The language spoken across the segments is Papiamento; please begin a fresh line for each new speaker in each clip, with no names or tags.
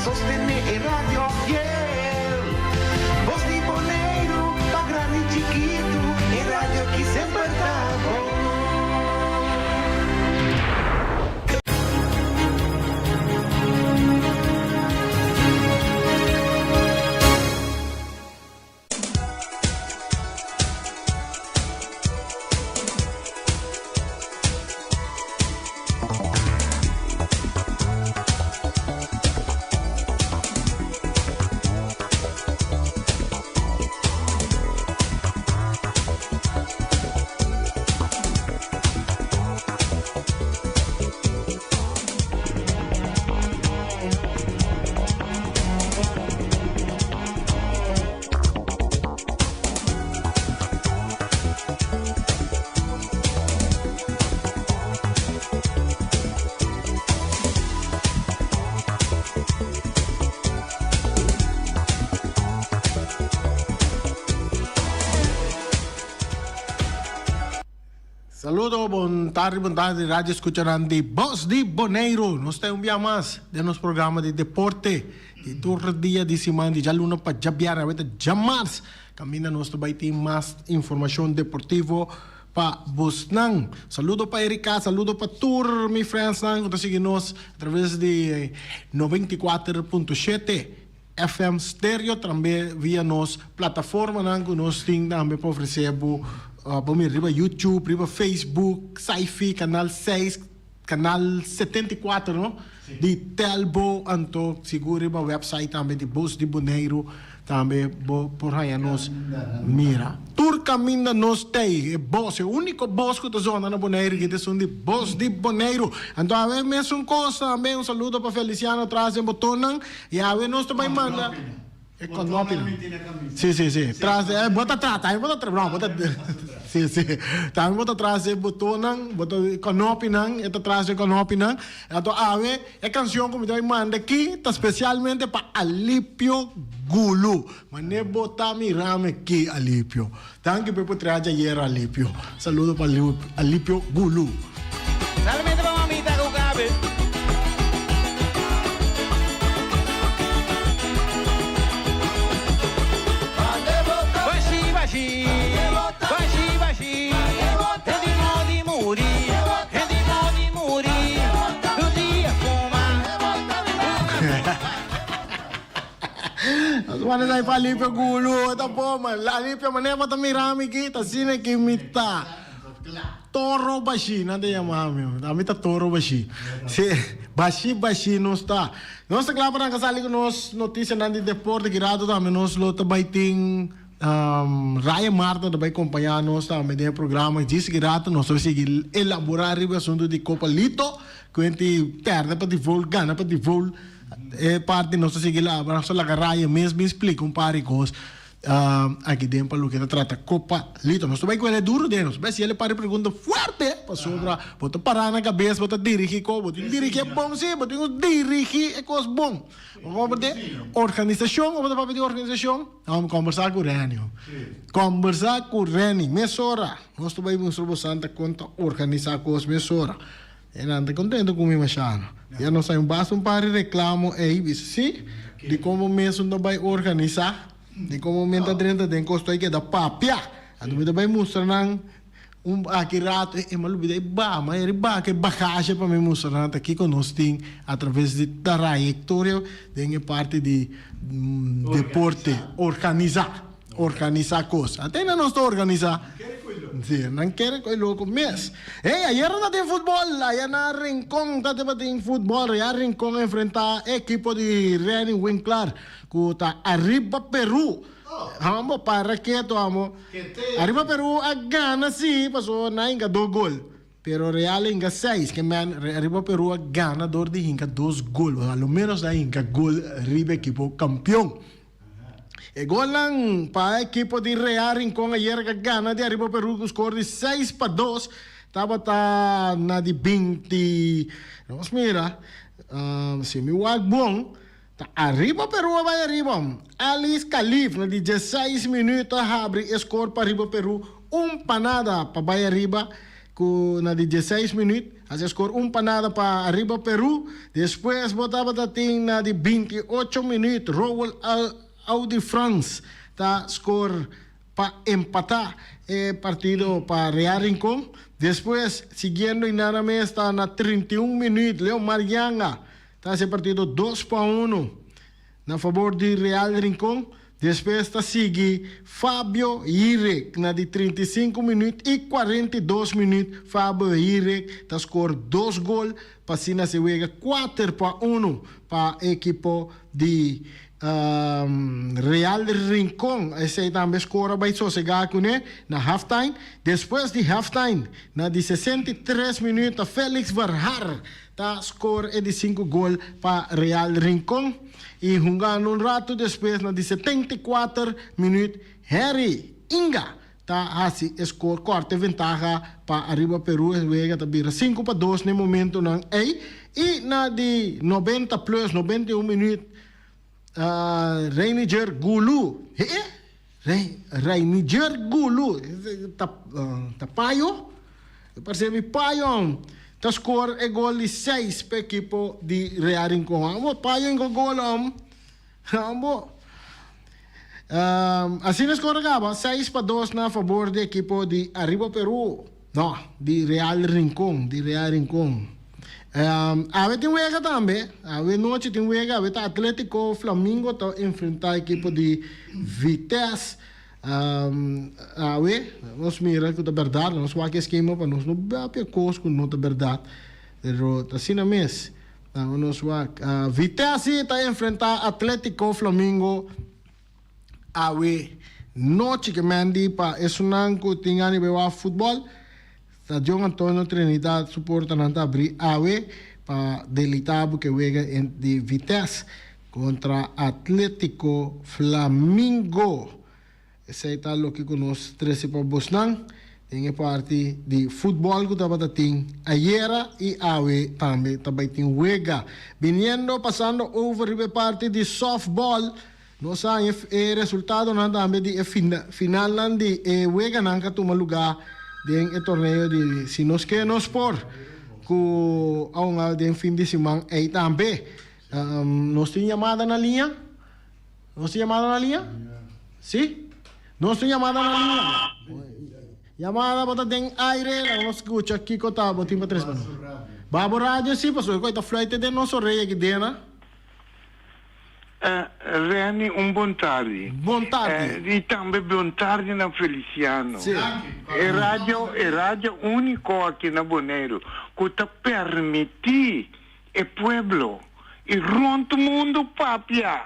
sostené e radio fiel. Bos di Boneiru, pa grandi i chikitu, e radio aki semper ta bon.
Saludo, bon tardi, bon tardi radio escuchanan di Bos di Boneiru. Nos ta un bia mas den nos programa di deporte di tur dia di siman di djaluna pa djabièrnè awe ta djamars. Kaminda nos ta bai tin mas informashon deportivo pa bosnan. Saludo pa Erika, saludo pa tur mi friendsnan ku ta sigui nos atraves di 94.7 FM Stereo, tambe via nos plataformanan ku nos tin tambe pa ofresé bo bo mira riba YouTube, riba Facebook, Saifi, Kanal 6, Kanal 74 no di Telbo anto sigur riba website tambe di Bos di Boneiru tambe bo por haña nos mira. Tur kaminda nos tei e bos e uniko bos ku ta zona na Boneiru ki ta esun di Bos di Boneiru. Anto awe mesun kos tambe un saludo pa Feliciano tras den botonnan y awe nos ta bai manda. E konopinan. Sí, sí, sí. Tras de, bo ta tras, tambe bo ta tras, no, bo ta, sí, sí. Tambe bo ta tras de botonnan, bo ta konopinan, e ta tras de konopinan. Anto awe e kanshon ku mi ta bai manda aki ta spesialmente pa Alipio Gulu. Mane bo ta mirami aki, Alipio. Danki pa e potrea djayer, Alipio. Saludo pa Alipio Gulu.
Solamente pa mamita ku kabe. Bashi bashi, bashi bashi, hende modi muri, hende modi muri, tur dia fuma.
Nos manda esaki pa Alipio Gulu, ta bon man. Alipio manera bo ta mira mi aki, ta asina ki mi ta. Toro bashi nan ta yama mi. Ami ta toro bashi. Si, bashi bashi nos ta. Nos ta kla pa nan ka sali ku nos notisianan di deporte. Ki rato tambe nos lo ta bai tin Ryan Marta ta bai kompañá nos tambe den e programa. Djis ki rato nos ta sigui elaborá riba e asuntu di Copa Lito. Ku hende pèrdè pa default, gana pa default. E parti nos ta sigui labra, nos ta laga Ryan mes bin splika un par di kos. Aki den pa loke ta trata Copa Lito. Nos ta bai kuel e duro den nos. Bai hasiel e par di pregunta fuerte pasobra bo ta para na kabes, bo ta dirigi ko, bo tin dirigi e bon si, bo tin ku dirigi e kos bon. Bo komprende? Organisashon, bo ta papia di organisashon? Nos kombersa ku Renny. Kombersa ku Renny mesora. Nos ta bai mustra bo santa kon ta organisa kos mesora. E nan ta contento cu mi mashano. Ya nos hay un basta un par di reclamo ey, bisa si, di como mes un ta bay organisa, di como men ta drenta den cos ta keda papia. Anto mi ta bay mustra nan un aki rato, e mi a lubida e ba, ma e riba ke bagahe pa mi mustra nan ta kico nos tin a traves di trayectoria den e parti di deporte, organisa. Organisa cos. Ante nan nos ta organisa. Si, nan kere koe loco mes. Hey, ayer ta tin futbol. Aya na Rincon ta tin futbol. Real Rincon enfrenta ekipo di Renny Winklaar cu ta Arriba Peru. Amo para keto amo. Arriba Peru a gana si, paso nan hinca dos gol. Pero Real a hinca seis. Ke men Arriba Peru a gana door di hinca dos gol. A lo menos nan hinca gol riba ekipo campeon. E golnan pa e ekipo di Real Rincon ayer ka gana di Ariba Peru ku skor di 6-2 tabata na di binti. Nos mira si mi wak bon ta Ariba Peru a bai ariba. Alice Khalif na di dieseis minuut a habri e skor pa Ariba Peru un pa nada pa bai ariba. ku na di dieseis minüt hasi skor un pa nada pa Ariba Peru. Despues bo tabata tin na di 28 minüt Roel Audi Frans ta skor pa empatá e partido pa Real Rincon. Despues siguiendo inana mes ta na 31 minüt Leo Marianga ta hasi e partido 2-1 na fabor di Real Rincon. Despues ta sigui Fabio Hirek na di 35 minüt i 42 minüt Fabio Hirek ta skor dos gol pa asina se wega 4-1 pa ekipo di Real Rincon. Esei tambe skor a bai sosegá kuné na halftime. Despues di halftime na di 63 minüt ta Felix Verhaar ta skor e di sinku gol pa Real Rincon i hungando un ratu despues na di 74 minüt Harry Inga ta hasi e skor kòrta e ventaha pa Ariba Peru. E wega ta bira 5-2 na e momentunan ei i na di 90 plus 91 minüt Reiniger Gulu Reiniger Gulu ta payo parse mi payo ta skor e gol di 6 pa ekipo di Real Rincon. Amo payo ingo gol om amo asina skor a kaba 6-2 na fabor di ekipo di Ariba Peru no di Real Rincon di Real Rincon. Awe tin wega tambe awe nochi tin wega awe ta Atletico Flamingo ta enfrenta ekipo di Vitesse. Awe nos mira ku ta bèrdat, nos wak e skema pa nos no papia kos ku no ta bèrdat, pero ta asina mes. Awe nos wak Vitesse ta enfrentá Atletico Flamingo awe nochi ke men di pa esunnan ku tin gana di bai wak futbòl. Stadion Antonio Trinidad su portanan ta abrí awe pa deleitá bo ke wega di Vitesse kontra Atletico Flamingo. Esei ta loke ku nos trese pa bosnan den e parti di futbòl ku tabata tin ayera i awe tambe ta bai tin wega. Biniendo pasando over riba e parti di sòftbòl, nos a haña e resultadonan tambe di e finalnan di e weganan ku a tuma lugá den e torneo di Si Nos Ke Nos Por ku a hunga den fin di siman ei tambe. Nos tin yamada na liña? Nos tin yamada na liña? Si? Nos tin yamada na liña? Yamada bo ta den aire, laga nos skucha kiko ta bo tin pa tres pa nos. Ba bo radio si, pasobra ku e ta fluite den nos orea aki dena.
Renny, un bon tardi.
Bon tardi.
I tambe bon tardi na Feliciano.
Si.
E radio, e radio úniko aki na Boneiru ku ta permití e pueblo i rond mundu papia.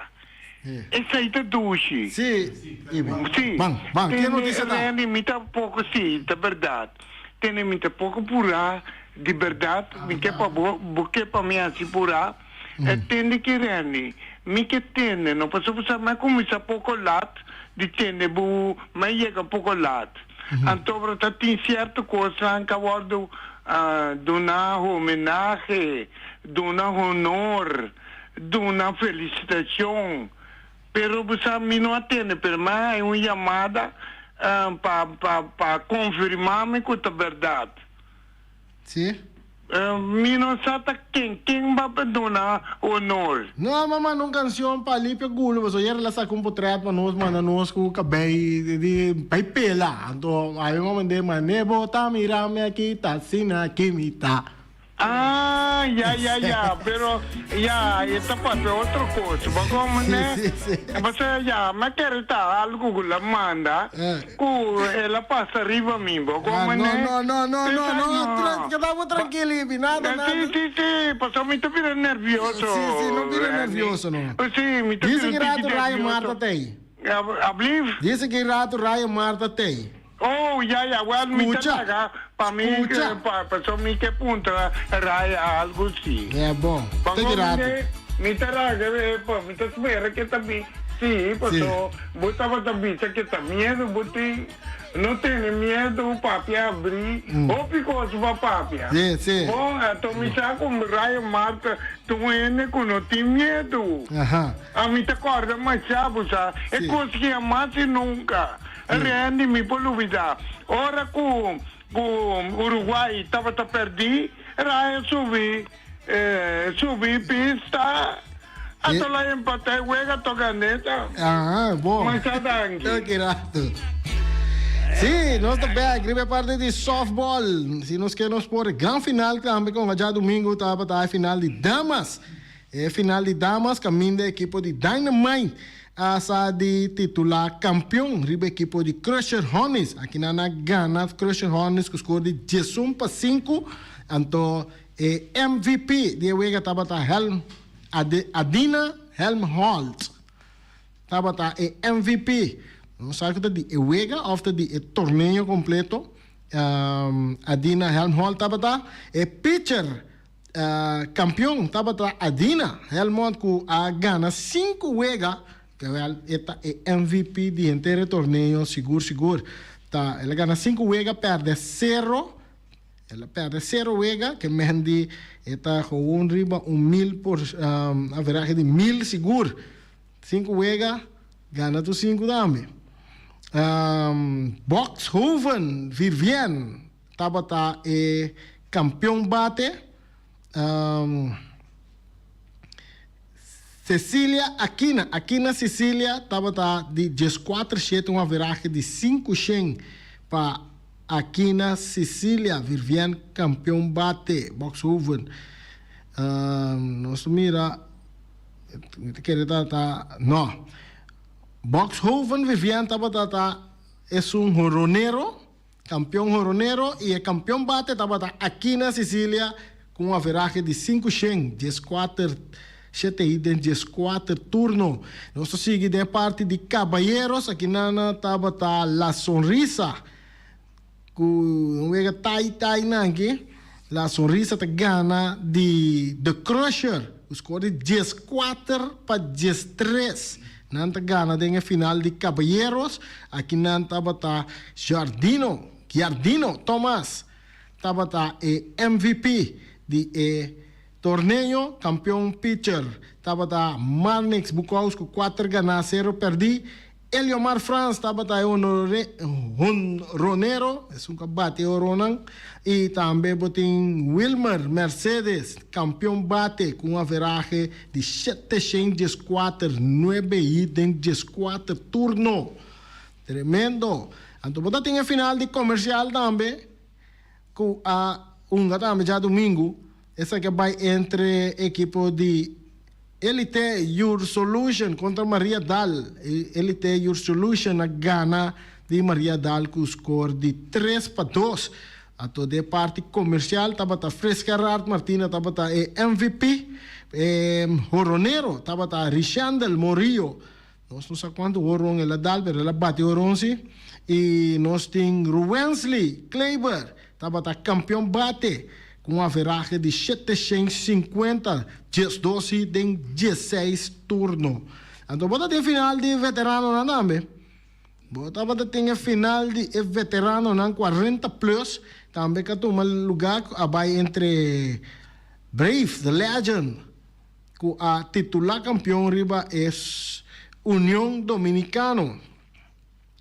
Esei ta dushi.
Si, Ibi.
Si.
Ban, ban, ke notisia ta?
Tene, Renny, mi ta poko, si, ta bèrdat. Tene, mi ta poko purá, di bèrdat, mi ke pa bo, bo ke pa mi hasi purá. E tende ki Renny, mi ke tende, no pasobra sa mi a kuminsá poko lat di tende bo, mi a yega poko lat. Anto bro ta tin sierto kosnan ku a wòrdu duna homenahe, duna honor, duna felisitashon, pero bo sa mi no a tende, pero mi a haña un yamada pa pa pa konfirmá mi ku ta bèrdat.
Sí.
Mi no sa ta ken ken ba pa duna honor.
No, m'a manda un cancion pa Alipia Gulo, pasobra ayer el a saca un potret pa nos manda nos cu cabey di bay pela. Anto abi m'a mand'é, Mane bo ta mira mi aki ta asina ki mi ta.
Ah, ya, ya, ya, pero ya, e ta papia otro cos. Bo como ne?
Sí, sí, sí.
Pasobra ya, m'a kere ta algo cu la manda. Ku el a pasa riba mi, bo
komo ne? No, no, no, no, no, keda bo trankil, Ibi, nada, nada.
Si, si, si, pasobra mi ta bira nervioso.
Si, si, no bira nervioso, no.
Si, mi ta bira
Dice ki rato Raya Marta t'ei.
Ablief?
Dice ki rato Raya Marta t'ei.
Oh, ya, ya, wel, mi ta laga pa mi, pasobra mi ke puntra Raya algo si.
Ya, bon, te ki rato.
Mi ta laga, mi ta spera ke ta bin. Sí, paso bo tabata bisa ke ta miedu bo tin. No tene miedu, papia abrí. Hopi kos pa papia.
Sí, sí.
Bon, anto mi sa ku Rayo Marta ta un hende ku no tin miedu.
Aha.
Ami ta kòrda mashá, bo sa. E kos ki hamas i nunka, Randy, mi por lubidá. Ora ku. Ku Uruguay tabata pèrdí, Ryan subi subi pista hasta la empatá e wega toka neta.
Aha, bon.
Masha danki.
Danki rato. Sí, nos ta bek riba e parti di softball. Si nos ke nos por gran final tambe kon djadumingu tabata e final di damas. E final di damas kaminda e ekipo di Dynamite a sa di titulá kampion riba ekipo di Crusher Hornets. Aki nan a gana Crusher Hornets ku skor di 11-5. Anto e MVP di e wega tabata Helm Adina Helmholt tabata e MVP. No sa ku ta di e wega òf ta di e torneo kompleto. Adina Helmholt tabata e pitcher. Kampion tabata Adina Helmond ku a gana sinku wega, terwel e ta e MVP di henter e torneo sigur sigur. Ta el a gana sinku wega pèrdè sero, el a pèrdè sero wega ke men di e ta gewoon riba un mil por averahe di mil sigur. Sinku wega, gana tur sinku tambe. Boxhoven Virvien Tabata e kampion bate Cecilia Aquina. Aquina Cecilia tabata di dieskuater shete un averahe di sinku shen pa Aquina Cecilia Virvien kampion bate Boxhoven. Nos ta mira mi ta kere ta ta no Boxhoven Vivien tabata ta esun horonero. Kampion horonero i e kampion bate tabata Aquina Cecilia ku un averahe di 500 dieskuater shete i den 14 turno. Nos ta sigui den e parti di kabayeros, akinan tabata La Sonrisa ku un wega tai tai nan aki. La Sonrisa ta gana di The Crusher ku skor di 14-13. Nan ta gana den e final di Caballeros. Aki nan tabata Giardino, Giardino Thomas tabata e MVP di e torneo. Campeon pitcher tabata Marnix Bukous ku kuater ganá, sero pèrdí. Eliomar Frans tabata e honronero, esun ku a bati e horonnan. I tambe bo tin Wilmer Mercedes, kampion bate ku un averahe di 714, nuebe hit den 14 turno. Tremendo! Anto bo ta tin e final di komersial tambe ku a hunga tambe djadumingu. Esaki a bai entre ekipo di Elite Your Solution kontra Maria Dal. Elite Your Solution a gana di Maria Dal ku skor di 3-2. Anto den parti komersial tabata Frisgerard Martina tabata e MVP. E horonero tabata Richendel Morillo. Nos no sa kuantu horon el a dal pero el a bati horon si. I nos tin Ruwensley Kleber tabata kampion bate ku un averahe di 750 12 hit den 16 turno. Anto bo ta tin final di veteranonan tambe. Bo tabata tin e final di e veteranonan 40 plus tambe ku a tuma luga ku a bai entre Brave the Legend ku a titulá kampion riba e Union Dominikano.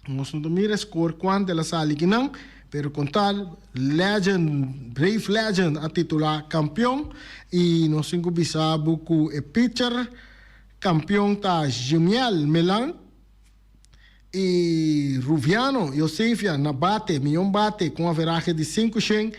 Nos no ta mira e skor kuantu el a sali kinan, pero kon tal Legend, Brave Legend a titulá kampion i nos tin ku bisa bo ku e pitcher kampion ta Jemiel Melan i Ruviano Josefia na bate, mion bate ku un averahe di 500,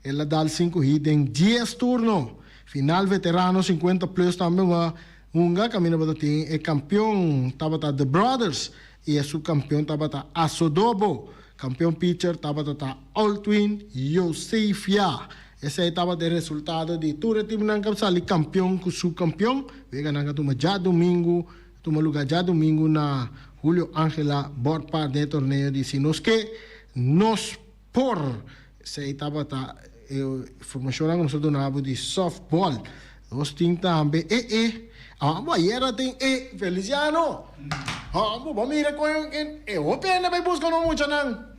el a dal sinku hit den 10 turno. Final veterano 50 plus tambe un hunga kaminda bo ta tin e kampion tabata The Brothers i e subkampion tabata Asodobo. Kampion pitcher tabata ta Altwin Josefia. Esei tabata e resultado di tur e timnan ku a sali kampion ku subkampion. Weganan a tuma djadumingu Tuma luga djadumingu na Julio Angela Bordpark den e torneo di Si Nos Ke, Nos Por. Esei tabata e informashonnan ku nos a duna bo di softball. Nos tin tambe e e. Amo ayera tin e Feliciano. Amo bo mira kon e hopi hende bai buska nos muchanan.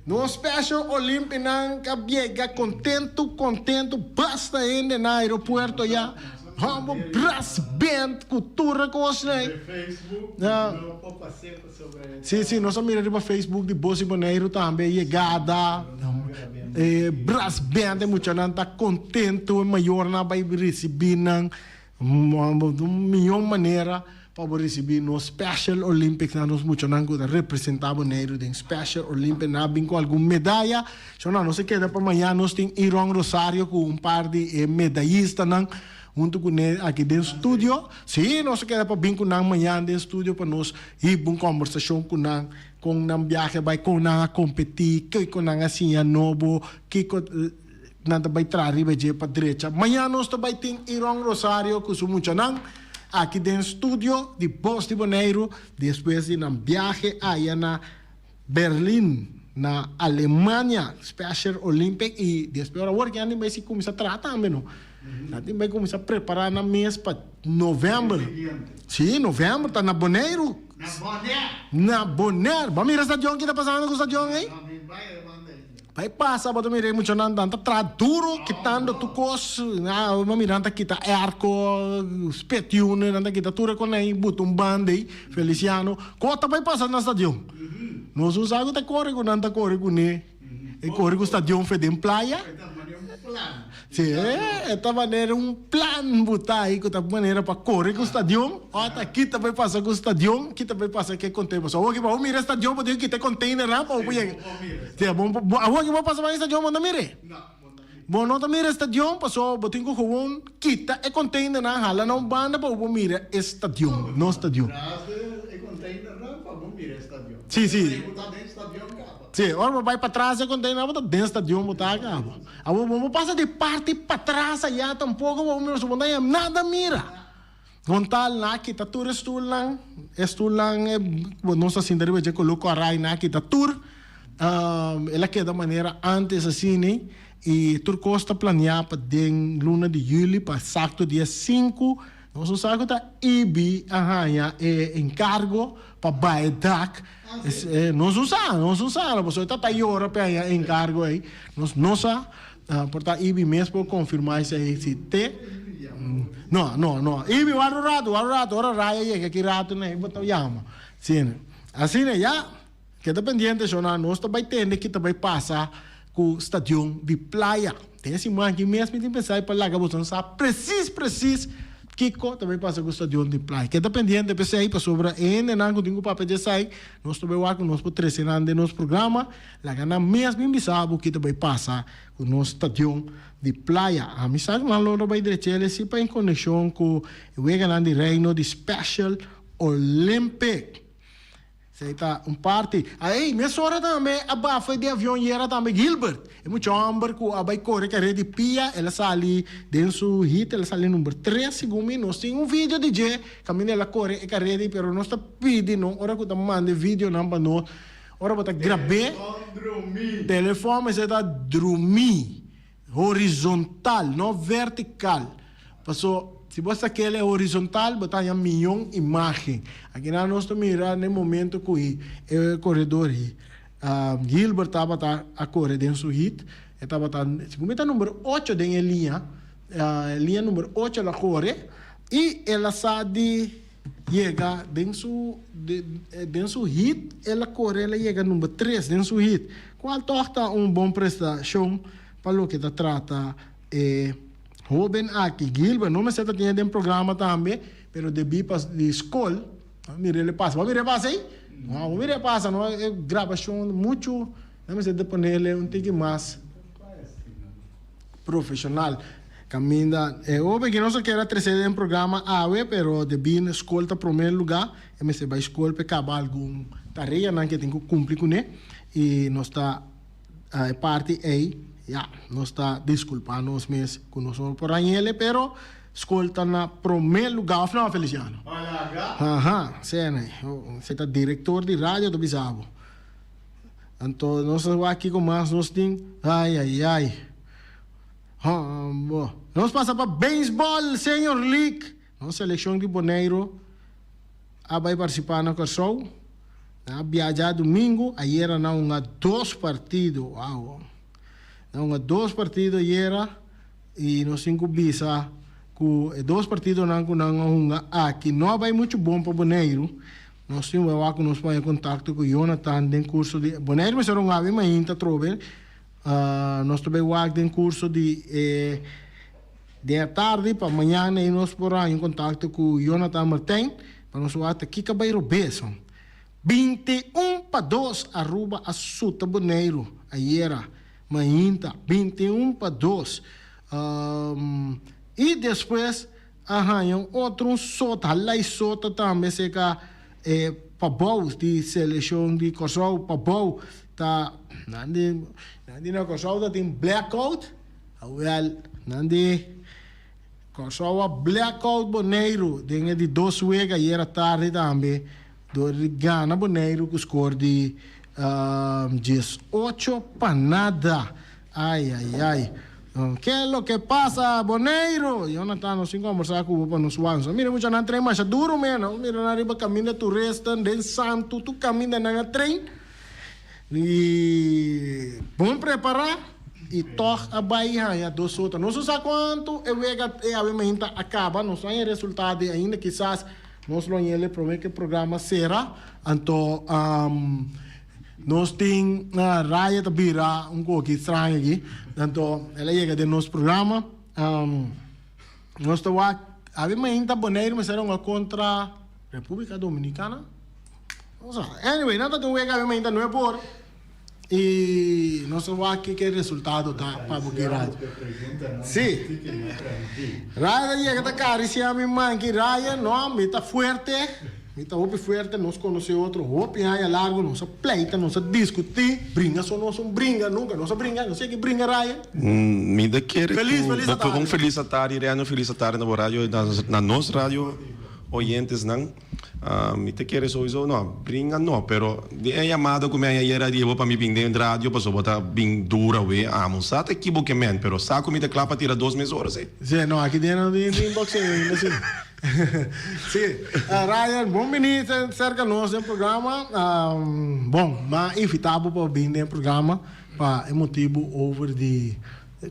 Nos Special Olympinan ka biega kontentu kontentu basta hende na aeropuerto ya. Hombo brass band ku tur e kosnan ei. Si, si, nos a mira riba Facebook di Bos di Boneiru tambe, yegada, e brass band, e muchanan ta kontentu, e mayornan a bai risibí nan. Di un miyon manera pa bo risibí nos Special Olympics nan, nos muchanan ku ta representá Boneiru den Special Olympics nan a bin ku algun medaya. So nan nos a keda pa mañana nos tin Iron Rosario ku un par di e medayistanan huntu kuné aki den studio. Sí, nos a keda pa bin ku nan mañana den studio pa nos hiba un kòmbersashon ku nan kon nan biahe a bai, kon nan a kompetí, kiko nan a siña nobo, kiko. Nan ta bai traha riba dje pa drecha. Mañan nos ta bai tin Iron Rosario ku su muchanan aki den studio di Bos di Boneiru despues di nan biahe aya na Berlin na Alemania, Special Olympic i despues ora awor nan tin bai si kuminsá traha tambe no. Nan tin bai kuminsá prepará nan mes pa novèmber. Si, novèmber ta na Boneiru. Na Bonaire. Bo a mira stadion ki ta pasando ku stadion ei? Bai pasa bo ta mira e muchanan nan ta traha duro kitando tur kos, bo mira nan ta kita airco, spetiunen, nan ta kita tur e konei buta un banda ei, Feliciano, ko ta bai pasa na stadion? Nos no sa ku ta kore ku nan ta kore kuné, e kore ku stadion fe den playa. Si, e ta manera un plan buta ei ku ta manera pa kore ku stadion, ota kita bai pasa ku stadion, kita bai pasa ku e container. Pasobra awor ki bo mira e stadion bo tin ku kita e containernan pa bo por yega. Si, bo awor ki bo pasa bai e stadion bo no ta mira e. Bo no ta mira e stadion pasobra bo tin ku gewoon kita e containernan hala na un banda pa bo por mira e stadion, nos stadion. Si, si. Si, ora bo bai patras e container bo ta den stadion bo ta caba. Awor bo no pasa di parti patras aya tampoco bo mira so bo no ta nada mira. Gontal nan a kita tur e stoelnan, e stoelnan e bo nos ta sinta riba dje color corai nan a kita tur. El a keda manera antes asina y tur cos ta planea pa den luna di juli pa exacto dia sinku. Nos no sa ku ta Ibi a haña e enkargo pa bai e dak. Nos no sa, nos no sa. Pasobra e ta ta yora pa e haña e enkargo ei. Nos no sa. Por ta Ibi mes por konfirmá esei si te. No, no, no. Ibi, wak un ratu, wak un ratu. Ora Raya yega aki ratu nei bo ta yama. Asina. Asina ya. Keda pendiente shona, nos ta bai tende ki ta bai pasa ku stadion di Playa. Den e siman aki mes mi tin pensa pa laga boso sa presis presis kiko ta bai pasa ku stadion di Playa. Keda pendiente p'esei pasobra e hendenan ku tin ku papia djesai nos ta bai wak ku nos por trese nan den nos programa, laga nan mes bin bisa bo ki ta bai pasa ku nos stadion di Playa. Ami sa ku nan lo bai drech'el si pa en konekshon ku e weganan di Reino di Special Olympic. Esei ta un parti. Aey, mesora tambe a bafa di avion yera tambe Gilbert. E mucha homber cu a bay core carera di pia, el a sali den su hit, el a sali number tres segun mi. Nos tin un video di dje caminda el a core e carera di, pero nos ta pidi no ora cu ta manda e videonan pa nos, ora bo ta grab'é, Telefon mester ta drumi. Horizontal, no vertical. Paso, si bo sakel e horizontal, bo ta haña miyon imagen. Akinan nos ta mira n'e momento ku e koredor Gilbert tabata a kore den su hit. E tabata, segun mi ta number ocho den e liña, liña number ocho el a kore i el a sa di yega den su den su hit el a kore el a yega number tres den su hit cual tog ta un bon prestacion pa loke ta trata e hoben aki Gilbert no mester ta tin den programa tambe pero debi pa di scol mira el pasa bo a mira e pasa ey no bo mira e pasa no e grabacion mucho nan mester ta ponele un tiki mas. Profesional. Caminda e hoben ki nos a kere a trece den programa awe pero debí na scol ta prome lugar e mester bay scol pa e caba algun tareanan ke tin cu cumpli cune y nos ta e parti ey ya nos ta disculpa nos mes cu nos no por hañele pero scol ta na prome lugar of no Feliciano? Aha sene se ta director di radio ta bisa bo. Anto nos a wak kiko mas nos tin. Ai ai ai. Hombo. Nos pasa pa beisbòl Senior League. Nos selekshon di Boneiru a bai partisipá na Kòrsou. Nan a biaha djadumingu. Ayera nan hunga dos partido. Wow. Nan hunga dos partido ayera i nos tin ku bisa. ku e dos partidonan ku nan a hunga aki no a bai muchu bon pa Boneiru. Nos tin wak ku nos pone kontakto ku Jonathan den kurso di Boneiru mester un awe mainta atrobe. Nos ta bai wak den kurso di e den e tardi pa mañana ei nos por haña un kontakto ku Jonathan Martijn pa nos wak ta kiko a bai robes. 2:21 Aruba a suta Boneiru ayera mainta 2:21. I despues a haña un otro un sota, halai sota tambe serka e pabou di selekshon di Kòrsou. Pabou ta nan di nan di na Kòrsou ta tin blackout, awèl nan di Kòrsou a blackout Boneiru den e di dos wega ayera tardi tambe dor di gana Boneiru ku skor di 18-0. Ai ai ai. Ke lo ke pasa Boneiru? Jonathan nos tin kombersá ku bo pa nos wansa. Mira mucha nan tren masha duru men. Nos mira nan riba kaminda turesten den santu tur kaminda nan a tren. I bon prepará i tòg a bai haña dos otro. Nos no sa kuantu e wega e awe mainta a kaba. Nos no haña resultado ainda. Kisas nos lo hañ'el e promé ku e programa sera. Anto. Nos tin Raya ta bira un koki straño aki. Anto el a yega den nos programa. Nos ta wak abi mainta Boneiru mester a hunga kontra Republica Dominicana. No sa. Anyway, nan ta tin un wega abi mainta nuebe or i nos ta wak kiko e resultado ta pa bo ki Raya. Si. Raya ta yega ta karisia mi manki Raya no mi ta fuerte. Mi ta hopi fuerte, nos conoce otro hopi aña largo, nos a pleita, nos a discuti, bringa so nos un bringa, nunca nos a bringa, nos a yega bringa raya.
Mi ta kere
Feliz,
ku
feliz
bo
atardi.
un feliz atardi Reno, feliz atardi na bo radio, na nos radio oyentesnan. Mi ta kere souiso, no, bringa no, pero di e yamada ku mi haña ayera di bo pa mi bin den radio pasobra bo ta bin dura awe, amo sa ta ekiboke men, pero sa ku mi ta kla pa tira dos mes ora si.
Si, no, aki den no tin boxeo ainda si. Sí, Ryan, bon bini cerca nos den programa. Bon, m'a invita bo pa bin den programa pa e motibu over di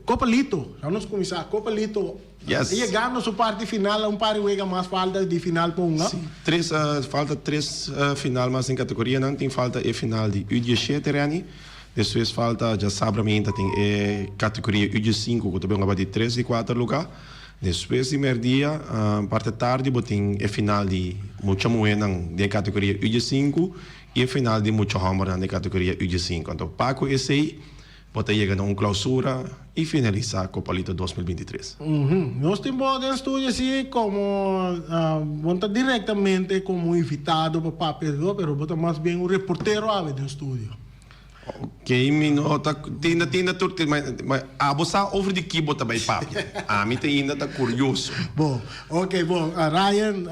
Copa Lito. Laat nos cuminsa. Copa Lito
Yes.
yegando su parti final, un par di wega mas falta di final pa hunga.
Sí, tres, falta tres final mas den categorianan. Tin falta e final di U diesshete, Renny. Despues falta djasabra mainta tin e categoria U diesinku cu ta bin hunga pa di tres di cuater lugar. Despues di merdia, parti tardi bo tin e final di mucha muhénan den e kategoria U diesinku i e final di mucha hòmbernan den e kategoria U diesinku. Anto pa ku esei bo ta yega na un klausura i finalisá Copa Lito 2023.
Nos tin bo den studio si komo bo no ta direktamente komo un invitado pa papia pero bo ta mas bien un reportero awe den studio.
Ok mi no ta tinda tinda tur tin ma ma abo sa over di ki bo ta bay papia ami ta inda ta curioso.
Bon ok bon Ryan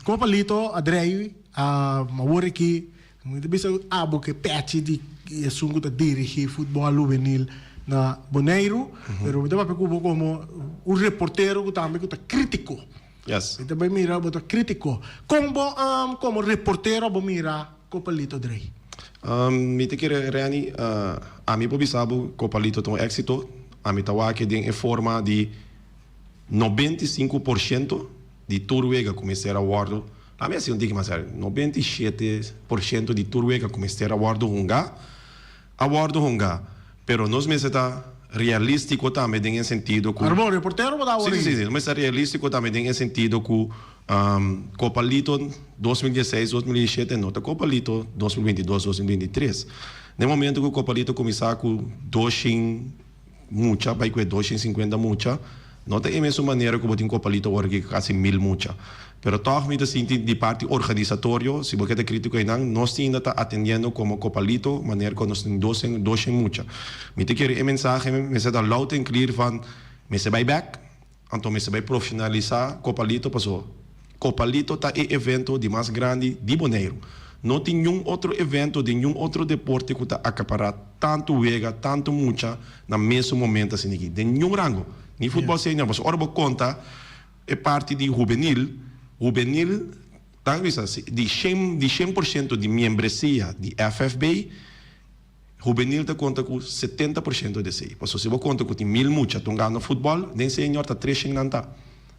Copa Lito a drei awor aki mi ta bisa abo ke pechi di esun ku ta dirigi futbol hubenil na Boneiru pero mi ta papia ku bo komo un reportero ku tambe ku ta kritiko
Yes.
Mi ta bay mira bo ta kritiko kon bo komo reportero bo mira Copa Lito drei?
Mi ta kere Renny, ami por bisa bo Copa Lito ta un éxito. Ami ta wak den e forma di 95% di tur wega ku mester a wòrdu, ami a hasi un tiki mas sèrio, 97% di tur wega ku mester a wòrdu hungá, a wòrdu hungá. Pero nos mester ta realístiko tambe den e sentido ku.
Pero bo reportero bo ta awor
Sí,
ei.
sí, sí. Nos mester ta realístiko tambe den e sentido ku Copa Lito 2016, 2017 no ta Copa Lito 2022, 2023. Den momento ku Copa Lito kuminsá ku doshin mucha bai ku e 250 mucha, no ta e mesun manera ku bo tin Copa Lito awor aki ku kasi mil mucha. Pero tòg mi ta sinti di parti organisatorio, si bo ke ta kritiko einan, nos tin ta atendiendo komo Copa Lito manera ku nos tin doshen mucha. Mi ta kere e mensahe mester ta loud en clear van mester bai bèk, anto mester bai profesionalisá Copa Lito paso Copa Lito ta e evento di mas grandi di Boneiru. No tin niun otro evento den niun otro deporte ku ta akapará tantu wega, tantu mucha na mesun momento asin'aki, den niun rango, ni futbòl senior, pasobra ora bo konta e parti di hubenil, hubenil ta bisa di shen di shen por shento di miembresia di FFB, hubenil ta konta ku 70% di esei. Pasobra si bo konta ku tin mil mucha tungando futbòl, den senior ta tres shen nan ta.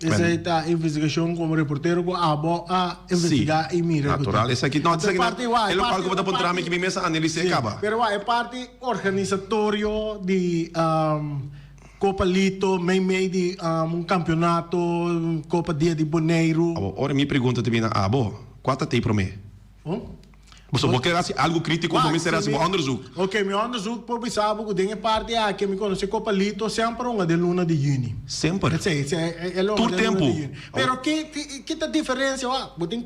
Esei ta investigashon komo reportero ku abo a investigá i mira ku ta.
Natural esaki no
E parti wak
e lokual ku bo ta puntra mi ki mi mes a analis'é kaba.
Pero wak e parti organisatorio di Kopa Lito meimei di un kampionato Kopa Dia di Boneiru.
Abo ora mi pregunta ta bini na abo kua ta tei promé? Pasobra bo ker hasi algu krítiko bo mester hasi bo onderzoek.
Ok, mi onderzoek por bisa bo ku den e parti aki mi konosé Kopa Lito semper hunga den luna di yüni.
Semper?
Si, si, e lo
Tur
hunga den luna
tempu?
di yüni. Pero ki ki ta diferensia wak? Bo tin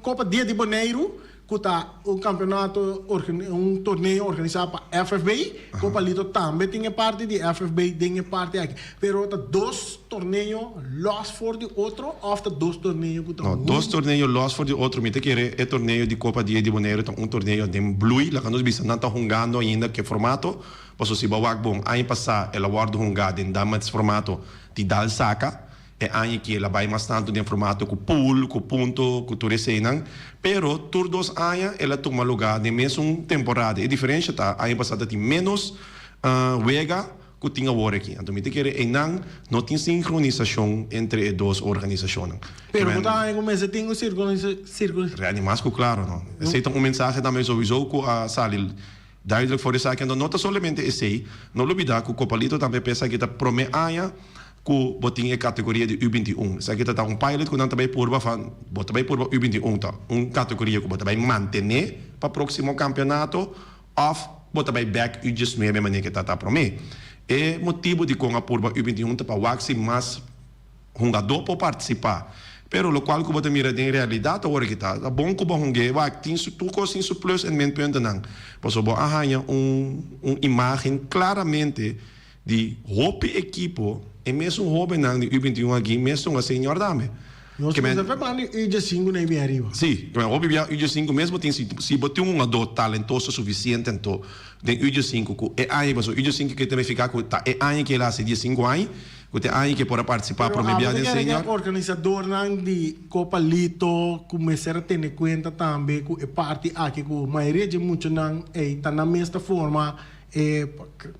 Kopa Dia di Boneiru ku ta un kampeonato un torneo organisá pa FFB, Kopa Lito tambe tin e parti di FFB den e parti aki. Pero ta dos torneo los for di otro of ta dos torneo ku ta
No, dos torneo los for di otro. Mi ta kere e torneo di Kopa Dia di Boneiru ta un torneo den blui. Laga nos bisa nan ta hungando ainda ku e formato. Pasobra si bo a wak bon, aña pasá el a wòrdu hungá den dames formato di dal saka. E aña aki el a bai mas tantu den formato ku pool, ku punto, ku tur eseinan. Pero tur dos aña el a tuma lugá den mesun temporada. E diferensha ta aña pasá ta tin ménos wega ku tin awor aki. Anto mi ta kere einan no tin sinkronisashon entre e dos organisashonnan.
Pero bo ta haña ku mester tin un sirkunisashon?
Real mas ku klaro no. Esei ta un mensahe tambe souiso ku a sali duidelijk for esaki. Anto no ta solamente esei, no lubida ku Copalito tambe p'esaki ta prome aña ku bo tin e kategoria di U 21. Esaki ta ta un pilot ku nan ta bai purba van bo ta bai purba U 21 ta un kategoria ku bo ta bai mantene pa próksimo kampionato Òf bo ta bai bèk U diesnuebe manera ke ta ta promé. E motibu dikon a purba U 21 ta pa wak si mas hungadó por partisipá. Pero lokual ku bo ta mira den realidat awor aki ta, ta bon ku bo hung'é, wak tin su tur kos tin su plus en minpuntennan. Pasobra bo a haña un un imágen klaramente di hopi ekipo, e mesun hóbennan di U 21 aki mes hunga senior tambe.
Nos
Ke men.
mester ban di U diesinku na e bin ariba.
Sí, ke men hopi bia U diesinku mes bo tin si si bo tin un hungadó talentoso sufisiente anto den U diesinku ku e aña pasobra U diesinku ke ta nifiká ku ta e aña ke el a hasi diesinku aña ku ta e aña ke por a partisipá
Pero
promé
abo
bia
ta
den
kere ke
senior.
organisadornan di Copa Lito ku mester a tene kuenta tambe ku e parti aki ku mayoria dje muchanan ei ta nan mes ta forma e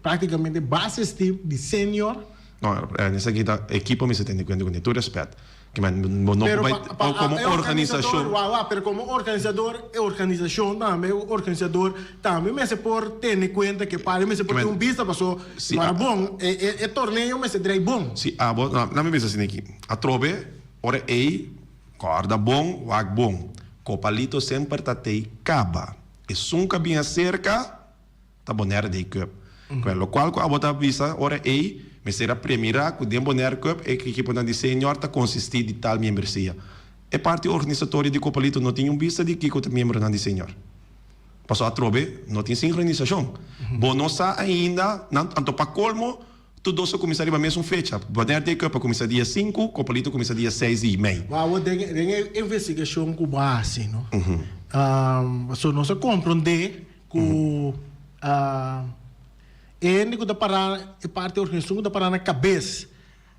praktikamente basis team di senior.
No, esaki ta ekipo mester tene kuenta kuné, tur rèspèt. Ke men bo no por
Pero
bai
pa pa
komo
e
organisashon.
organisador, wou wou, pero komo organisador, e organisashon tambe, e organisador tambe mester por tene kuenta ke parti mester por
Ke
tin
men
un bista paso
si
no
a
a bon, e e e torneo mester drei bon.
Si abo, no, lami bisa asina aki, atrobe ora ei kòrda bon, wak bon, Kopalito semper ta tei kaba. Esun ku a bin aserka. Ta Bonaire Day Cup. Ku lokual ku abo ta bisa ora ei mester a premira ku den Bonaire Cup e ekiponan di senior ta konsistí di tal miembresia. E parti organisatorio di Kopalito no tin un bista di kiko ta miembronan di senior. Pasobra atrobe no tin sinkronisashon. Bo no sa ainda nan anto pa kolmo tur dos a kuminsá riba mesun fecha. Bonaire Day Cup a kuminsá dia sinku, Kopalito a kuminsá dia seis di mei.
Wou den e investigashon ku bo a hasi no, pasobra nos a komprondé Ku e hende ku ta pará e parti organisashon ku ta pará na kabes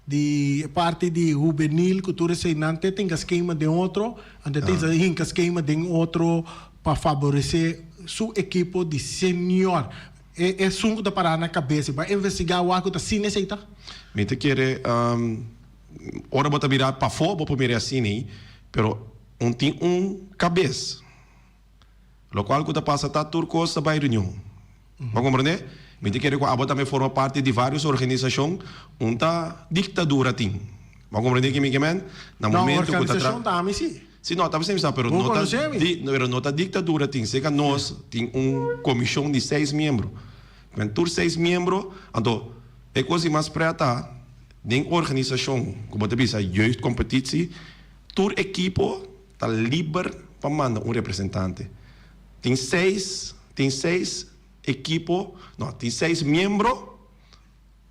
di e parti di hubenil ku tur eseinan te tin skema den otro, anto e tin sa hinka skema den otro pa faboresé su ekipo di senior. E esun ku ta pará na kabes e bai investigá wak ku ta asina esei ta?
Mi ta kere ora bo ta mira pafó bo por mira asina ei, pero un tin un kabes. Lokual ku ta pasa ta tur kos ta bai reunion. Bo a komprendé? Mi ta kere ku abo tambe forma parti di vários organisashon un ta diktadura tin. Bo a komprendé ki mi ke men? Na
No,
momento ku ta tra.
organisashon ta ami si.
Si no, ta bisa mi sa, pero
Bo
no ta
konosé mi.
di, pero no ta diktadura tin. Seka nos tin un komishon di seis miembro. Men tur seis miembro, anto e kos di mas prèt ta den organisashon ku bo ta bisa jeugdcompetitie, tur ekipo Ta liber pa manda un representante. Tin seis, tin seis ekipo, no, tin seis miembro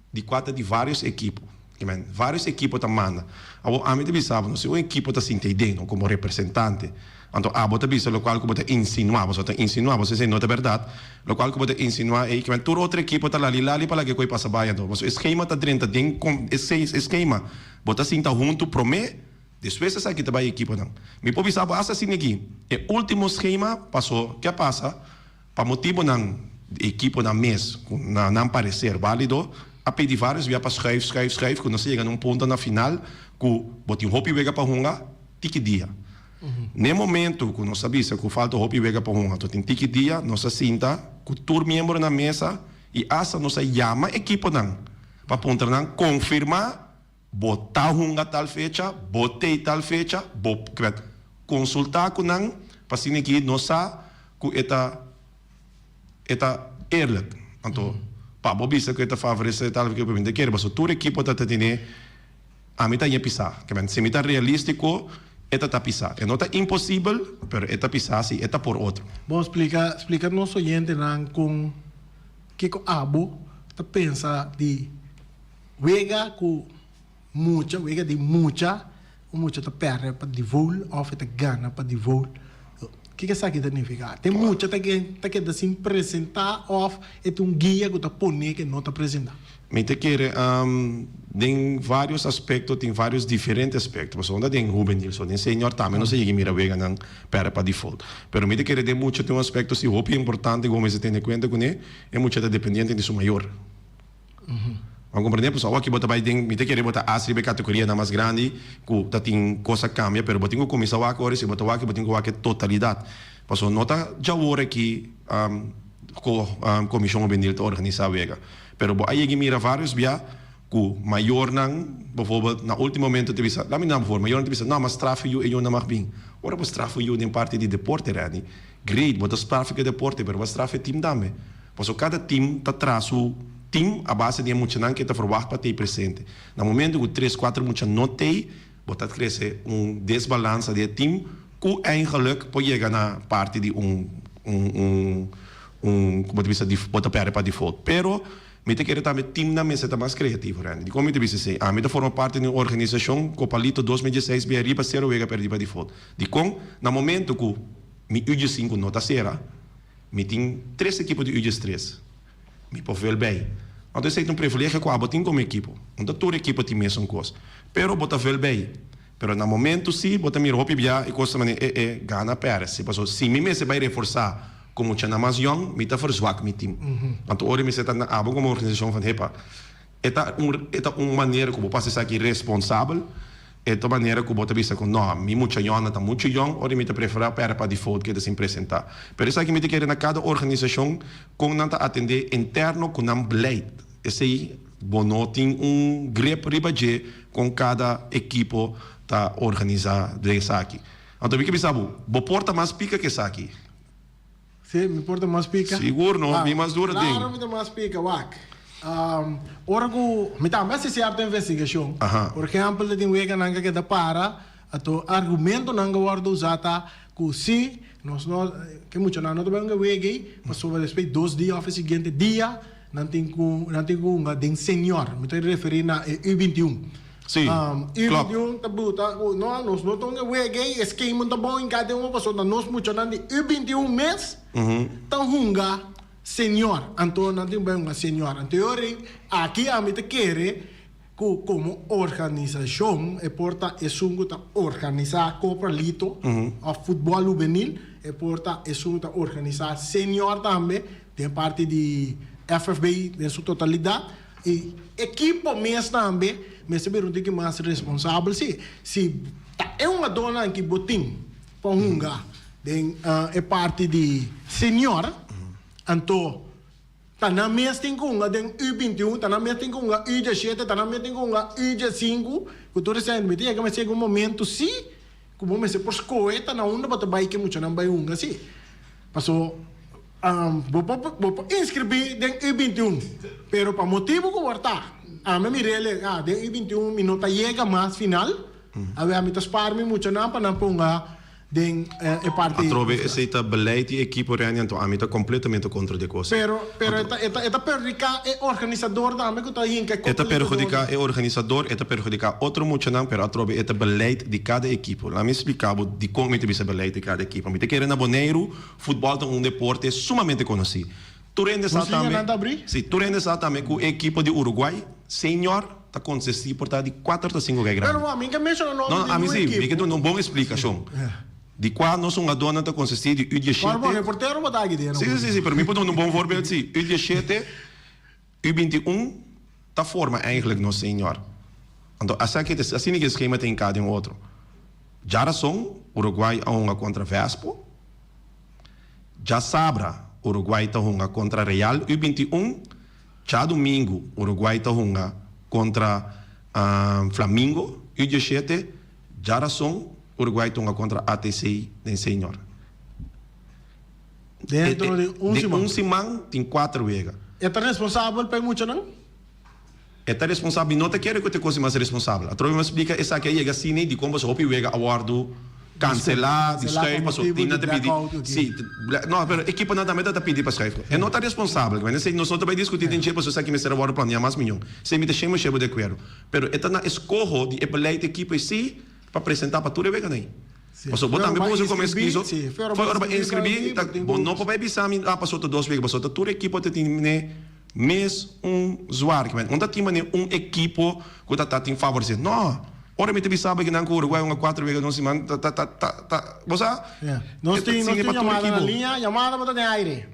di kua ta di varios ekipo. Ke men, varios ekipo ta manda. Awor ami ta bisa bo, no, si un ekipo ta sinti ei den komo representante, anto abo ta bisa lokual ku bo ta insinuá, boso ta insinuá, boso esei no ta bèrdat, lokual ku bo ta insinuá ei, ke men tur otro ekipo ta lali lali pa laga e koi pasa bai anto. Pasobra e skema ta drenta den e skema, bo ta sinta huntu promé. Despues esaki ta bai ekiponan. Mi por bisa bo hasta asina aki, e ultimo schema paso ke a pasa pa motibonan di ekiponan mes ku na nan parecer valido a pidi varios bia pa schuif schuif schuif ku nos a yega na un punto na final. ku bo tin hopi wega pa hunga tiki dia. N'e momento ku nos a bisa ku falta hopi wega pa hunga anto tin tiki dia, nos a sinta ku tur miembro na mesa i asta nos a yama ekiponan pa puntra nan konfirmá bo ta hunga tal fecha, bo tei tal fecha, bo kret konsultá ku nan pa asina ki nos sa ku e ta e ta eerlijk. Anto pa bo bisa ku e ta favoresé tal ekipo mi ta kere pasobra tur ekipo ta ta tene ami ta ña pisá. Ke men si mi ta realístiko e ta ta pisá. E no ta imposibel pero e ta pisá si e ta por otro.
Bon splika splika nos oyentenan kon kiko abo ta pensa di wega ku mucha wega di mucha Un mucha ta pèrdè pa divol òf e ta gana pa divol. Kiko esaki ta nifiká? Te mucha ta ta keda sin presentá òf e ta un guia ku ta pone ku e no ta presentá?
Mi ta kere den vários aspekto tin vários diferente aspekto. Pasobra unda den hubenil so den senior tambe nos a yega mira weganan pèrdè pa default. Pero mi ta kere den mucha tin un aspekto si hopi importante ku bo mester tene kuenta kuné, e mucha ta dependiente di su mayor. Bo a comprende? Pasobra awor ki bo ta bai den, mi ta kere bo ta hasi riba e categorianan mas grandi cu ta tin cos a cambia, pero bo tin cu cuminsa wak ora y si bo ta wak bo tin cu wak e totalidad. Pasobra no ta djawor aki cu Comision Hubenil ta organisa wega, pero bo a yega y mira varios bia cu mayornan bijvoorbeeld na ultimo momento ta bisa, laat mi nan bijvoorbeeld, mayornan ta bisa, no, mas straf yu e yu no mag bin. Ora bo straf un yu den parti di deporte, Randy, great, bo ta straf e deporte, pero bo a straf e team tambe. Pasobra kada tim ta traha su tim a base di e muchanan ku e ta verwagt pa t'ei presente. Na momento ku tres, kuater mucha no t'ei, bo ta krese un desbalansa di e tim ku eigenlik por yega na parti di un un un un komo ta bisa bo ta pèrdè pa default. Pero mi ta kere tambe timnan mester ta mas kreativo, Randy. Dikon mi ta bisa esei? Ami ta forma parti di un organisashon Kopalito 2016 bia riba sero wega pèrdí pa default. Dikon? Na momento ku mi uji sinku no ta sera. Mi tin tres ekipo di Ujes tres. Mi por vel bay. Anto esey ta un privilegio cu abo tin como ekipo. No ta tur ekipo tin mesun cos. Pero bo ta vel bay. Pero na momento si bo ta mira hopi bia e cos ta manera e e gana perde. Si pasobra si mi mester bay reforsa cu muchanan mas yong mi ta verzwak mi team. Anto ora mi mester ta na abo como organisacion van hepa. E ta un e ta un manera ku bo por hasi esaki responsabel, e ta un manera ku bo ta bisa ku no, mi mucha yòn ta muchu yòn, ora mi ta preferá pèrdè pa default keda sin presentá. Pero esaki mi ta kere na kada organisashon kon nan ta atendé interno ku nan beleid. Esei bo no tin un grip riba dje kon kada ekipo ta organisá den esaki. Anto mi ke bisa bo, bo por ta mas pika ke esaki.
Sí, mi por ta mas pica.
Sigur no, mi mas dura den.
Claro mi ta mas pica, wak. Ora cu mi tambe haci cierto investigacion. Por ehempel ta tin weganan cu a keda para, ato argumentonan cu a wordo usa ta cu si nos no, ke muchanan no ta bay hunga wega ey, pasobra despues dos dia of e siguiente dia nan tin cu nan tin cu hunga den senior. Mi ta referi na e U 21.
Sí,
U 21 ta buta cu no, nos no ta hunga wega ey, e skema ta bon hinca den un pasobra nos muchanan di U 21 mes ta hunga senior, anto nan tin bay hunga senior. Anto e ora ey aki ami ta kere cu como organisacion e por ta esun cu ta organisa Copra Lito of futbol hubenil, e por ta esun cu ta organisa senior tambe den parti di FFB den su totalidad. E ekipo mes tambe mester bira un tiki mas responsabel si. Si ta e hungadónan ki bo tin pa hunga den e parti di senior, anto ta nan mes tin ku hunga den U 21, ta nan mes tin ku hunga U 17, ta nan mes tin ku hunga U 15, ku tur esei. Mi ta yega mester yega un momento si ku bo mester por skohe ta na unda bo ta bai ke muchanan bai hunga si. Paso bo por bo por inscribí den U 21, pero pa motibu ku bo ta, ami a mir'é ah den U 21 mi no ta yega mas final, awe ami ta spar mi muchanan pa nan ponga den e parti.
Atrobe esei ta beleid di ekipo Renny anto ami ta completamente contra di e cos ei.
Pero pero e ta e ta e ta perhudica e organisador tambe ku ta hinka e
E ta perhudica e organisador, e ta perhudica otro muchanan, pero atrobe e ta beleid di kada ekipo. Laat mi splica bo dikon mi ta bisa beleid di kada ekipo. Mi ta kere na Boneiru futbol ta un deporte sumamente konosí. Tur hende sa
Nos liganan
tambe,
ta abrí?
si, tur hende sa tambe ku e ekipo di Uruguay, senior, ta konsistí por ta di kuater ta sinku gai grandi.
Pero ami ke menshoná
No,
nomber
no,
di
ami
ningun
si, mi ke
ekipo.
duna un bon esplikashon. Di kua nos hungadónan ta konsistí di U
Por bon,
17.
e portero bo ta aki den.
Si, si, si, si, pero mi por duna un bon voorbeeld si. U 17, U 21 ta forma eigenlijk nos senior. Anto asina ke asina ke skema ta hinká den otro. Djarason Uruguay a hunga kontra Vespo. Djasabra Uruguay ta hunga kontra Real U 21. Djadumingu Uruguay ta hunga kontra Flamingo U 17. Djarason Uruguay ta hunga kontra ATC den Senior.
Dentro di un siman.
Den un siman tin kuater wega.
E ta responsabel pa e muchanan?
E ta responsabel. Mi no ta kere ku ta e kos di mas responsabel. Atrobe mi a splika esaki a yega asina dikon pasobra hopi wega a wòrdu kanselá, di schuif pasobra tin nan ta pidi si, no pero ekiponan tambe ta ta pidi pa schuif. E no ta responsabel. Esei nos no ta bai diskutí den dje pasobra esaki mester a wòrdu planiá mas miñon. Esei mi ta shema sheba di akuerdo. Pero e ta na eskoho di e beleid di ekipo esei pa presentá pa tur e weganan ei. Pasobra bo tambe por usa komo excusa, for ora bo inscribí ta bo no por bai bisa mi a pasobra ta dos wega pasobra ta tur ekipo ta tin ne mes un zwaar kimen no ta tin manera un ekipo ku ta ta tin favoresé no ora mi ta bisa bo kinan ku Uruguay hunga kuater wega den un siman ta ta ta ta bo sa
Nos tin nos tin yamada na liña yamada bo ta den aire.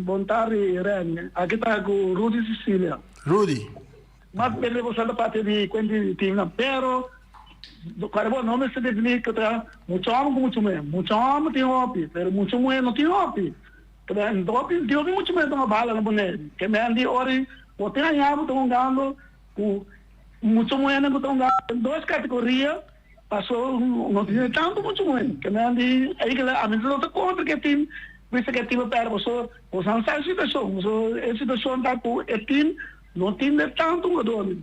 Bon tardi Rene aki ta ku Rudy Cecilia.
Rudy.
Mas bende bo sa ta papia di kuenta di teamnan pero Kore bo no mester defini ku ta mucha hòmber ku mucha muhé. Mucha hòmber tin hopi, pero mucha muhé no tin hopi. Tin hopi tin hopi mucha muhé ta bala na Boneiru. Ke men di ora bo tin aña bo ta hungando ku mucha muhénan ku ta hungando den dos kategoria paso no tin tantu mucha muhé. Ke men di eigentlik ami no ta kontra ku e tim bisa ku e tim a pèrdè paso bo sa e situashon. Paso e situashon ta ku e tim no tin de tantu hungadónan.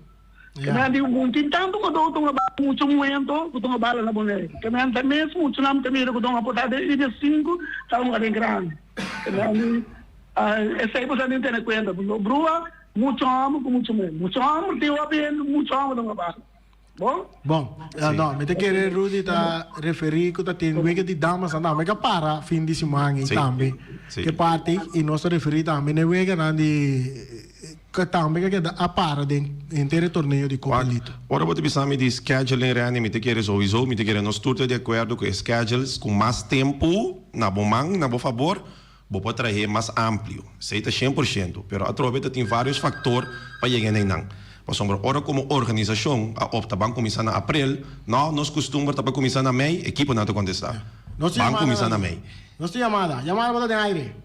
Ke men di un tin tantu ku ta bala muchu muento ku ta bala na Boneiru. Ke men ta mes muchunan ta mira ku ta por ta den Idia sinku ta hunga den grandi. Ke men di esei bo sa tin tene kuenta. No brua muchu hòmber ku muchu muhé. Muchu hòmber tin hopi hende muchu hòmber ta hunga bala. Bon?
Bon, no, mi ta kere Rudy ta referí ku ta tin wega di damas nan tambe ka para fin di siman ei tambe. Ke parti i nos ta referí tambe na e weganan di. Cu tambe ka keda a para den henter e torneo di Copa Lito.
Ora bo ta bisa mi di scheduling Randy mi ta kere souiso mi ta kere nos tur ta di acuerdo cu e schedules cu mas tempo na bo man na bo fabor bo por trahe mas amplio esey ta 100% pero atrobe ta tin varios factor pa yega na eynan pasobra ora como organisacion a opta ban cuminsa na april no nos custumber ta pa cuminsa na mei ekiponan ta contesta ban cuminsa na mei.
Nos tin yamada. Yamada bo ta den aire.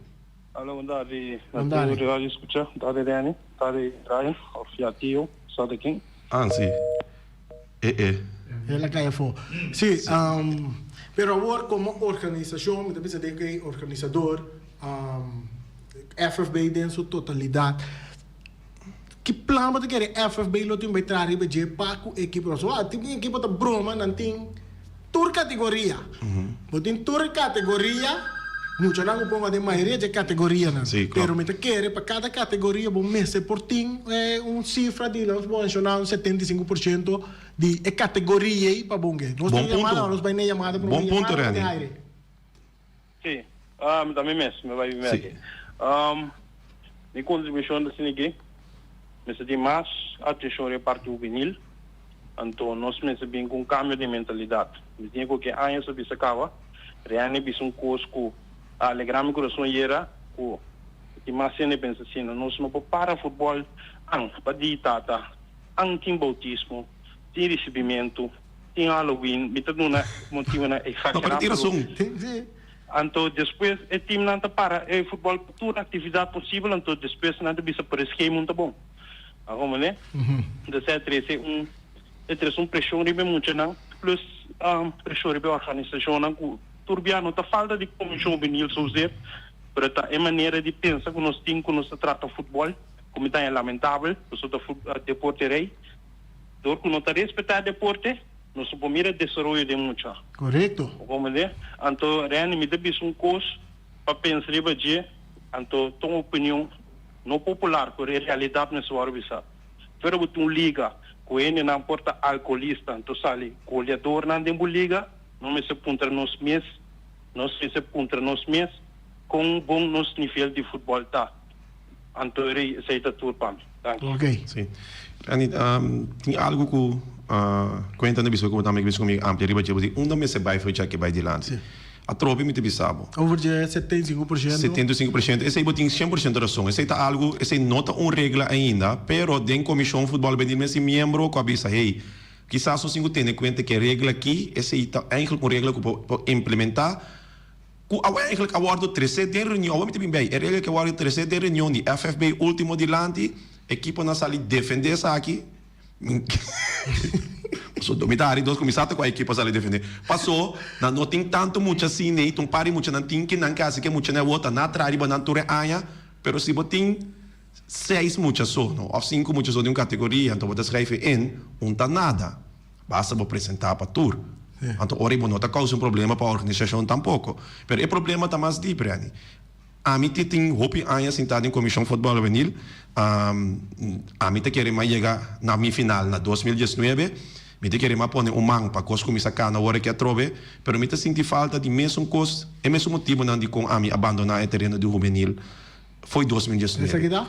Alo, bon tardi na tur radio escucha. Bon tardi Danny, bon tardi Ryan of ya tio, sa ta ken.
Ah si, e e.
El a cay afo. Si, pero awor como organisacion, mi ta bisa den cu organisador, FFB den su totalidad, ki plan bo ta kere FFB lo tin bay traha riba dje pa cu ekipo? Pasobra tin ekipo ta broma, nan tin tur categoria. Bo tin tur categoria, muchanan cu ponga den mayoria dje categorianan.
Sí, klopt.
Pero mi ta kere pa cada categoria bo mester por tin un cifra di, laat ons menciona un 75% di e categoria ey pa bo. Nos
Bon
tin yamada,
punto.
nos bay na e yamada prome.
Bon punto,
Yamada bo ta den
Randy.
aire.
Sí, mi ta mi mes, mi bai mi
Sí.
aki. Mi kontribushon ta asina ki, mester tin mas atenshon riba e parti hubenil, anto nos mester bin ku un kambio di mentalidat. Mi tin ku ke aña sa bisa kaba, Rihanna bisa un kos ku a alegrá mi kurason yera ku tin mas hende pensa asina, nos no por para futbòl an pa di tata, an tin boutismo, tin risibimentu. Tin Halloween, mi ta duna motivonan
No, pero
exagerá,
tin
pero
rason.
Sí.
anto despues e teamnan ta para e futbol pa tur actividad posibel, anto despues nan ta bisa pero e schema ta bon. A comprende? Entonces e trece un e trece un presion riba e muchanan plus presion riba e organisacionnan cu tur bia no ta falta di comision hubenil zozeer, pero ta e manera di pensa cu nos tin cu nos ta trata futbol cu mi ta haña lamentabel, pasobra ta deporte rey. Dor ku no ta respetá deporte, nos no por mira desaroyo den mucha.
Korekto.
Bo komprendé? Anto, Randy, mi ta bisa un kos pa pensa riba dje, anto ta un opinion no popular, pero e realidat mester wòrdu bisá. Fuera bo tin un liga ku hendenan por ta alkoholista, anto sali goleadornan den bo liga, no mester puntra nos mes, nos mester puntra nos mes kon bon nos nivel di futbòl ta. Anto rei esei ta tur pa mi. Danki.
Ok.
Sí. Randy, tin algo ku Quentin a bisa ku bo tambe a bisa ku mi amplia riba dje, bo di unda mester bai for dja ke bai dilanti.
Sí.
Atrobe mi ta bisa bo.
Over dje 75%.
75%, esei bo tin 100% rason. Esei ta algu, esei no ta un regla ainda, pero den Komishon Futbòl Benil mes tin miembro ku a bisa, hey, kisas nos tin ku tene kuenta ku e regla aki, esei ta eigenlijk un regla ku por por implementá, ku awe eigenlijk a wòrdu tresé den reunion, awe mi ta bin bei, e regla ku a wòrdu tresé den reunion di FFB último dilanti, ekiponan sali defendé esaki. Paso mi ta hari dos kuminsá ta ku a ekipo sali defendé. Paso nan no tin tantu mucha asina ei, ta un par di mucha nan tin kinan ke hasi ke mucha nan e wou ta na traha riba nan tur e aña, pero si bo tin seis mucha so no òf sinku mucha so di un kategoria anto bo ta skrijf in un ta nada. Basta bo presentá pa tur. Anto ora ei bo no ta kousa un problema pa organisashon tampoko. Pero e problema ta mas dip, Renny. Ami ti tin hopi aña sintá den Komishon Futbòl Hubenil. Ami ta kere mas yega na mi final na 2019. Mi ta kere mas pone un man pa kos kuminsá kana ora ki atrobe, pero mi ta sinti falta di mesun kos, e mesun motibunan dikon ami a bandoná e tereno di hubenil fo'i 2019.
Esaki ta?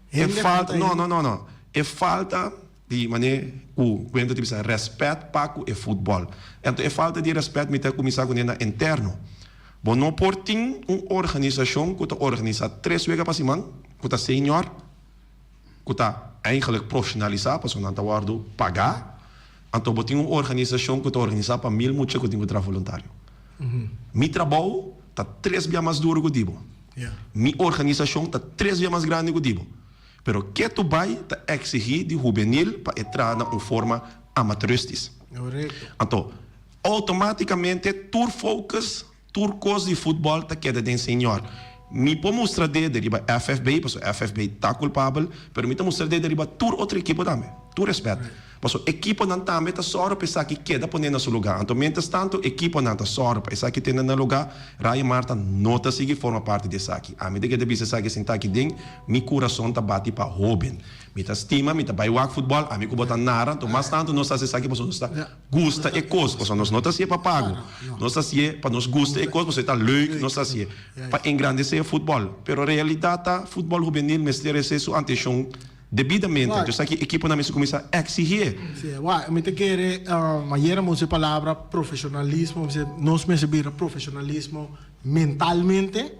E falta, no, no, no, no. E falta di manera ku Wendel ta bisa rèspèt pa ku e futbòl. Anto e falta di rèspèt mi ta kuminsá kuné na interno. Bo no por tin un organisashon ku ta organisá tres wega pa siman, ku ta senior, ku ta eigenlijk profeshonalisá pasobra nan ta wòrdu pagá, anto bo tin un organisashon ku ta organisá pa mil mucha ku tin ku traha voluntario. Mi trabou ta tres bia mas duru ku di bo. Mi organisashon ta tres bia mas grandi ku di bo. Pero ketu bai ta eksigí di hubenil pa e traha na un forma amateuristisch. Anto, Automáticamente tur focus, tur cos di futbol ta keda den Señor. Mi por mustra dede riba FFB, pasobra FFB ta culpabel, pero mi ta mustra dede riba tur otro ekipo tambe. Tur respet. Pasobra ekiponan tambe ta sòru pa esaki keda pone na su lugar. Anto mientras tanto ekiponan ta sòru pa esaki tene na lugar, Raya Marta no ta sigui forma parti di esaki. Ami ta keda bisa esaki sinta aki den mi curason ta bati pa hoben. Mi ta stima, mi ta bai wak futbol, ami cu bo ta nara, anto mas tanto nos ta haci esaki pasobra nos ta Gusta e kos, pasobra nos no ta hasié pa pago. Nos ta hasié pa nos gusta e kos, pasobra e ta leuk, nos ta hasié pa engrandesé e futbòl. Pero realidat ta, futbòl hubenil mester resé su atenshon debidamente. Anto esaki ekiponan mester kuminsá eksigié.
Sí, wak, mi ta kere, ayera mi usa e palabra profeshonalismo, mi bisa nos mester bira profeshonalismo mentalmente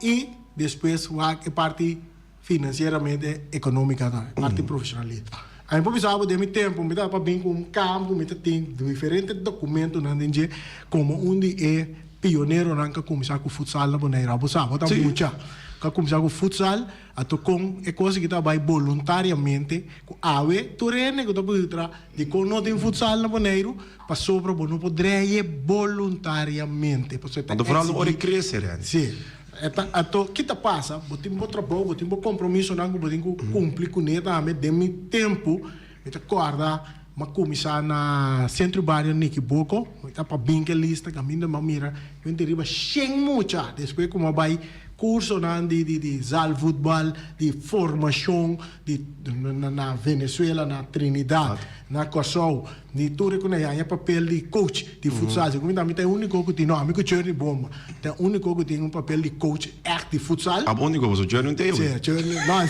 i despues wak e parti financieramente economica tambe parti profesionalismo ami por bisa bo den mi tempo mi tabata bin cu un campo mi ta tin diferente documentonan den dje como un di e pioneronan cu a cuminsa cu futsal na Bonaire abo sa bo ta mucha cu a cuminsa cu futsal ato con e cos aki ta bay boluntariamente cu awe tur hende cu ta butra dicon no tin futsal na Bonaire pasobra bo no por dreye boluntariamente pasobra ta
Anto vooral
exigi
ora e crece Renny.
Si. E ta ato ki ta pasa, bo tin bo trabou, bo tin bo kompromisonan ku bo tin ku kumpli kuné tambe. Den mi tempu mi ta kòrda mi a kuminsá na Sentro Bario Nikiboko, mi ta pa binke lista kaminda mi a mira ku riba shen mucha. Despues ku mi a bai kursonan di di di zaalvoetbal, di formashon di na Venezuela, na Trinidad, na Kòrsou. Ni tur e ku na haña papel di coach di futsal. Segun mi ta, mi ta e úniko ku tin, no, ami ku Journey Bomba ta e úniko ku tin un papel di coach ègt di futsal.
Abo úniko pasobra Journey un teo.
Sí, Journey, no,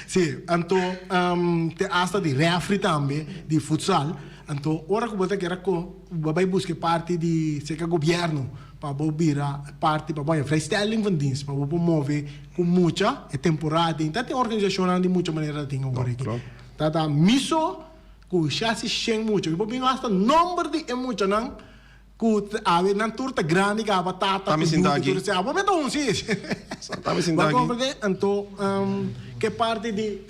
sí. Anto, te asta di refri tambe di futsal. Anto, ora ku bo ta kere ko, bo bai buska e parti di serka gobièrnu pa bo bira parti, pa bo haña vrijstelling van dienst, pa bo por move ku mucha e temporada den. Ta tin organisashonnan di mucha manera ta tin awor aki. Ta ta miso. Ku shasi shen mucha. Mi por bin hasta nomber di e muchanan ku awe nan tur ta grandi kaba tata ku yu ku tur esei. Abo mi ta un si. Bo a komprende? Anto ke parti di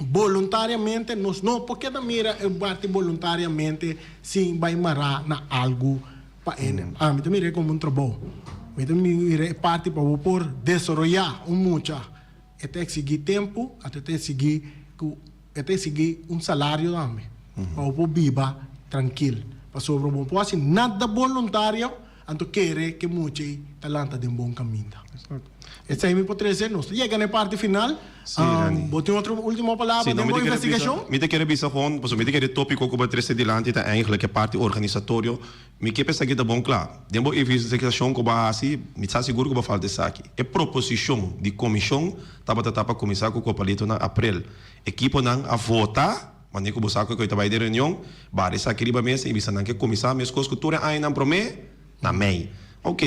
boluntariamente nos no por keda mira e parti boluntariamente sin bai mará na algu pa hende. Ami ta mira e komo un trabou. Mi ta mira e parti pa bo por desaroyá un mucha e ta eksigí tempu, anto e ta eksigí ku. E ta exigi un salario tambe pa bo por biba trankil. Pasobra bo no por haci nada boluntario anto kere ke mucha ei ta lanta den bon caminda. Esei mi por trece. Nos ta yega na e parti final. Bo tin otro ultimo palabra den bo investigacion?
Mi ta kere bisa gewoon, pasobra mi ta kere e topico cu bo a trece dilanti ta eigenlijk e parti organisatorio. Mi ke pa esaki ta bon kla. Den bo investigashon ku bo a hasi, mi sa sigur ku bo falta esaki. E proposishon di komishon tabata ta pa kuminsá ku Kopalito na aprel. Ekiponan a vota, manera ku bo sa ku e ta bai den reunion, bara esaki riba mesa i bisa nan ke kuminsá meskos ku tur e añanan promé. Na mei. Ok,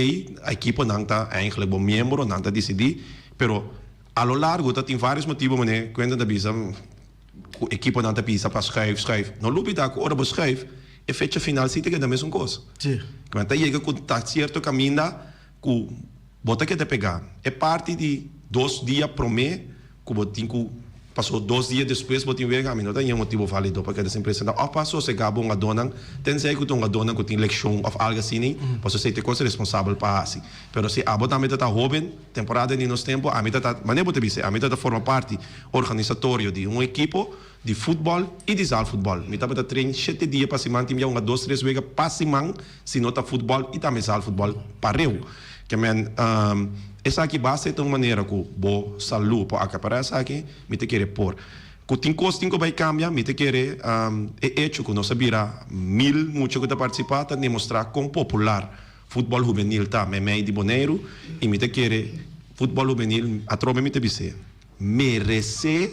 ekiponan ta eigenlijk bo miembro, nan ta disidí, pero a lo largo ta tin vários motibu manera Quentin ta bisa ku ekiponan ta bisa pa schuif, schuif. No lubidá ku ora bo schuif, e fecha final si ta keda mesun kos. Kimen ta yega ku ta sierto kaminda ku bo ta keda pegá. E parti di dos dia promé ku bo tin ku paso dos dia despues bo tin wega, mi no ta haña motibu válido pa keda sin presentá òf pa sosegá bo hungadónan, tensei ku ta hungadónan ku tin lekshon òf algu asina, pasobra esei ta e kos responsabel pa hasi. Pero si abo tambe ta ta hóben, temporada di nos tempu, ami ta ta, manera bo ta bisa, ami ta ta forma parti organisatorio di un ekipo di futbòl i di zaalfutbòl. Mi tabata train shete dia pa siman, tin bia hunga dos tres wega pa siman, si no ta futbòl i tambe zaalfutbòl pareu. Ke men, esaki basta e ta un manera ku bo salú por akapará esaki, mi ta kere por. Ku tin kos tin ku bai kambia, mi ta kere e echo ku nos a bira mil mucha ku ta partisipá ta demostrá kon popular futbòl hubenil ta meimei di Boneiru i mi ta kere futbòl hubenil atrobe mi ta bis'é meresé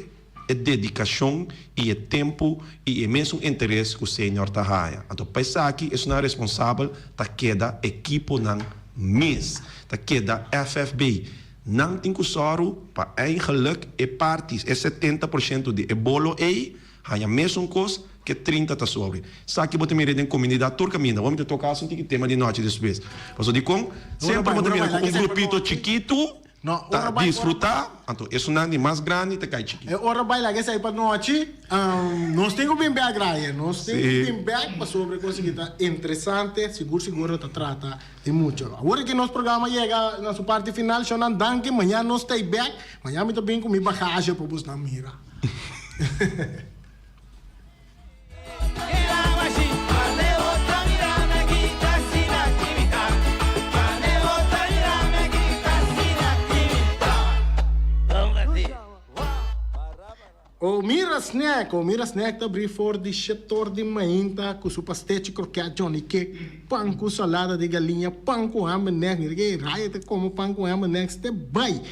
e dedikashon i e tempu i e mesun interes ku senior ta haña. Anto pa esaki esunnan responsabel ta keda ekiponan mes, ta keda FFB. Nan tin ku sòru pa eigenlik e parti, e 70 por shento di e bolo ei haña mesun kos ku e 30 ta sobre. Esaki bo ta mira den komunidat tur kaminda. Bo mi ta toka asun tiki tema di nochi despues. Pasobra dikon semper bo ta mira ku un grupito chikitu
No,
Ta
ora bai, ora
disfrutá, anto esunnan di mas grandi ta kai chikí.
E ora bai laga esei pa nochi, nos tin ku bin bèk Ryan, nos tin ku
Sí.
bin bèk pasobra e kos aki ta interesante, sigur sigur ta trata di mucho. Awor ki nos programa yega na su parti final, shownan danki, mañan nos ta ei bèk, mañan mi ta bin ku mi bagahe pa bosnan mira. O mira snack, o mira snack ta abri for di shetor di mainta cu su pastechi kroket Johnny Cake, pan cu salada di galiña, pan cu ham en egg, mira ke raya ta come pan cu ham en egg, ste bay.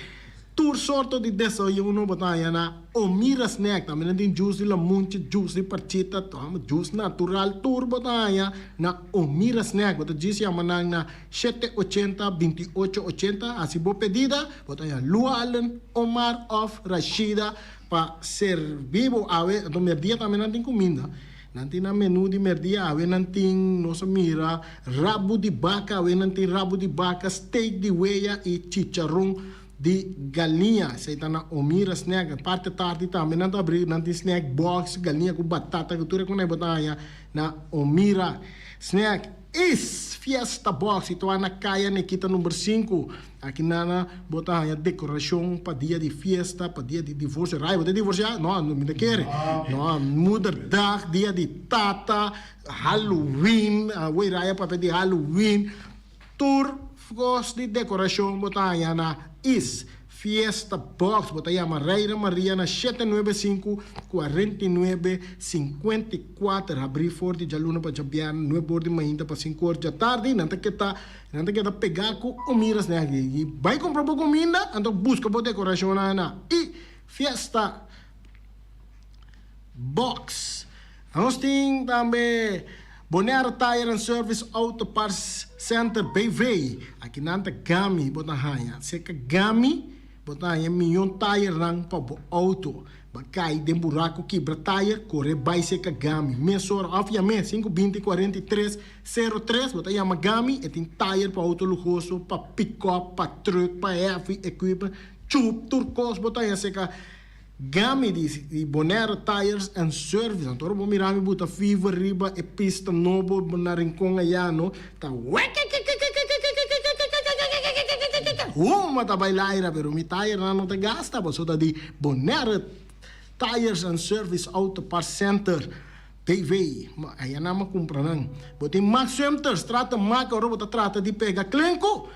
Tur sorto di desayuno bo ta haña na Omira Snack. Tambe nan tin juice di lamunchi, juice di parchita, juice natural, tur bo ta haña na Omira Snack. Bo ta djis yama nan na shete ochenta, binti ocho ochenta, hasi bo pedida, bo ta haña Lu Allen, Omar of Rashida pa serbi bo awe. Anto merdia tambe nan tin kuminda. Nan tin nan menu di merdia, awe nan tin, nos a mira, rabu di baka, awe nan tin rabu di baka, steak di weya i chicharon di galiña. Esei ta na Omira Snack. Parti tardi tambe nan ta abri, nan tin snack box, galiña ku batata, ku tur e kos bo ta haña na Omira Snack. Is Fiesta Box situá na Kaya Nikita number sinku. Aki nana bo ta haña dekorashon pa dia di fiesta, pa dia di divorsio. Rai, bo ta divorsiá? No, mi ta kere. No, moederdag, dia di tata, Halloween, awor Rai a papia di Halloween. Tur kos di dekorashon bo ta haña na Is Fiesta Box. Bo ta yama Reina Maria na shete nuebe sinku, 49, 54. Habrí for di djaluna pa djabièrnè, nuebe or di mainta pa sinku or djatardi. Nan ta keda Nan ta keda pegá ku un miras den aki. I bai kumpra bo kuminda, anto buska bo dekorashonnan na i Fiesta Box. Nos tin tambe Bonaire Tire and Service Auto Parts Center BV. Aki nan ta Gami bo ta haña. Serka Gami bo ta haña miyon tayernan pa bo auto. Ba kai den buraku kibra tayer, kore bai serka Gami mesora òf yam'é 5 20 43 03, bo ta yama Gami, e tin tayer pa auto luhoso, pa pick-up, pa truck, pa heavy equipment, chup, tur kos bo ta haña serka Gami di Bonaire Tires and Service. Anto ora bo mira mi buta fever riba e pista nobo na Rincon ayá no, ta wekekekekekekekekekekekekekekekekekekeke huma ta bai laira, pero mi tayernan no ta gasta pasobra ta di Bonaire Tires and Service Auto Parts Center. BV, Ma aya nan a cumpra nan. Bo tin Max Sumter, trata Max ora bo ta trata di pega klenku.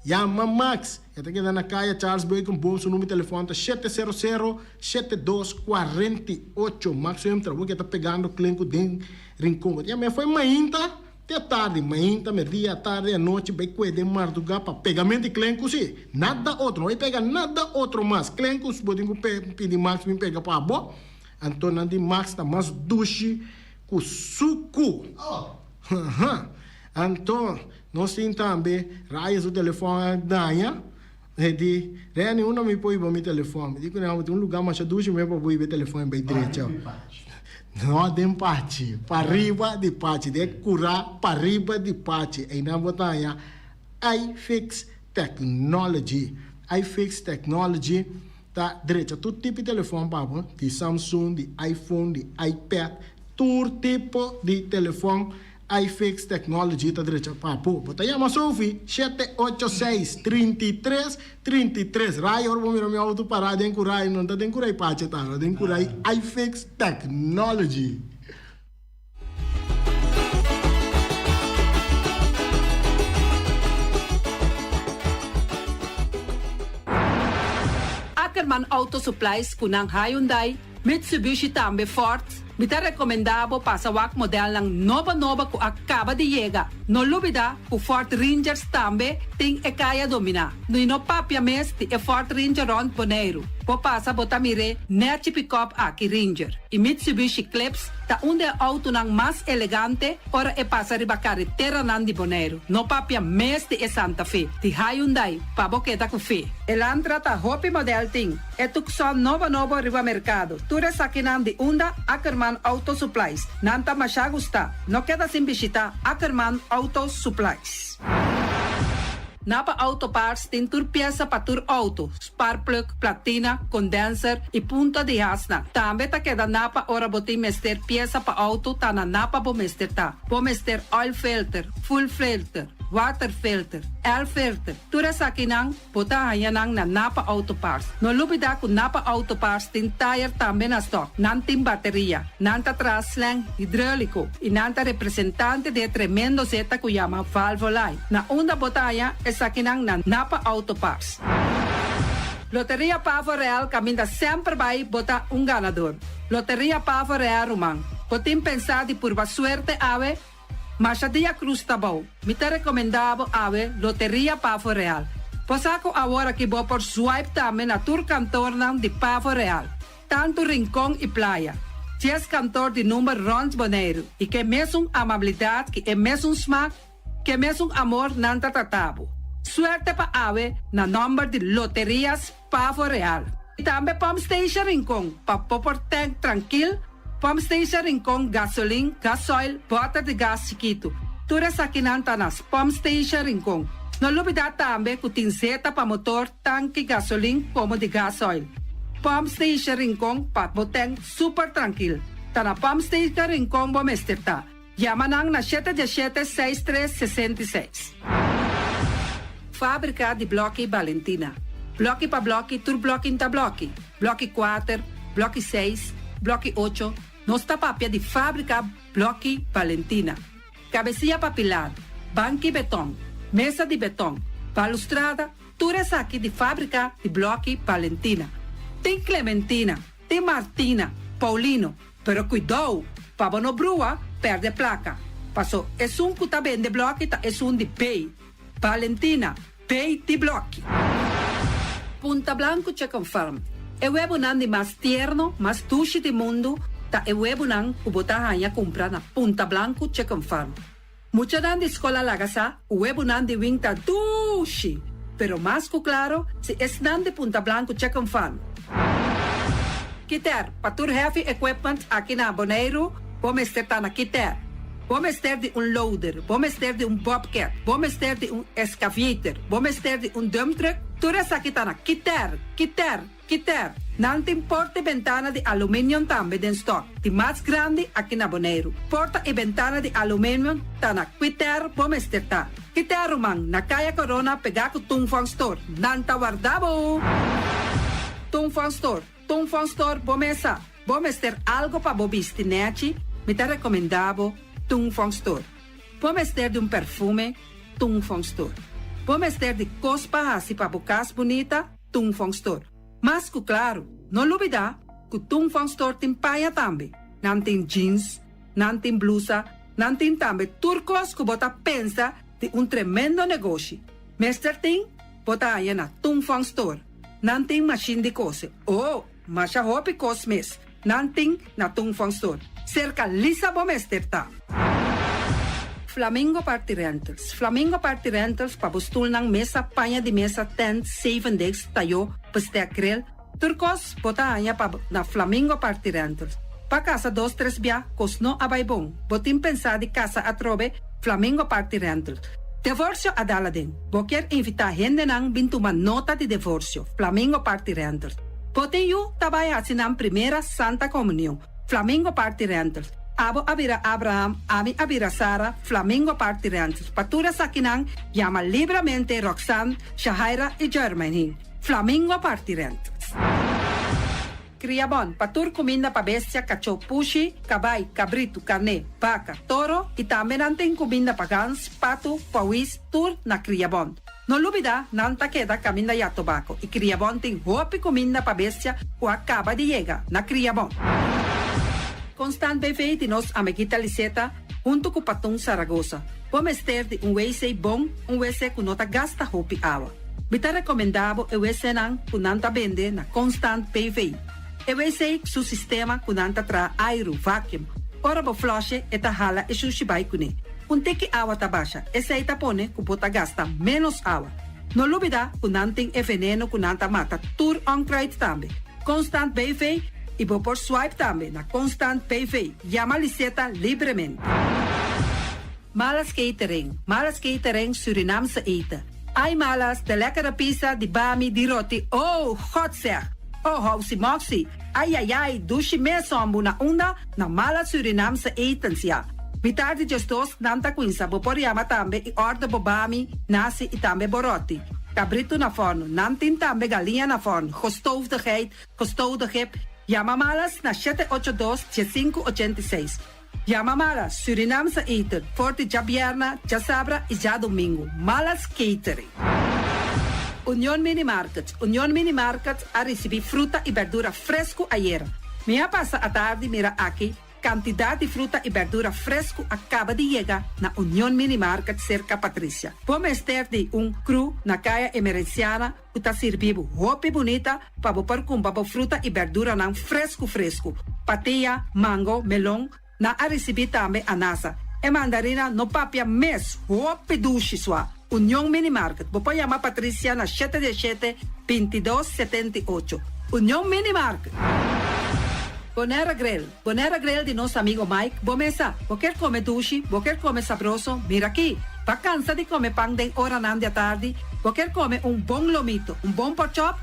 Yama Max. E ta keda na Kaya Charles Beukenboom, su number di telefon ta shete sero sero, shete dos, kuarenta i ocho. Max Sumter, awor ke ta pegando klenku den Rincon. Bo ta yama e foi mainta te atardi, mainta, merdia, atardi, anochi, bai kue den marduga pa pegamento di klenku si. Nada otro, no bai pega nada otro mas. Klenku bo tin ku pidi Max bin pega pa bo. Anto nan di Max ta mas dushi ku suku. Haha. Anto. Nos tin tambe Raya su telefòn a daña. E di, Renny, unda mi por hiba mi telefòn? Mi di ku nan, tin un lugá masha dushi mi por hiba e telefòn e bai drecha. No den Pachi, pariba di Pachi, den kurá pariba di Pachi. Einan bo ta haña iFix Technology. iFix Technology ta drecha tur tipo di telefòn pa bo, di Samsung, di iPhone, di iPad, tur tipo di telefòn iFix Technology ta drecha pa bo. Bo ta yama Sophie, 786 33 33. Rai ora bo mira mi auto pará den kurai, no ta den kurai Pache ta, ta den kurai iFix Technology.
Ackerman Auto Supplies ku nan Hyundai, Mitsubishi tambe Ford, mi ta rekomendá bo pasa wak modelnan nobo nobo ku a kaba di yega. No lubidá ku Ford Rangers tambe tin e kaya dominá. I no papia mes di e Ford Ranger rònt Boneiru. Bo pasa bo ta mir'é nèchi pikòp aki Ranger. I Mitsubishi Eclipse ta un di e outonan mas elegante ora e pasa riba kareteranan di Boneiru. No papia mes di e Santa Fe di Hyundai pa bo keda ku fe. Elantra ta hopi model tin. E Tucson nobo nobo riba merkado. Tur esakinan di unda Ackerman Auto Supplies. Nan ta masha gusta. No keda sin bishita Ackerman Auto Supplies. Napa Auto Parts tin tur piesa pa tur auto, sparkplug, platina, condenser y punta di hasnan. Tambe ta keda Napa ora bo tin mester piesa pa auto ta na Napa bo mester ta. Bo mester oil filter, fuel filter, water filter, air filter, tur esakinan Bo ta haña nan na Napa Auto Parts. No lubidá ku Napa Auto Parts tin tayer tambe na stòk. Nan tin bateria. Nan ta traha slang hidróliko i nan ta representante di e tremendo zeta ku yama Valvoline. Na unda bo ta haña esakinan na Napa Auto Parts. Loteria Pavo Real kaminda semper bai bo ta un ganador. Loteria Pavo Real ruman. Bo tin pensá di purba suerte awe? Masha dia cruz ta bou. Mi ta recomenda bo awe Loteria Pavo Real. Bo sa cu awor aki bo por swipe tambe na tur kantornan di Pavo Real, tanto Rincon y Playa. Dies kantor di number rond Boneiru y ke mesun amabilidad ki e mesun smak, ke mesun amor nan ta trata bo. Suerte pa awe na nomber di Loterias Pavo Real. Y tambe Pump Station Rincon pa bo por tank trankil, Pump Station Rincon gasolin, gasoil, boter di gas chikitu. Tur esakinan ta na Pump Station Rincon. No lubida tambe cu tin zeta pa motor, tanki gasolin como di gasoil. Pump Station Rincon pa bo tank super trankil. Ta na Pump Station Rincon bo mester ta. Yama nan na shete diesshete seis tres 66. Fábrika di blòki Balentina. Blòki pa blòki tur blòki n'ta blòki. Blòki kuater, blòki seis, blòki ocho, nos ta papia di fábrika blòki Balentina. Kabesia pa pilar, banki betòn, mesa di betòn, balustrada, tur esaki di fábrika di blòki Balentina. Tin Clementina, tin Martina, Paulino, Pero kuidou, pa bo no brua, pèrdè plaka. Paso esun ku ta bende blòki ta esun di Bay. Valentina, Bay di blòki. Punta Blanco Chicken Farm, E webunan di mas tierno, mas dushi di mundu ta e webunan ku bo ta haña kumpra na Punta Blanco Chicken Farm. Muchanan di skol a laga sa ku webunan di wing ta dushi, pero mas ku klaro si esnan di Punta Blanco Chicken Farm. Kiter, pa tur heavy equipment aki na Boneiru, bo mester ta na Kiter. Bo mester di un loader, bo mester di un bobcat, bo mester di un excavator, bo mester di un dump truck, tur esaki ta na Kiter, Kiter, Kiter, nan tin porta i bentana di aluminium tambe den stock, di mas grandi aki na Boneiru. Porta i bentana di aluminium ta na Kiter bo mester ta. Kiter ruman, na Kaya Corona pegá ku Tung Fong Store. Nan ta warda bo! Tung Fong Store, Tung Fong Store bo mesa. Bo mester algo pa bo bisti nèchi, mi ta rekomendá bo Tung Fong Store. Bo mester di un perfume, Tung Fong Store. Bo mester di kos pa hasi pa bo kas bunita, Tung Fong Store. Mas ku klaru, no lubidá ku Tung Fong Store tin paña tambe. Nan tin jeans, nan tin blusa, nan tin tambe tur kos ku bo ta pensa di un tremendo negoshi. Mester tin, bo ta haña na Tung Fong Store. Nan tin mashin di kose. Oh, masha hopi kos mes nan tin na Tung Fong Store. Serka Lisa bo mester ta. Flamingo Party Rentals. Flamingo Party Rentals pa bo stulnan, mesa, paña di mesa, tent, zevendegs, tayó, bestek, grill, tur kos bo ta haña pa na Flamingo Party Rentals. Pa kasa dos tres bia, kos no a bai bon. Bo tin pensá di kasa atrobe? Flamingo Party Rentals. Devorsio a dal aden. Bo kier invitá hendenan bin tuma nota di devorsio? Flamingo Party Rentals. Bo tin yu ta bai hasi nan primera Santa Komunion? Flamingo Party Rentals. Abo a bira Abraham, ami a bira Sara, Flamingo Party Rentals. Pa tur esakinan, yama libramente Roxanne, Shahaira i Jermaine. Flamingo Party Rentals. Kriabon, pa tur kuminda pa bestia, kachó, pushi, kabai, kabritu, karné, baka, toro i tambe nan tin kuminda pa gans, patu, pawis, tur na Kriabon. No lubida, nan ta keda kaminda ya tobako i Kriabon tin hopi kuminda pa bestia ku a kaba di yega na Kriabon. Constant BV di nos amiguita Liseta huntu ku Patun Saragosa. Bo mester di un wc bon, un wc ku no ta gasta hopi awa. Mi ta rekomendá bo e wcnan ku nan ta bende na Constant BV. E wc su sistema ku nan ta traha airu, vacuum. Ora bo flush'e e ta hala e shushi bai kuné. Un tiki awa ta basha, esei ta pone ku bo ta gasta ménos awa. No lubidá ku nan tin e veneno ku nan ta mata tur onkruid tambe. Constant BV i bo por swipe tambe na Constant BV. Yama Liseta libremente. Malas Catering, Malas Catering Surinaamse eten. Ai Malas, de lekkere pizza, di bami, di roti, oh, God zeg! Oh, housi moxi, ai ai ai, dushi mes hombu na unda? Na Malas Surinaamse etens, ya. Mitar di djesdos nan ta cuinsa, bo por yama tambe y order bo bami, nasi y tambe bo roti. Cabrito na forno, nan tin tambe galiña na forno, gestoofde geit, gestoofde gip. Yama Malas na 782 1586. Yama Malas Surinaamse eten for di djabierna, djasabra y djadomingo. Malas Catering. Union Mini Market Union Mini Market a ricibi fruta y berdura fresco ayera. Mi a pasa atardi mira aki cantidad di fruta y berdura fresco a caba di yega na Union Mini Market cerca Patricia. Bo mester di un crew na Caya Emerenciana ku ta sirbi bo hopi bunita pa bo por kumpra bo fruta i berduranan fresku fresku. Patia, mango, melon, nan a risibí tambe anasa. E mandarina no papia mes, hopi dushi sua. Union Mini Market, bo por yama Patricia na shete diesshete, bintidos, 78. Union Mini Market! Bonera Grill, Bonera Grill di nos amigo Mike, bo mesa, bo kier come dushi, bo kier come sabroso, mira aki! Ba cansa di come pan den oranan di atardi, bo kier come un bon lomito, un bon porkchop?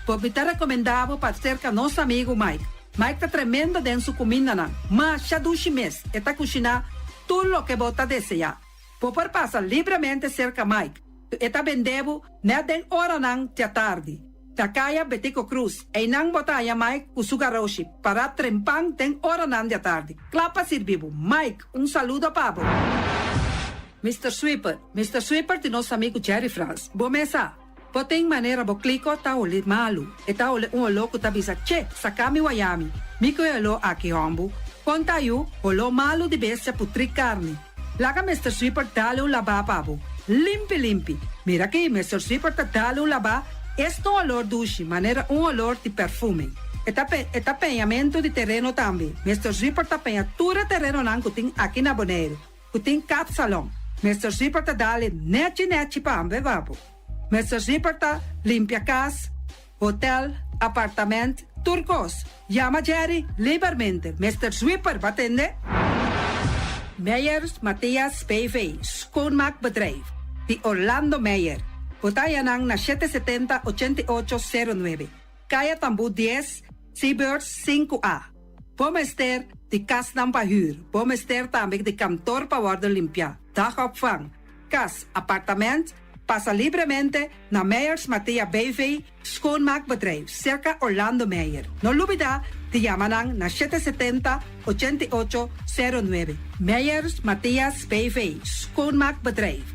Bo mi ta recomenda bo pa cerca nos amigo Mike. Mike ta tremendo den su cumindanan, masha dushi mes, e ta cushina tur loke bo ta desea. Bo por pasa libremente cerca Mike, e ta bende bo net den oranan di atardi. Na Kaya Betico Cruz, einan bo ta haña Mike ku su garoshi pará trempan den oranan di atardi, kla pa sirbi bo. Mike, un saludo pa bo. Mister Sweeper, Mister Sweeper di nos amigu Jerry Frans. Bo mes sa, bo tin manera bo kliko ta holi malu. E ta holi un oló ku ta bisa, Che, saka mi wayami. Mi ku e oló aki, hòmbu. Kon ta yu, holó malu di bestia putrí karni. Laga Mister Sweeper dale un labá pa bo. Limpi limpi. Mira aki, Mister Sweeper ta dale un labá, es ta un olor dushi, manera un olor di perfume. E ta pe, e ta peñamentu di tereno tambe. Mister Sweeper ta peña tur e terenonan ku tin aki na Boneiru, ku tin kapsalon. Mister Sweeper ta dale nechi nechi pa ambe pa bo. Mister Sweeper ta limpia kas, hotel, apartament, tur kos. Yama Jerry libermente. Mister Sweeper, bo a tende? Meyers Mathias BV, Schoonmaakbedrijf, di Orlando Meyer. Bo ta haña nan na 770 88 09, Kaya Tambú 10, Seabirds 5A. Bo mester di kasnan pa hür. Bo mester tambe di kantor pa wòrdu limpiá, dagopvang, kas, apartament. Pasa libremente na Meyers Mathea BV Schoonmaakbedrijf, serka Orlando Meyer. No lubida di yama nan na 770 88 09. Meyers Mathias BV Schoonmaakbedrijf.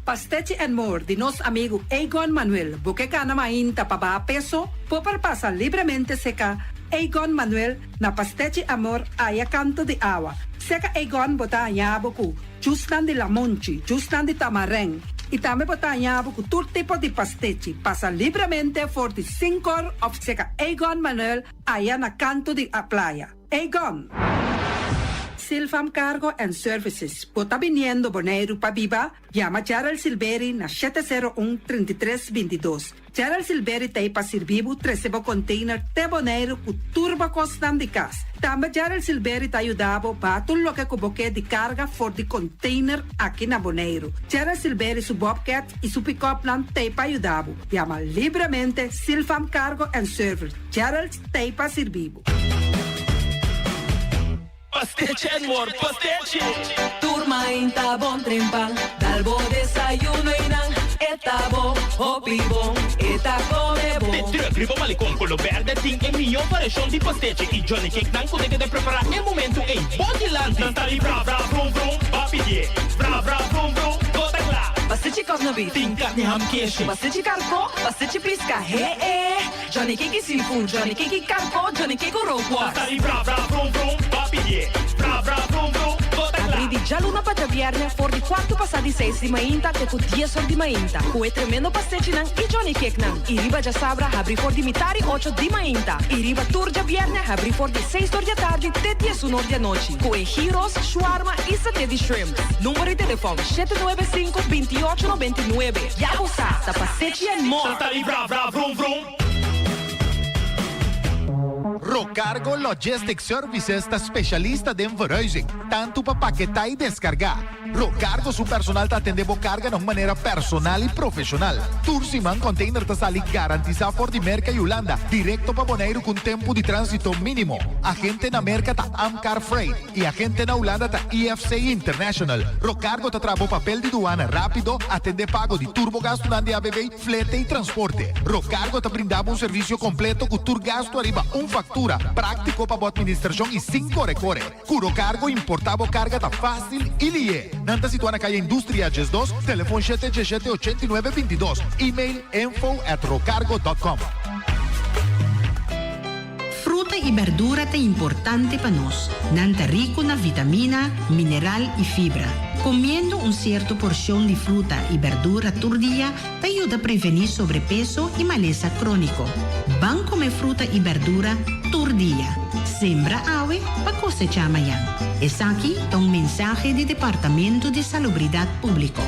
Pastechi and More di nos amigu Egon Manuel. Bo ke gana mainta pa baha peso? Bo por pasa libremente seka Egon Manuel na Pastechi Amor aya kanto di awa. Seka Egon bo ta haña bo ku Jusnan di lamonchi, jusnan di tamarèn i tambe bo ta haña bo ku tur tipo di pastechi. Pasa libremente for di Sinkor òf seka Egon Manuel aya na kantu di a playa. Egon! Silvam Cargo and Services. Bo ta biniendo Boneiru pa biba? Yama Gerald Silberi na 701 33 22. Gerald Silberi ta ei pa sirbi bo trese bo container te Boneiru ku tur bo kosnan di kas. Tambe Gerald Silberi ta yuda bo baha tur loke ku bo ke di karga for di container aki na Boneiru. Gerald Silberi su bobcat i su pick-upnan ta ei pa yuda bo. Yama libremente Silvam Cargo and Service. Gerald ta ei pa sirbi bo.
Pastechi and more pastechi!
Tur mainta bon trempan, dal bo desayuno y nan e ta bo hopi bon, e ta come bon.
De truck riba Malecon Colo Berde tin e mihó variashon di pastechi y Johnny Cake nan ku ta keda prepará e momentu ei bo dilanti. Nan ta di bra bra vrum vrum, ba pidié. Bra bra vrum vrum, bo ta kla.
Pastechi kòsna beef.
Tin karni ham keshi.
Pastechi karkó, pastechi piska, he e. Johnny Cake seafood, Johnny Cake karko, Johnny Cake rookworst.
Ta di bra bra vrum vrum, ba pidié. Bra bra vrum vrum, bo ta kla.
Abrí di djaluna pa djabièrnè for di kuartu pasá di seis di mainta te ku dies or di mainta ku e tremendo pastechinan i Johnny Cakenan. I riba djasabra habrí for di mitari ocho di mainta i riba tur djabièrnè habrí for di seis or di atardi te diesun or di anochi ku e gyros, shawarma i saté di shrimp. Number di telefòn, 795 28 99. Ya bo sa, ta pastechi and more!
Ta di bra bra vrum vrum.
Rocargo Logistics Services ta specialista den verhuizing, tanto pa paketá y descargá. Rocargo su personal ta atendé bo carga na un manera personal y profesional. Tur siman container ta sali garantisa for di Merca y Hulanda directo pa Boneiru cu un tempo di transito minimo. Agente na Merca ta Amcar Freight. E agente na Hulanda ta IFC International. Rocargo ta traha bo papel di duana rápido, atendé pago di tur bo gastunan di ABB, flete i transporte. Rocargo ta brinda bo un servisio kompleto ku tur gastu ariba un faktura, práktiko pa bo atministrashon i sin kore kore. Ku Rocargo importá bo karga ta fásil i lié. Nan ta situá na Kaya Industria 12, telefon shete djeshete 89 22, email info at rocargo dot com.
Fruta i berdura ta importante pa nos. Nan ta riku na vitamina, mineral i fibra. Komiendo un sierto porshon di fruta i berdura tur dia ta yuda prevení sobrepeso i malesa króniko. Ban kome fruta i berdura tur dia. Sembra awe pa kosechá mañan. Esaki ta un mensahe di Departamento di Salubridat Públiko.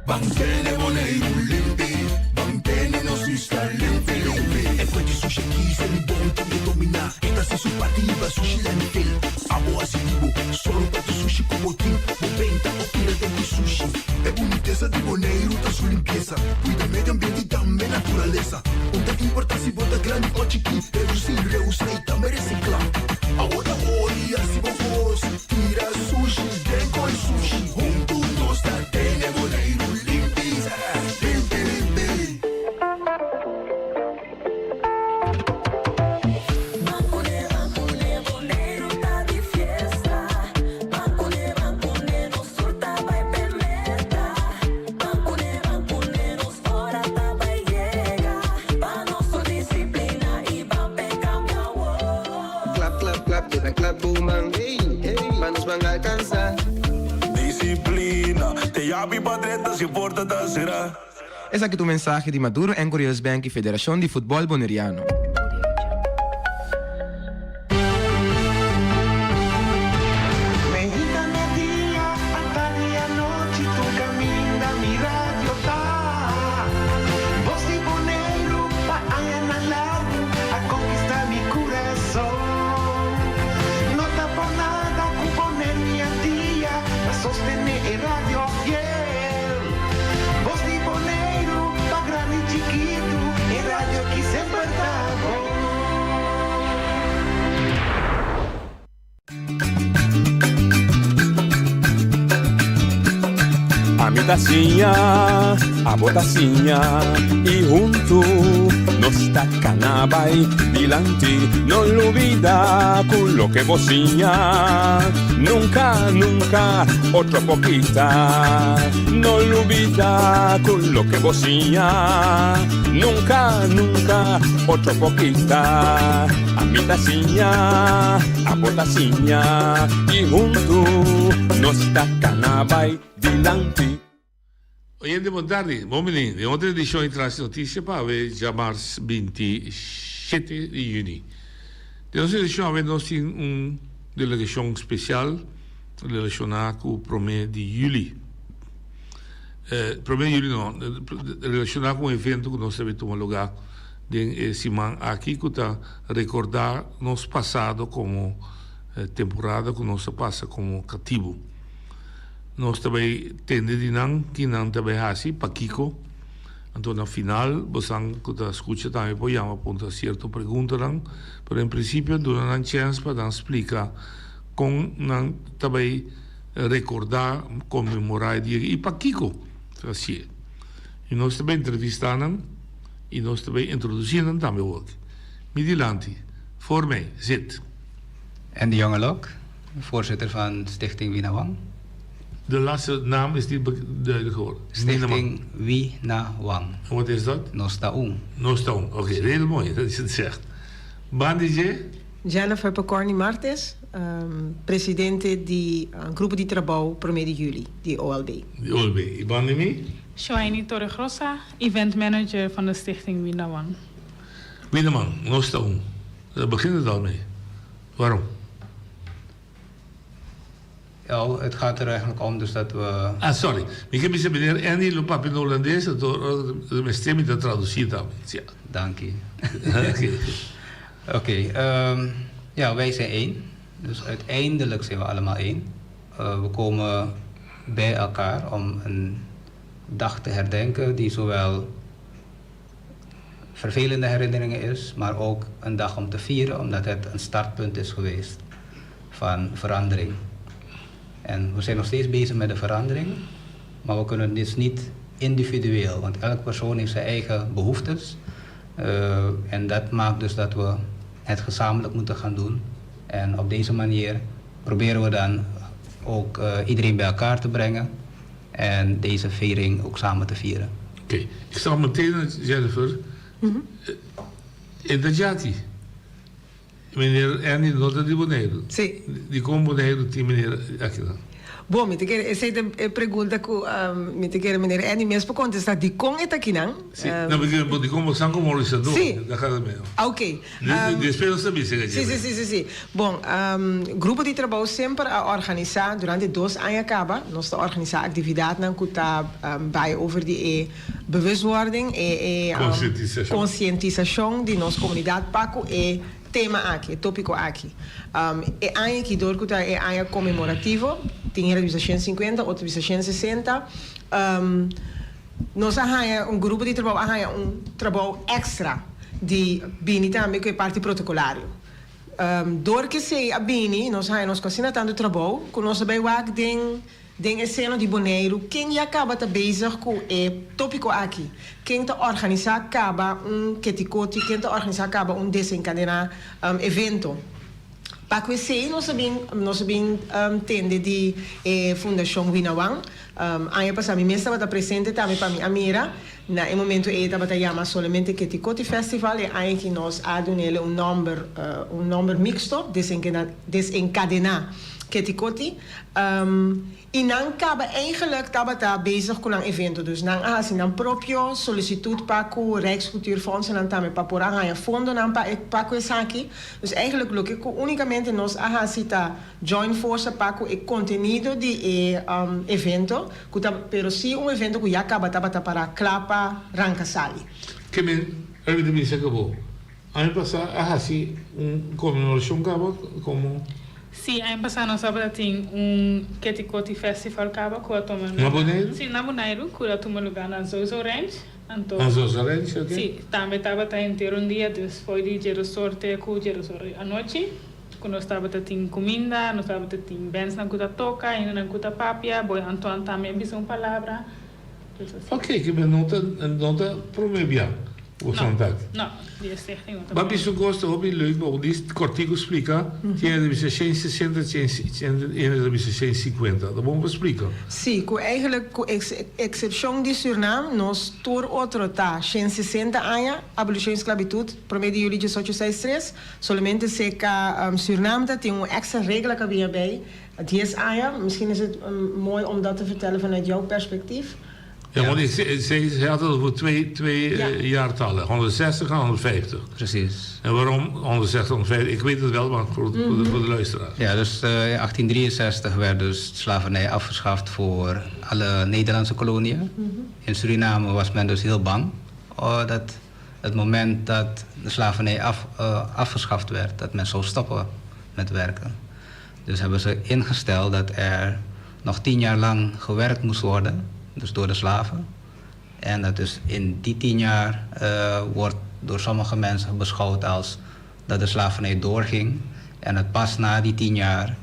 Ban tene Boneiru limpi, ban tene nos isla limpi limpi. E fuente sushi aki se mi bon tin ke dominá. E ta hasi su parti hiba sushi landfill. Abo hasi di bo, solo pa tu sushi ku bo tin. Bo benta o tira den di sushi. E bunitesa di Boneiru ta su limpiesa. Kuida medio ambiente i tambe naturalesa. Un ta importá si bo ta grandi o chikí. Redusí, reusá i tambe resiklá. Awor ta ora di hasi bo bos. Tira sushi den koi sushi. Huntu nos ta tene Boneiru limpi. Limpi limpi.
Klap klap klap keda klap bo man hey pa nos ban alcansa.
Disciplina, te yabi pa drenta si porta ta sera.
Esaki ta un mensahe di Maduro en Curios Bank y Federacion di Futbol Boneriano.
Meinta merdia, atardi anochi tur caminda mi radio ta. Bos di Boneiru pa añanan largu a conquista mi curason. No ta por nada cu Bonaire mi Antia ta sostene e radio fiel. Bos di Boneiru pa grandi chikitu e radio ki semper ta bon.
Ami ta siña, abo ta siña y huntu nos ta cana bay dilanti. No lubida cu loke bo siña nunca, nunca otro por kita. No lubida cu loke bo siña nunca, nunca otro por kita. Ami ta siña, abo ta siña y huntu nos ta cana bay dilanti.
Oyente bon tardi, bon bini den otro edicion di Tras Noticia pa awe djamars 27 di juni. Den nos edishon awe nos tin un delegashon spesial relashoná ku promé di yüli. Promé di yüli no, relashoná ku un evento ku nos ta bin tuma lugá den e siman aki ku ta rekordá nos pasado komo temporada ku nos a pasa komo katibu. Nos ta bai tende di nan ki nan ta bai hasi, pakiko. Anto na final bosan ku ta skucha tambe por yama puntra sierto preguntanan, pero en prinsipio duna nan chèns pa nan splika kon nan ta bai rekordá, konmemorá e dia i pakiko ta hasié. I nos ta bai entrevistá nan i nos ta bai introdusí nan tambe awor. Mi dilanti, voor mij, zit.
Andy Jongelok, voorzitter van Stichting Winawang.
De laatste naam is niet duidelijk geworden.
Stichting Winawang.
En wat is dat?
Nos ta un.
Nos ta un. Oké, heel mooi dat je het zegt. Bandi dje?
Jennifer Pocorni Martes, presidente di Grupo di Trabou Prome di Juli di OLB.
Di OLB. I bandi mi?
Shoaini Torregrosa, event manager van de Stichting Winawang.
Winawang, nos ta un. Daar begint het al mee. Waarom?
Ja, het gaat er eigenlijk om dus dat we...
Ah, sorry. Mi ke bisa meneer Andy lo papia na Holandes, anto mester mi ta traduci tambe. Ja.
Danki. Oké, ja, wij zijn één. Dus uiteindelijk zijn we allemaal één. We komen bij elkaar om een dag te herdenken die zowel vervelende herinneringen is, maar ook een dag om te vieren, omdat het een startpunt is geweest van verandering. En we zijn nog steeds bezig met de verandering, maar we kunnen dus niet individueel, want elk persoon heeft zijn eigen behoeftes. Uh, en dat maakt dus dat we het gezamenlijk moeten gaan doen. En op deze manier proberen we dan ook uh, iedereen bij elkaar te brengen en deze viering ook samen te vieren.
Oké, ik zal meteen, Jennifer. E ta djati. Meneer Andy no ta di Boneiru.
Sí.
Dikon Boneiru tin meneer akinan?
Bon, mi ta kere, esei ta e pregunta ku mi ta kere meneer Andy mes por kontestá. Dikon e ta akinan?
Sí, no, porque dikon bo san komo organisadó.
Sí.
Ta kada meo.
Ah, oké.
Despues nos ta bisa
Sí, sí, sí, sí, sí. Bon, Grupo di Trabou semper a organisá, durante dos aña kaba, nos ta organisá aktividatnan ku ta bai over di e bewustwording, e e konsientisashon di nos komunidat pa ku e tema aki, e tópiko aki. E aña aki dor ku ta e aña konmemorativo, tin hende ta bisa 150, otro ta bisa 160, Nos a haña, un grupo di trabou a haña un trabou extra di bini tambe ku e parti protokolario. Dor ku esei a bini, nos a haña nos ku asina tantu trabou ku nos a bai wak den den e seno di Boneiru ken ya kaba ta bezig ku e topiko aki, ken ta organisá kaba un ketikoti, ken ta organisá kaba un desenkadená evento. Pa ku esei nos a bin nos a bin tende di e Fundashon Winawang. Aña pasá mi mes tabata presente tambe pa mi a mira. Na e momento ei tabata yama solamente Ketikoti Festival. E aña aki nos a dun'ele un nòmber un nòmber miksto, Desenkadená Ketikoti. I nan kaba eigenlijk tabata bezig ku nan evento. Dus nan a hasi nan propio solisitut pa ku Rijkscultuurfondsennan tambe pa por a haña fondonan pa e pa ku esaki. Dus eigenlijk loke ku únikamente nos a hasi ta join forsa pa ku e kontenido di e evento ku ta pero si un evento ku ya kaba tabata pará kla pa ranka sali.
Ke men a bini bisa ku bo aña pasá a hasi un konmemorashon kaba komo.
Sí, aña pasá nos tabata tin un Keti Koti Festival kaba ku a tuma
Na Boneiru?
Sí, na Boneiru, ku a tuma lugá na Zozo Ranch. Anto.
Na Zozo Ranch, oke.
Sí, tambe tabata henter un dia, dus foi di djeresor te ku djeresor anochi, ku nos tabata tin kuminda, nos tabata tin bandsnan ku ta toka, hendenan ku ta papia, Boy Antoine tambe a bisa un palabra. Dus asina.
Oke, ke men no ta no ta promé bia ku
No,
san taki.
no, di e stichting no ta
Ba
promé.
bisa un kos ta hopi leuk, bo di kòrtiku splika, tin hende ta bisa shen sesenta, tin hende ta bisa shen sinkuenta. Ta bon pa splika.
Sí, ku eigenlijk ku eksepshon di Surnam, nos tur otro ta 160 aña, abolishon di sklabitut, promé di juli diesocho seis tres, solamente seka Surnam ta tin un èkstra regla ku a bini abei, dies aña, misschien is het mooi om dat te vertellen vanuit jouw perspectief.
Ja, want ik, ze had het over twee, twee
Ja.
eh, jaartallen, 160 en 150.
Precies.
En waarom 160 en 150? Ik weet het wel, maar voor, voor, de, voor de luisteraar.
Ja, dus eh, in 1863 werd dus slavernij afgeschaft voor alle Nederlandse koloniën. In Suriname was men dus heel bang eh, dat het moment dat de slavernij af, eh, afgeschaft werd, dat men zou stoppen met werken. Dus hebben ze ingesteld dat er nog tien jaar lang gewerkt moest worden, dus door de slaven. En dat dus in die tien jaar eh, wordt door sommige mensen beschouwd als dat de slavernij doorging. En het pas na die tien jaar,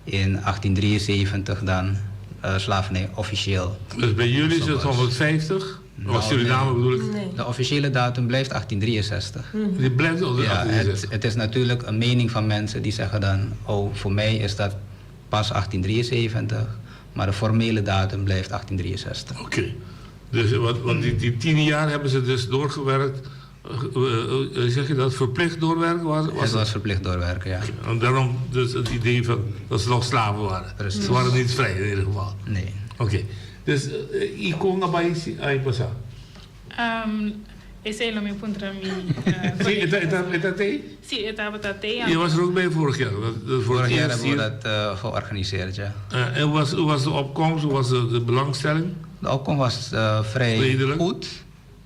in 1873, dan eh, slavernij officieel.
Dus bij jullie is
Zo
het
was.
150?
Nou,
of Suriname
nee.
bedoel ik?
De officiële datum blijft 1863.
Die blijft onder
Ja, het,
1863.
het is natuurlijk een mening van mensen die zeggen dan... oh, voor mij is dat pas 1873, maar de formele datum blijft 1863.
Oké. Dus want, want die, die tien jaar hebben ze dus doorgewerkt. Eh, eh, eh, zeg je dat? Verplicht doorwerken? Was, was
Het was verplicht doorwerken, ja.
En daarom dus het idee van dat ze nog slaven waren.
Precies.
Ze waren niet vrij in ieder geval.
Nee.
Oké. Dus uh, i kon a bai pasa.
Um, esei lo mi puntra mi.
Si, e ta e ta e ta tei?
Si, e tabata tei.
Je was er ook bij vorig jaar. Dat, dat voor
Vorig
het
jaar
eerst
hebben we
hier.
dat eh, georganiseerd, ja.
Eh, en hoe was, hoe was de opkomst? Hoe was de, de belangstelling?
De opkomst was eh, vrij
Redelijk.
goed.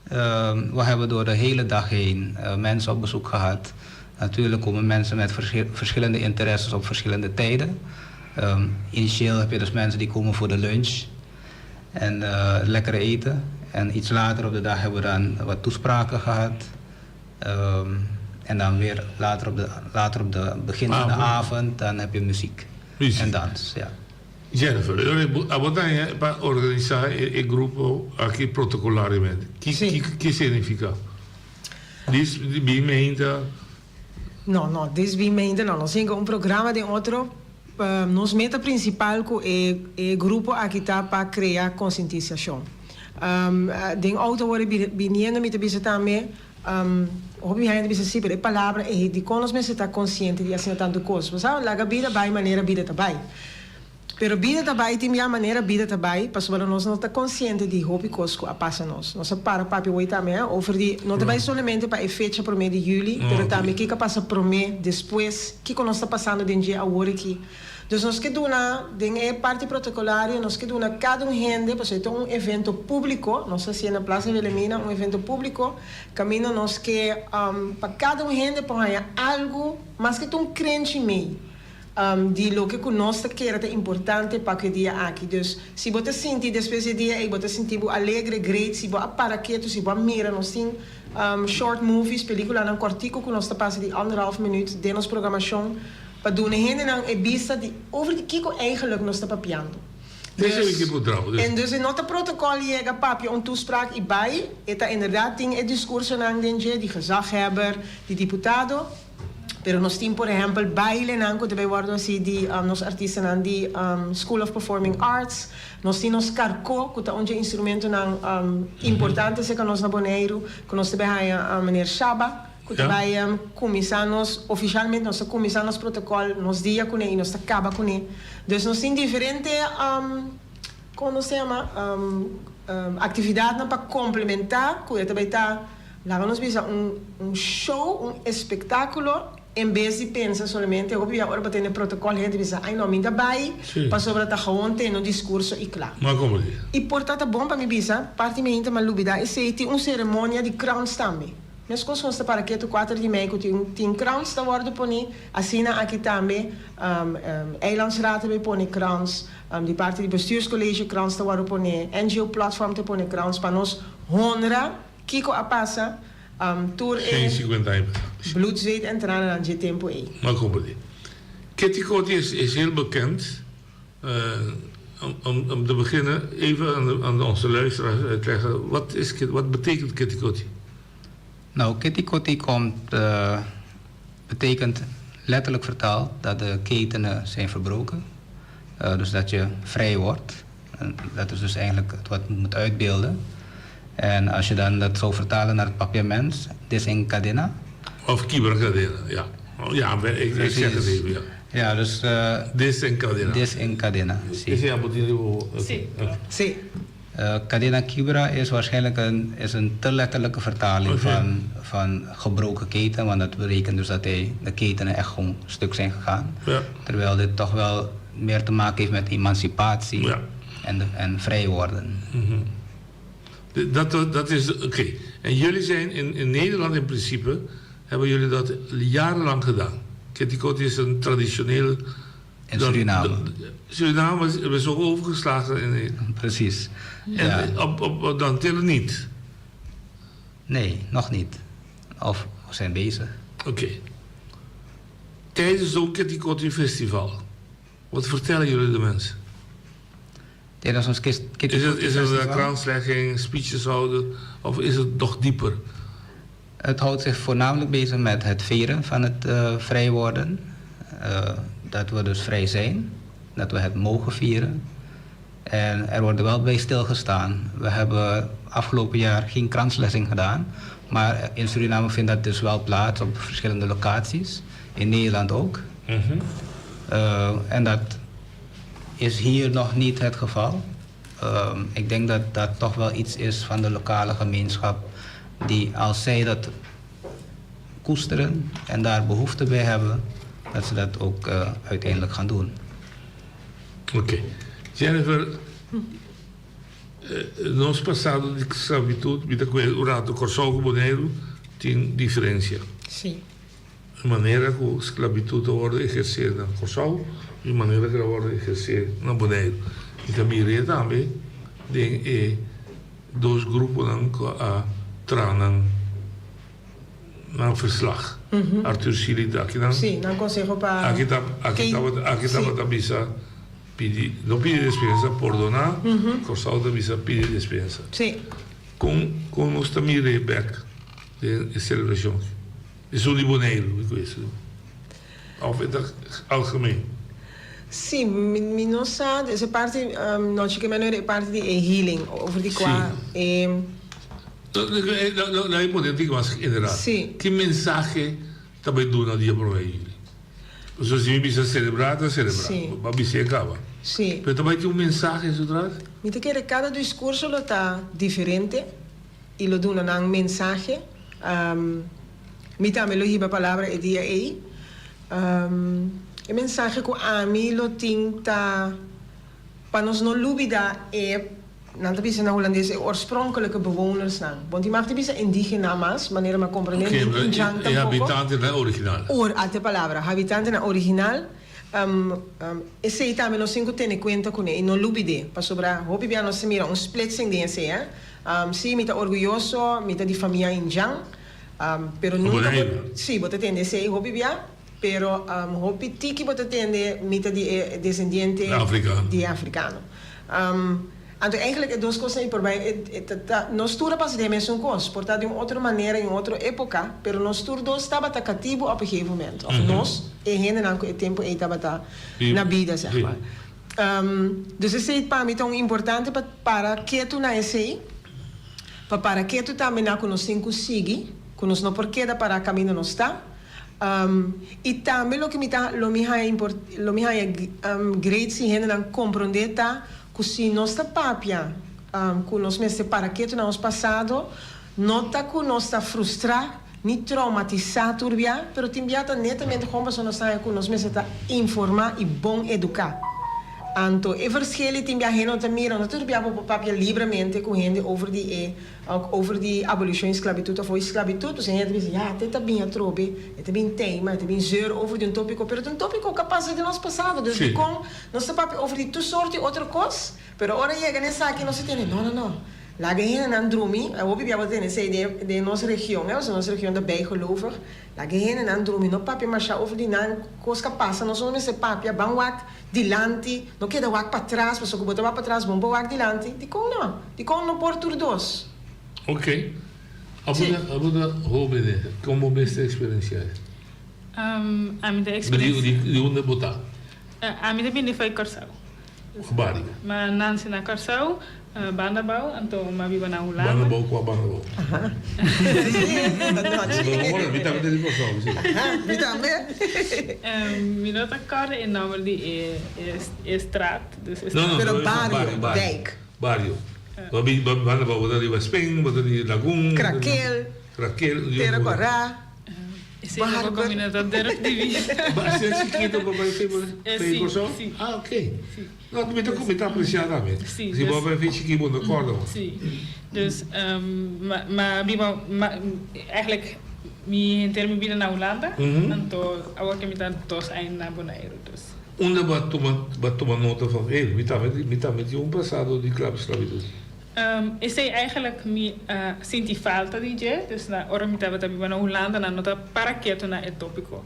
Ehm, we hebben door de hele dag heen eh, mensen op bezoek gehad. Natuurlijk komen mensen met verschillende interesses op verschillende tijden. Ehm, initieel heb je dus mensen die komen voor de lunch en eh, lekker eten. En iets later op de dag hebben we dan wat toespraken gehad. Ehm, en dan weer later op de, later op de begin van de
Avond.
avond, dan heb je muziek,
Muziek.
en dans. Ja.
Jennifer, a botan pa organisá e, e grupo aki protocolariamente. Ki, ki, ki significa? Dis, bi meinta,
No, no, desbi mente no. Nos tin un programa di otro. Nos meta principal cu e, e grupo aki ta pa crea concientisacion. Den auto ora biniendo mi ta bisa tambe, hopi hende bisa si, pero e palabra e di con nos mester ta consciente di asina tanto cos. Bo sa, laga bida bay manera bida ta bay. Pero bida ta bai tin bia manera bida ta bai pasobra nos no ta konsiente di hopi kos ku a pasa nos. Nos a para papia wei tambe hè over di no ta bai solamente pa e fecha promé di yüli pero tambe kiko a pasa promé, despues, kiko nos ta pasando den dje awor aki. Dus nos ke duna den e parti protokolario nos ke duna kada un hende pasobra e ta un evento públiko nos ta hasié na Plaza Wilhelmina un evento públiko kaminda nos ke pa kada un hende por haña algu maske ta un krenchi mei. Di loke ku nos ta kere ta importante pa ku e dia aki. Dus, si bo ta sinti despues di e dia ei, bo ta sinti bo alegre, great, si bo a para ketu, si bo a mira, nos tin short movies, pelikulanan kòrtiku ku nos ta pasa di anderhalf minuut den nos programashon pa duna e hendenan e bista di over di kiko eigenlijk nos ta papiando.
Esei
Dus,
e ekipo trou. Dus,
en dus e no ta protokòl yega papia un toespraak i bai, e ta inderdaad tin e diskursonan den dje di gezaghebber, di diputado, Pero nos tin por ehempel bailenan cu ta bay wordo haci di nos artistanan di School of Performing Arts. Nos tin nos carco cu ta un dje instrumentonan importante cerca nos na Boneiru cu nos ta bay haya meneer Shaba cu ta bay cuminsa nos oficialmente nos ta cuminsa nos protocol nos dia cune y nos ta caba cune. Dus nos tin diferente con nos ta yama actividadnan pa complementa cu e ta bay ta Laga nos bisa un un show, un espektákulo, en bes di pensa solamente hopi bia ora bo tene protokòl hende bisa ai no mi ta bai pasobra ta gewoon tene un diskurso i kla.
Ma komo di?
I por ta ta bon pa mi bisa, parti mi hende ta lubidá esei tin un seremonia di krans tambe. Meskos ku nos ta para ketu kuater di mei ku tin un tin krans ta wòrdu poní, asina aki tambe Eilandsraad ta bay pone krans, di parti di Bestuurscollege krans ta wòrdu poné, NGO Platform ta pone krans pa nos honra Kiko a pasa? Tur e
Geen 50 aña pasá.
bloed, zweet en tranenan dje tempu ei.
Maar komprendé. Keti Koti is, is heel bekend. Om, om, om te beginnen even aan, de, aan onze luisteraars uitleggen. Wat, is, wat betekent Keti Koti?
Nou, Keti Koti komt, uh, betekent letterlijk vertaald dat de ketenen zijn verbroken. Uh, dus dat je vrij wordt. En dat is dus eigenlijk het wat moet uitbeelden. En als je dan dat zou vertalen naar het papiaments, desencadena.
Of kibercadena, ja. Oh, ja, ik, ik zeg het even, ja.
Ja, dus... Uh,
desencadena.
Desencadena,
sí.
Sí.
Sí.
Cadena Kibra is waarschijnlijk een, is een te letterlijke vertaling
Oké.
van, van gebroken keten, want dat betekent dus dat hij, de ketenen echt gewoon stuk zijn gegaan.
Ja.
Terwijl dit toch wel meer te maken heeft met emancipatie
Ja.
en, de, en vrij worden.
Dat, dat, dat is, oké. En jullie zijn in, in Nederland in principe, hebben jullie dat jarenlang gedaan. Keti Koti is een traditioneel...
In Suriname.
Suriname is, is ook overgeslagen in Nederland.
Precies.
En
Ja.
op, op, op de Antillen niet?
Nee, nog niet. Of we zijn bezig.
Oké. Tijdens zo'n Keti Koti festival, wat vertellen jullie de mensen?
Tijdens ons Keti
Is het, is het een
Festival?
kranslegging, speeches houden, of is het nog dieper?
Het houdt zich voornamelijk bezig met het vieren van het eh, vrij worden. Eh, dat we dus vrij zijn, dat we het mogen vieren. En er wordt wel bij stilgestaan. We hebben afgelopen jaar geen kranslessing gedaan. Maar in Suriname vindt dat dus wel plaats op verschillende locaties. In Nederland ook. Eh, en dat is hier nog niet het geval. Ik denk dat dat toch wel iets is van de lokale gemeenschap. Die als zij dat koesteren en daar behoefte bij hebben, dat ze dat ook eh, uiteindelijk gaan doen.
Oké. Jennifer, eh, nos pasado di sclavitud, mi ta kue un rato Kòrsou ku Boneiru tin diferensia.
Sí.
E manera ku sclavitud a wòrdu ehersé na Kòrsou i e manera ku el a wòrdu ehersé na Boneiru. Mi ta mir'é tambe den e dos gruponan ku a traha nan nan verslag. Arthur Sealy ta akinan.
Sí, nan konseho pa.
Aki ta aki tabata aki tabata bisa pidi no pidi despensa pordoná Kòrsou ta bisa pidi despensa.
Sí.
Kon kon nos ta mir'é bèk den e selebrashon aki? Esun di Boneiru mi ku esun òf e ta algemeen?
Sí, mi mi no sa e parti no chike meno e parti di e healing over di kua e.
Laat mi pone tin mas general.
Sí.
Ki mensahe ta bai duna dia prome juli? Pasobra si mi bisa celebra ta celebra.
Sí.
Bo a bisa e caba.
Sí.
Pero ta bai tin un mensahe su tras?
Mi ta kere cada discurso lo ta diferente y lo duna nan mensahe. Mi tambe lo hiba palabra e dia ey. E mensahe cu ami lo tin ta pa nos no lubida e, nan ta bisa na Hulandes, e oorspronkelijke bewonersnan. Bon tin mag di bisa indigena mas, manera mi a comprende,
Oké,
ni indjan
e
tampoco.
habitantenan original.
Or, ate palabra, habitantenan original. Esey tambe nos tin cu tene cuenta cune y no lubide, pasobra hopi bia nos ta mira un splitsing den esey, eh. Si, mi ta orguyoso, mi ta di famia indjan, pero nunca bo, si, bo ta tende esey hopi bia, pero hopi tiki bo ta tende mi ta di e descendiente di e africano. Anto eigenlijk e dos cosnan ei por bai, e ta, ta, nos tur a pasa den e mesun cos, por ta di un otro manera y un otro epoca, pero nos tur dos tabata catibo op e gegeven moment, of nos, e hendenan cu e tempo ei tabata na bida, zeg maar. Dus esei pa mi ta un importante pa para ketu na esei, pa para ketu tambe na ku nos tin ku sigui, ku nos no por keda para kaminda nos ta. I tambe loke mi ta lo mi haña lo mi haña great si hendenan komprondé ta ku si nos ta papia ku nos mester para ketu na nos pasado, no ta ku nos ta frustrá ni traumatisá tur bia, pero tin bia ta netamente gewoon pasobra nos ta haña ku nos mester ta informá i bon eduká. Anto e verschil ei tin bia hende no ta mira, no tur bia bo por papia libremente ku hende over di e over di abolishon di sklabitut òf sklabitut, pasobra hende ta bisa, ya, te ta bin atrobe, e ta bin tema, e ta bin zeur over di un tópiko, pero ta un tópiko ku a pasa den nos pasado, dus dikon nos ta papia over di tur sorto i otro kos? Pero ora yega na esaki nos ta tende, no, no, no, laga e hendenan drumi, hopi bia bo ta tende esei den den nos region, pasobra nos region ta bijgelovig, laga e hendenan drumi, no papia masha over di nan kos ku a pasa, nos no mester papia, ban wak dilanti, no keda wak patras, pasobra ku bo ta wak patras bo no por wak dilanti, dikon no? Dikon no por tur dos?
Ok. Abo ta abo ta hóbennan, kon bo mester eksperensiá es?
Ami ta eksperensiá.
Di di unda bo ta?
Ami ta bini fo'i Kòrsou.
Bari.
Ma nansi na Kòrsou, banda bou, anto m'a biba na Hulanda.
Banda bou kua banda bou? Mi tambe ta di Kòrsou, si.
Mi tambe.
Mi no ta kòrda e nòmber di e e straat, dus e
No, no,
Pero
bario,
bario, dijk.
Bario. Bo a bin banda bo ta riba Spin, bo ta di Lagun.
Krakel.
Krakel.
Tera Kòrá.
Esei ta bo kaminda ta derf di mi.
Bo a ser chikito bo bai fe Kòrsou?
Si.
Ah ok. No mi ta mi ta apresiá tambe.
Si.
Si bo a bai fe chikito bo no kòrda bo.
Si. Dus ma biba eigenlijk mi henter mi bida na Hulanda anto awor ke mi ta dos aña na Boneiru dus.
Unda bo a tuma bo a tuma nota van ey mi tambe mi tambe tin un pasado di sklabitut?
Esey eigenlijk mi a sinti falta di dje, dus na ora mi tabata biba na Hulanda nan no ta para ketu na e topico.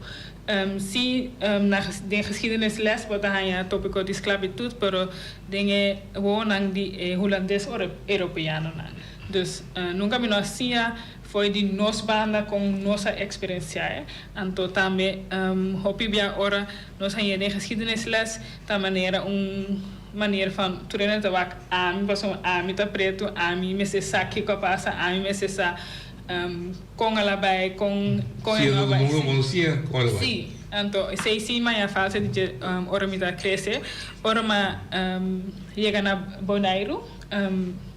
Si na den geschiedenis les bo ta haña topico di sklabitut pero den e wowonan di e Hulandes ora Europeanonan. Dus nunca mi no a siña fo'i di nos banda con nos a experiencia e. Anto tambe hopi bia ora nos haña den geschiedenis les ta manera un. Manier van tur hende ta wak ami pasobra ami ta pretu, ami mester sa kiko a pasa, ami mester sa kon el a bai, kon kon e no a bai.
Siendo ku bo siña kon el a bai.
Sí, anto esei sí maña falta di dje ora mi ta krese. Ora mi a yega na Boneiru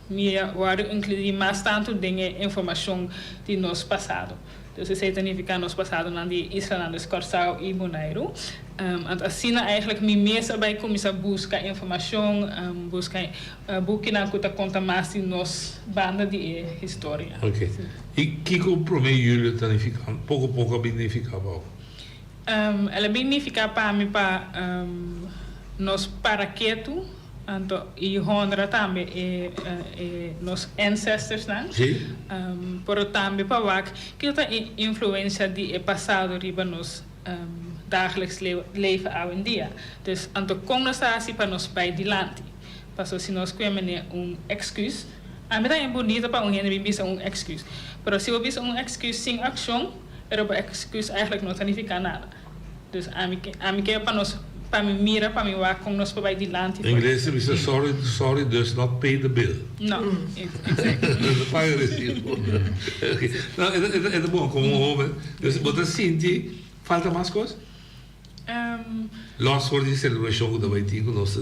mi a wòrdu inkluí mas tantu den e informashon di nos pasado. Dus esei ta nifiká nos pasadonan di e islanan, dus Kòrsou i Boneiru. Anto asina eigenlijk mi mes a bai kuminsá buska informashon, buska bukinan ku ta konta mas di nos banda di e historia.
Oké. I kiko promé julio ta nifiká? Poko poko a bin nifiká pa bo?
El a bin nifiká pa mi pa nos para ketu. Anto i honra tambe e e nos ancestorsnan.
Sí.
Pero tambe pa wak kiko ta e influencia di e pasado riba nos dagelijks leven awendia. Dus anto kon nos ta hasi pa nos bai dilanti? Paso si nos kue mene un excuse, ami ta haña bunita pa un hende bin bisa un excuse, pero si bo bisa un excuse sin accion, pero bo excuse eigenlijk no ta nifica nada. Dus ami ke ami ke pa nos pa mi mira pa mi wak kon nos por bai dilanti
for. Ingles ta bisa sorry sorry does not pay the bill.
No, exactly.
No ta paga resibo. Ok. No, e ta e ta bon komo un hoben. Dus bo ta sinti falta mas kos? Los for di selebrashon ku ta bai tin ku nos ta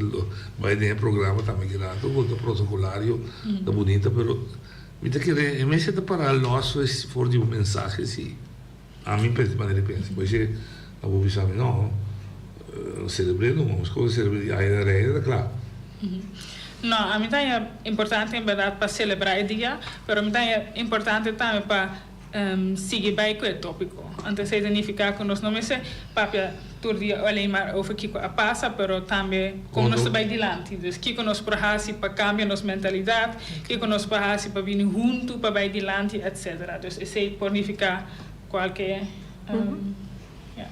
bai den e programa tambe ki rato ku ta protokolario ta bunita pero mi ta kere e mester ta para los for di un mensahe si. Ami pensa manera di pensa. Por esei abo bisa mi no, celebr'é numa, nos cosa celebr'é di aña na reina ta kla.
No, ami ta haña importante en berdad pa celebra e dia, pero mi ta haña importante tambe pa sigui bai cu e topico. Anto esei ta nifica cu nos no mester papia tur dia alleen maar over kico a pasa, pero tambe con nos ta bai dilanti. Dus kico nos por haci pa cambia nos mentalidad, kico nos por haci pa bini hunto pa bai dilanti, etcetera. Dus esey por nifica cualke, ja.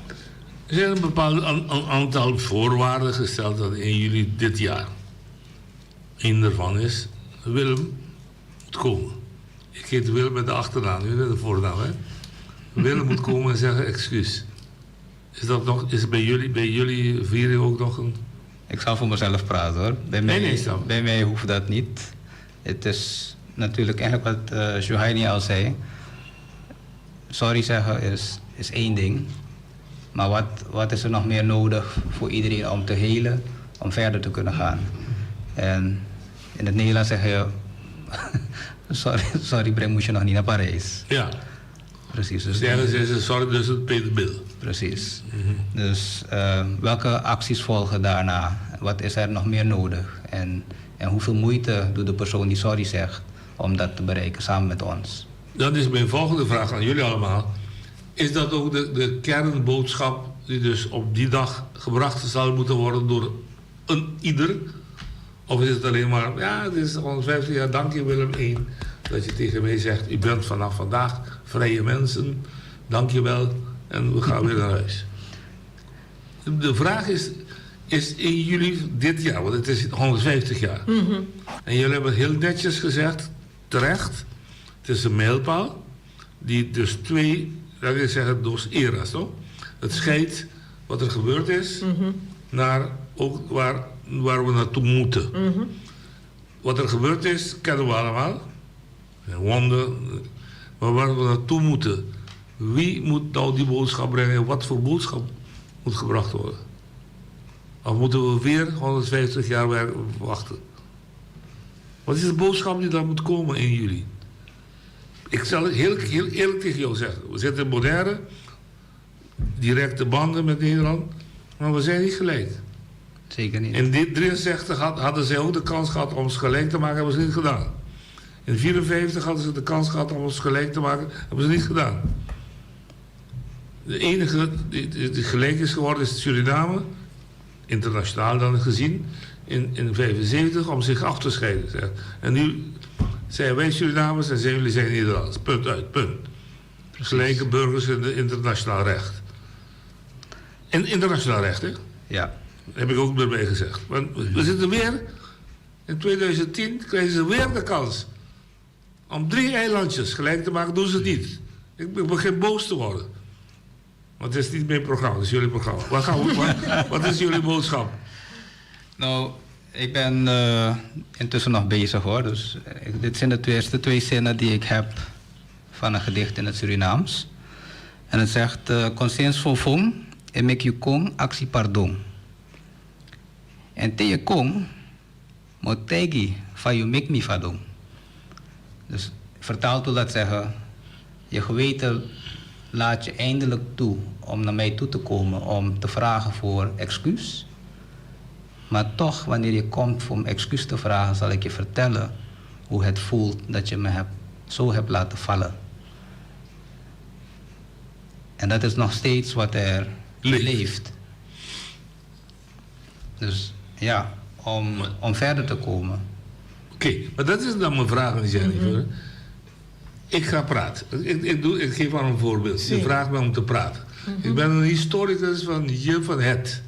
Er zijn een bepaald aantal voorwaarden gesteld dat 1 juli dit jaar. Een daarvan is Willem moet komen. Ik heet Willem met de achternaam, niet met de voornaam. Hè? Willem moet komen en zeggen excuus. Is dat nog, is bij jullie, bij jullie viering ook nog een...
Ik zal voor mezelf praten hoor. Bij mij, nee, nee, bij mij hoeft dat niet. Het is natuurlijk eigenlijk wat uh, Johaini al zei. Sorry zeggen is, is één ding. Maar wat, wat is er nog meer nodig voor iedereen om te helen, om verder te kunnen gaan? En in het Nederlands zeg je, sorry, sorry breng moest je nog niet naar Parijs.
Ja.
Precies.
Dus is sorry, dus het pay the bill.
Precies. Mm -hmm. Dus uh, welke acties volgen daarna? Wat is er nog meer nodig? En, en hoeveel moeite doet de persoon die sorry zegt om dat te bereiken samen met ons?
Dat is mijn volgende vraag aan jullie allemaal. Is dat ook de, de kernboodschap die dus op die dag gebracht zal moeten worden door een ieder? Of is het alleen maar, ja, het is 150 jaar, dank je Willem I dat je tegen mij zegt, u bent vanaf vandaag vrije mensen, dank je wel en we gaan weer naar huis. De vraag is, is in juli dit jaar, want het is 150 jaar. Mm -hmm. En jullie hebben heel netjes gezegd, terecht, het is een mijlpaal, die dus twee, laat ik zeggen, dos eras, toch? Het scheidt wat er gebeurd is, mm -hmm. naar ook waar, waar we naartoe moeten. Mm -hmm. Wat er gebeurd is, kennen we allemaal. Wonder. Maar waar we naartoe moeten. Wie moet nou die boodschap brengen en wat voor boodschap moet gebracht worden? Of moeten we weer 150 jaar wachten? Wat is de boodschap die daar moet komen in juli? Ik zal heel, heel eerlijk tegen jou zeggen. We zitten in Bonaire, directe banden met Nederland, maar we zijn niet gelijk.
Zeker niet.
In 1963 had, hadden zij ook de kans gehad om ons gelijk te maken, hebben ze niet gedaan. In 1954 hadden ze de kans gehad om ons gelijk te maken, hebben ze niet gedaan. De enige die, die gelijk is geworden is Suriname, internationaal dan gezien, in 1975 om zich af te scheiden. Zeg. En nu zijn wij Surinamers en zijn jullie zijn Nederlanders. Punt uit, punt. Gelijke burgers in het internationaal recht. In internationaal recht, hè?
Ja.
Heb ik ook erbij gezegd. Want we zitten weer, in 2010 krijgen ze weer de kans om drie eilandjes gelijk te maken, doen ze het niet. Ik, begin boos te worden. Want het is niet mijn programma, het is jullie programma. Wat, gaan we, wat, wat is jullie boodschap?
Nou, ik ben uh, intussen nog bezig hoor. Dus eh, dit zijn de eerste twee zinnen die ik heb van een gedicht in het Surinaams. En het zegt: uh, Conscience fofong en mek you kong actie pardon. En te je kong, motegi van you make me fadon. Dus vertaald wil dat zeggen: je geweten laat je eindelijk toe om naar mij toe te komen om te vragen voor excuus. Maar toch, wanneer je komt om excuus te vragen, zal ik je vertellen hoe het voelt dat je me hebt, zo hebt laten vallen. En dat is nog steeds wat er leeft. leeft. Dus ja, om, om verder te komen.
Oké, okay, maar dat is dan mijn vraag, Jennifer. Mm -hmm. Ik ga praten. Ik, ik, doe, ik geef maar een voorbeeld. Je vraagt me om te praten. Mm -hmm. Ik ben een historicus van je van het.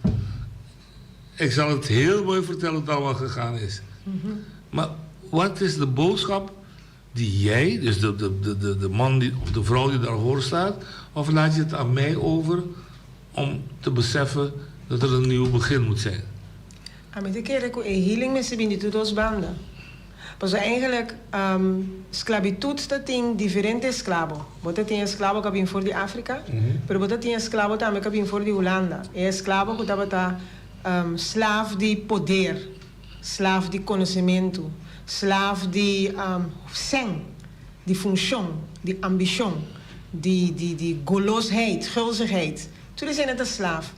Ik zal het heel mooi vertellen hoe het allemaal gegaan is. Mm -hmm. Maar wat is de boodschap die jij, dus de, de, de, de, de man die, of de vrouw die daarvoor staat, of laat je het aan mij over om te beseffen dat er een nieuw begin moet zijn?
Ami ta kere ku e healing mester bini tur dos banda. Pasobra eigenlijk sklabitut ta tin diferente esklabo. Bo ta tin esklabo ku a bin for di Afrika, pero bo ta tin esklabo tambe ku a bin for di Hulanda. E esklabo ku tabata slaaf di poder, slaaf di konosementu, slaaf di sèn, di funshon, di ambishon, di di di golosheid, gulzigheid. Tur esei nan ta slaaf.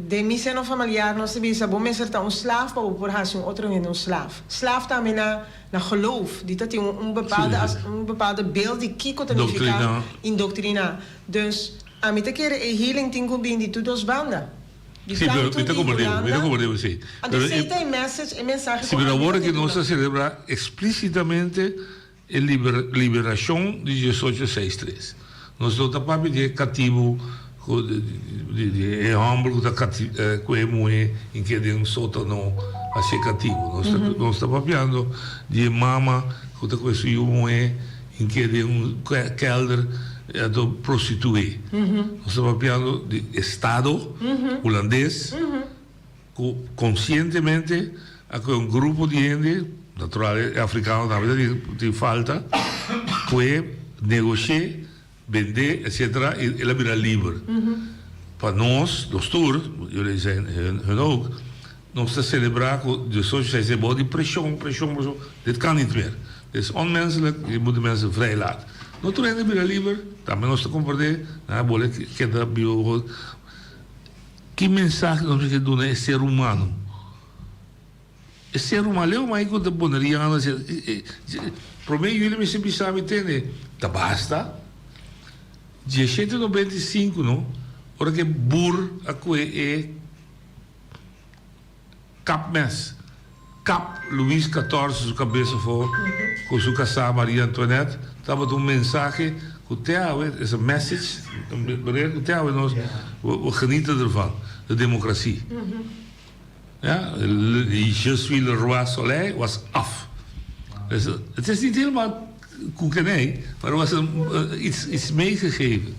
Den mi seno familiar nos ta bisa, bo mester ta un slaaf pa bo por hasi un otro hende un slaaf. Slaaf tambe na na geloof, di ta tin un un bepaalde as un bepaalde beeld di kiko ta nifiká indoctriná. Dus ami ta kere e healing tin ku bin di tur dos banda. Di
Sí, pero
tantu
mi ta
di
komprendé bo, mi ta
Hulanda.
komprendé bo, sí.
Anto
Pero
esei
e
ta e message, e mensahe
Sí,
ku
pero
ami
awor
ta
ke
ke
nos
duna.
ta selebrá eksplísitamente E liberashon di diesocho seis tres. Nos no ta papia di e katibu ku di e hòmber ku ta ku e muhé in ke den un sótano hasié katibu. Nos ta nos ta papiando di e mama ku ta ku su yu muhé in ke den un kèlder anto prostituí. Nos ta papiando di estado hulandes. Ku konsientemente a kohe un grupo di hende, natural e afrikano tambe ta tin falta, kohe, negosh'é, bend'é, etsetera, i el a bira liber. Pa nos, nos tur, jullie zijn hun, hun ook, nos ta selebrá ku de socia esei bou di preshon, preshon, preshon, dit kan niet meer. Dit is onmenselijk, je moet de mensen vrij laten. No tur hende bira liber, tambe nos ta komprendé, nan a bole keda biba. Ki mensahe nos mester duna e ser humano? E ser humano, leu mai ku ta boneriano, prome juli mester bisa mi tende, ta basta? Dieshete nobenta i sinku no, ora ku e bur a kue e kap mes, kap Luis Catorce su kabes afó ku su kasá Maria Antoinette, tabata un mensahe ku te awe, es een message, manera ku te awe nos we genieten ervan, de demokrasie. Ja, je suis le roi soleil was af. Dus het is niet helemaal koekenij, maar er was een, iets, iets meegegeven.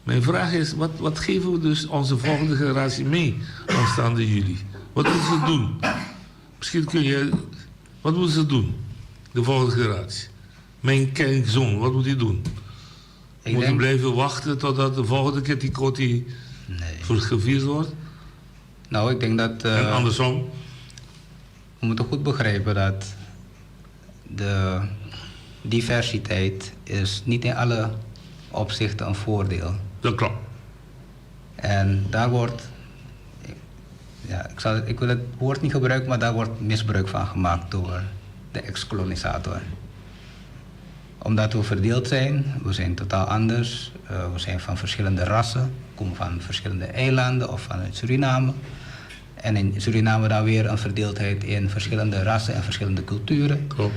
Mijn vraag is, wat, wat geven we dus onze volgende generatie mee aanstaande juli? Wat moeten ze doen? Misschien kun je, wat moeten ze doen? De volgende generatie. Mijn kleinzoon, wat moet hij doen?
Ik
moet hij
denk-
blijven wachten totdat de volgende keer die koti gevierd wordt?
Nou, ik denk dat...
En andersom?
We moeten goed begrijpen dat de diversiteit is niet in alle opzichten een voordeel.
Dat klopt.
En daar wordt, ja, ik, zal, ik wil het woord niet gebruiken, maar daar wordt misbruik van gemaakt door de ex-kolonisator. Omdat we verdeeld zijn, we zijn totaal anders, uh, we zijn van verschillende rassen, komen van verschillende eilanden of vanuit Suriname. En in Suriname dan weer een verdeeldheid in verschillende rassen en verschillende culturen.
Klopt.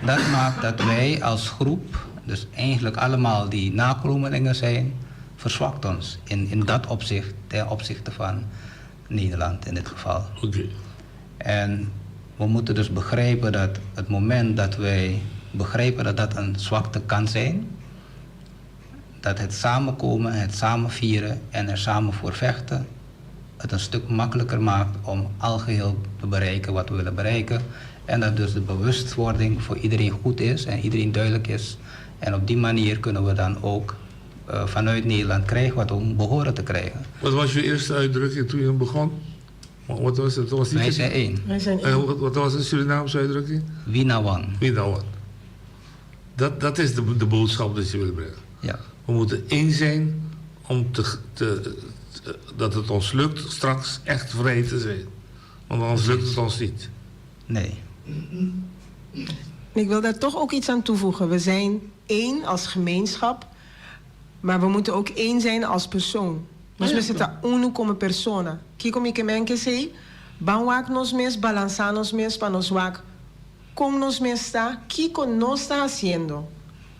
Dat maakt dat wij als groep, dus eigenlijk allemaal die nakomelingen zijn, verzwakt ons in, in dat opzicht, ten opzichte van Nederland in dit geval.
Oké.
En we moeten dus begrijpen dat het moment dat wij begrijpen dat dat een zwakte kan zijn, dat het samenkomen, het samen vieren en er samen voor vechten, het een stuk makkelijker maakt om algeheel te bereiken wat we willen bereiken. En dat dus de bewustwording voor iedereen goed is en iedereen duidelijk is. En op die manier kunnen we dan ook uh, vanuit Nederland krijgen wat we behoren te krijgen.
Wat was je eerste uitdrukking toen je begon? Wat was het? Was
Wij zijn één.
Wij zijn één.
Uh, wat was de Surinaamse uitdrukking?
Winawan.
Winawan. Dat, dat is de, de boodschap die je wil brengen.
Ja.
We moeten één zijn om te, te, te, dat het ons lukt straks echt vrij te zijn. Want anders lukt het ons niet.
Nee.
Ik wil daar toch ook iets aan toevoegen. We zijn één als gemeenschap, maar we moeten ook één zijn als persoon. Nos mester ta unu komo persona. Kiko mi ke men ke esei? Ban wak nos mes, balansá nos mes pa nos wak kon nos mes ta, kiko nos ta hasiendo.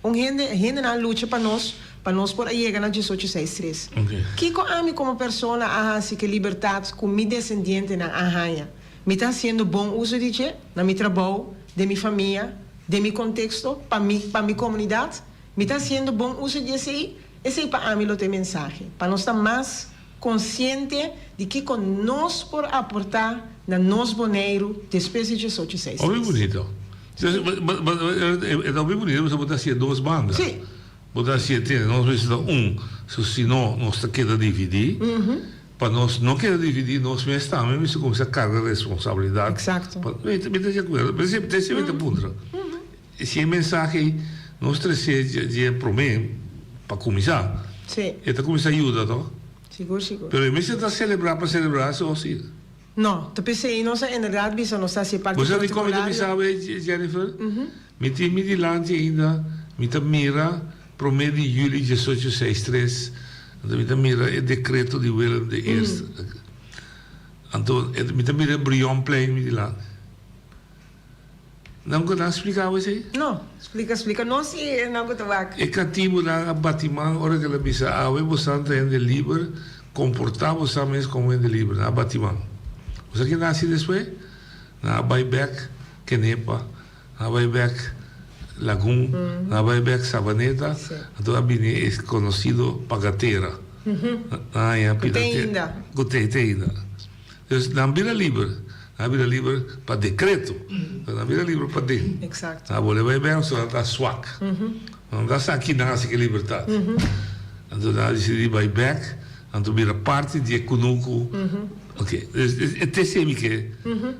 Un hende, hendenan a lucha pa nos, pa nos por a yega na diesocho seis tres. Kiko ami komo persona a hasi ku e libertat ku mi desendientenan a haña? Mi ta hasiendo bon uso di dje na mi trabou, den mi famia, den mi konteksto, pa mi, pa mi komunidat? Mi ta hasiendo bon uso di esei? Esei pa ami lo ta e mensahe, pa nos ta mas konsiente di kiko nos por aportá na nos Boneiru despues di diesocho seis
Hopi
tres.
bunito. E ta hopi bunito pasobra bo ta hasié dos banda.
Sí.
Bo ta hasié tene nos mester ta un, so si no nos ta keda dividí. Pa nos no keda dividí nos mes tambe mester kuminsá karga responsabilidat.
Eksakto.
Mi ta di akuerdo, p'esei mi ta puntra. Si e mensahe ei nos trese dje promé pa kuminsá, e ta kuminsá yuda to.
Sigur, sigur.
Pero e mester ta selebrá pa selebrá so si?
No, ta p'esei nos a inderdaad bisa nos ta hasi e parti
Bo sa di kon mi ta
protokolario.
bisa awe, Jennifer? Mi tin mi dilanti ainda, mi ta mira promé di yüli diesocho seis tres, anto mi ta mira e dekreto di Willem de Eerste. Anto mi ta mira e Brionplein mi dilanti. Nan ku ta splika bo esei?
No, splika splika nos i nan ku ta wak.
E katibunan a bati man ora ku el a bisa, Awe bosan ta hende liber, komportá bosan mes komo hende liber. Nan a bati man. Bo sa ke nan a hasi despues? Nan a bai bèk Kenepa, nan a bai bèk Lagun, nan a bai bèk Sabaneta, anto a bini e konosido Pagatera. Nan a haña
Ku te ainda.
Ku te ainda. Dus nan bira liber. Nan a bira liber pa decreto. Nan a bira liber pa den.
Exacto.
Nan a bolbe bai bek pasobra nan ta swak. Nan ta sa ki nan hasi ki libertad. Anto nan a dicidi bai bek, anto bira parti di e kunuku. Oké, dus e te esei mi ke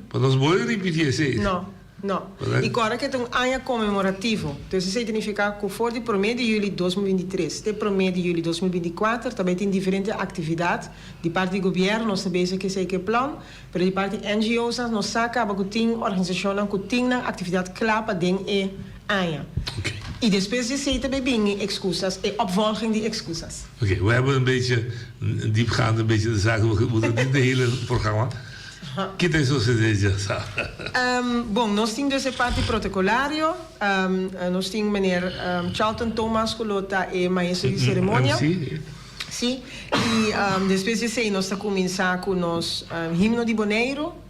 pa nos bolbe ripiti esei.
No. No. I kòrda ku e ta un aña konmemorativo. Dus esei ta nifiká ku for di promé di yüli 2023 te promé di yüli 2024 ta bai tin diferente aktividat di parti di gobièrnu. Nos ta bezig ku esei ku e plan, pero di parti NGO's nos sa kaba ku tin organisashonnan ku tin nan aktividat kla pa den e aña. I despues di esei ta bai bini ekskusas, e opvolging di ekskusas.
Oké, we hebben een beetje diepgaand een beetje de zaak, we moeten niet de hele programma. Ki ta e sosede dja sa?
Bon, nos tin dus e parti protocolario. Nos tin meneer Charlton Thomas cu lo ta e maestro di ceremonia.
MC.
Si. Y despues di esey nos ta cuminsa cu nos himno di Boneiru.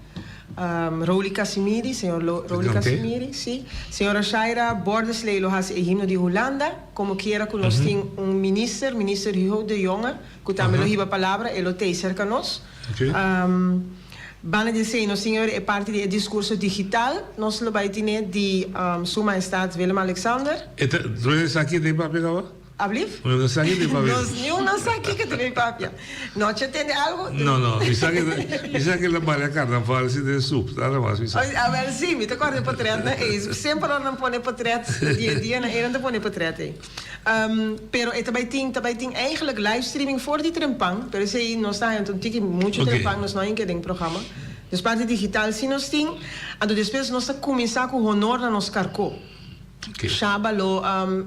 Roly Casimiri, señor Roly Casimiri, si. Señora Shaira Bordesley lo haci e himno di Hulanda. Como kiera cu nos tin un minister, minister Hugo de Jonge, cu tambe lo hiba palabra, e lo tey cerca nos. Banda di esei nos tin e parti di e discurso digital. Nos lo bai tine di Su Majestad Willem Alexander.
E ta, esaki den papia caba?
Ablief?
Mi no sa ki ta papia.
Nos niun no sa kiko ta bay papia. Nochi a tende algo?
No, no. Mi sa ki mi sa ki la balia carnaval si den soep. Nada mas mi sa.
Awel si, mi ta corda e potretnan ey. Semper ora nan pone potret di e dianan ey nan ta pone potret ey. Pero e ta bay tin, ta bay tin eigenlijk live streaming for di Trempan, pero esey nos ta haña un tiki mucho Trempan, nos no a hinca den programa. Dus parti digital si nos tin. Anto despues nos ta cuminsa cu honor na nos carco. Shaba lo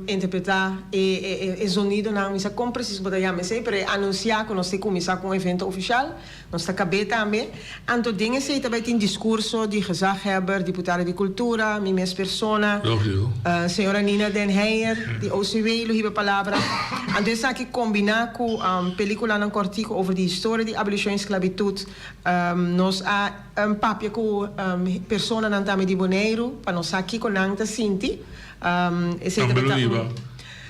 interpretá e e zonidonan, mi sa kon presis bo ta yama esei, pero e anunsiá ku nos ta kuminsá ku un evento ofishal, nos ta kab'é tambe. Anto den esei ta bai tin diskurso di gezaghebber, diputado di kultura, mi mes persona, señora Nina den Heyer di OCW lo hiba palabra. Anto esaki kombiná ku pelikulanan kòrtiku over di historia di abolishon i sklabitut, nos a. Papia ku personanan tambe di Boneiru pa nos sa kiko nan ta sinti. Esei tabata un,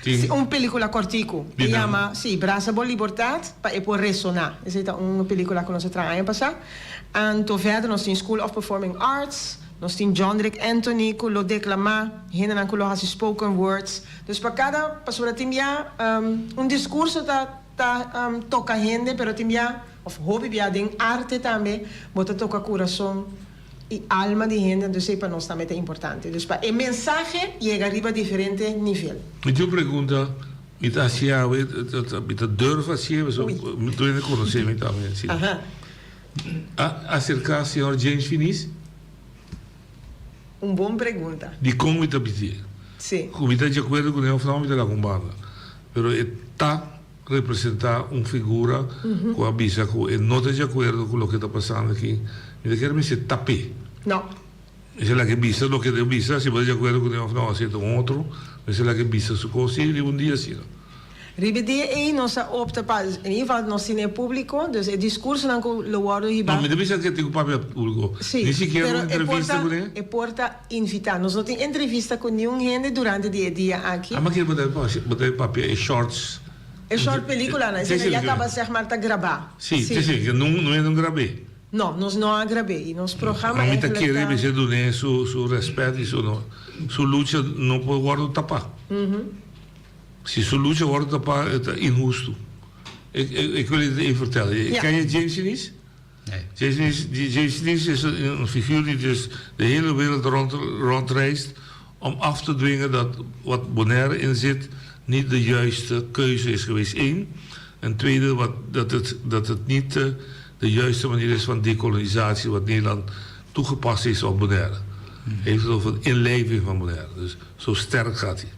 si, un pelikula kòrtiku. E yama, si, Brasa bo Libortat pa e por resoná. Esei ta un pelikula ku nos a traha aña pasá. Anto verder nos tin School of Performing Arts, nos tin John Rick Anthony ku lo deklamá, hendenan ku lo hasi spoken words. Dus pa kada, pasobra tin bia un diskurso ta ta toka hende pero tin bia of hopi bia den arte tambe bo ta toka kurason i alma di hende entonces esei pa nos tambe ta importante dus pa e mensahe yega riba diferente nivel.
Mi tin un pregunta, mi ta haci awe, mi ta durf hacié, pasobra mi tur hende conoce mi tambe asina. A acerca señor James Finies?
Un bon pregunta.
Dikon mi ta pidi?
Sí.
Ku mi ta di akuerdo ku ne òf no mi ta laga un banda. Pero e ta representá un figura ku a bisa ku e no ta di akuerdo ku loke ta pasando aki. Mi ta kere mester tap'é.
No.
Mester laga e bisa loke e bisa, si bo ta di akuerdo ku ne òf no, esei ta un otro. Mester laga e bisa su kos sí riba un dia asina.
Riba e dia ei nos a opta pa, in ieder geval nos tin e publico, dus e discursonan cu lo wordo hiba.
No, mi ta bisa cu tin cu papia publico.
Si,
Ni sikiera
pero
un
e
entrevista
por ta,
cu ne?
e por ta invita. Nos no tin entrevista cu niun hende durante di e dia aki.
Ama kier bo ta bo ta papia e shorts.
E short peliculanan,
Si,
esei
si,
ya
si.
caba zeg maar ta graba.
Si, si, si, cu no no hende grab'é.
No, nos no a grab'é y nos programa
Ma mi ta
eigenlijk
kere
ta.
mester dun'é su su respet y su no su lucha no por wordo tapa. Si su lucha wòrdu tapá e ta inhustu. Ik wil je even vertellen. Ken je James Sinise? James Sinise, James Sinise is een figuur die dus de hele wereld rond, rondreist om af te dwingen dat wat Bonaire in zit niet de juiste keuze is geweest. Eén. En tweede, wat, dat, het, dat het niet de, de juiste manier is van dekolonisatie wat Nederland toegepast heeft op Bonaire. Hij heeft het over inlijving van Bonaire. Dus zo sterk gaat hij.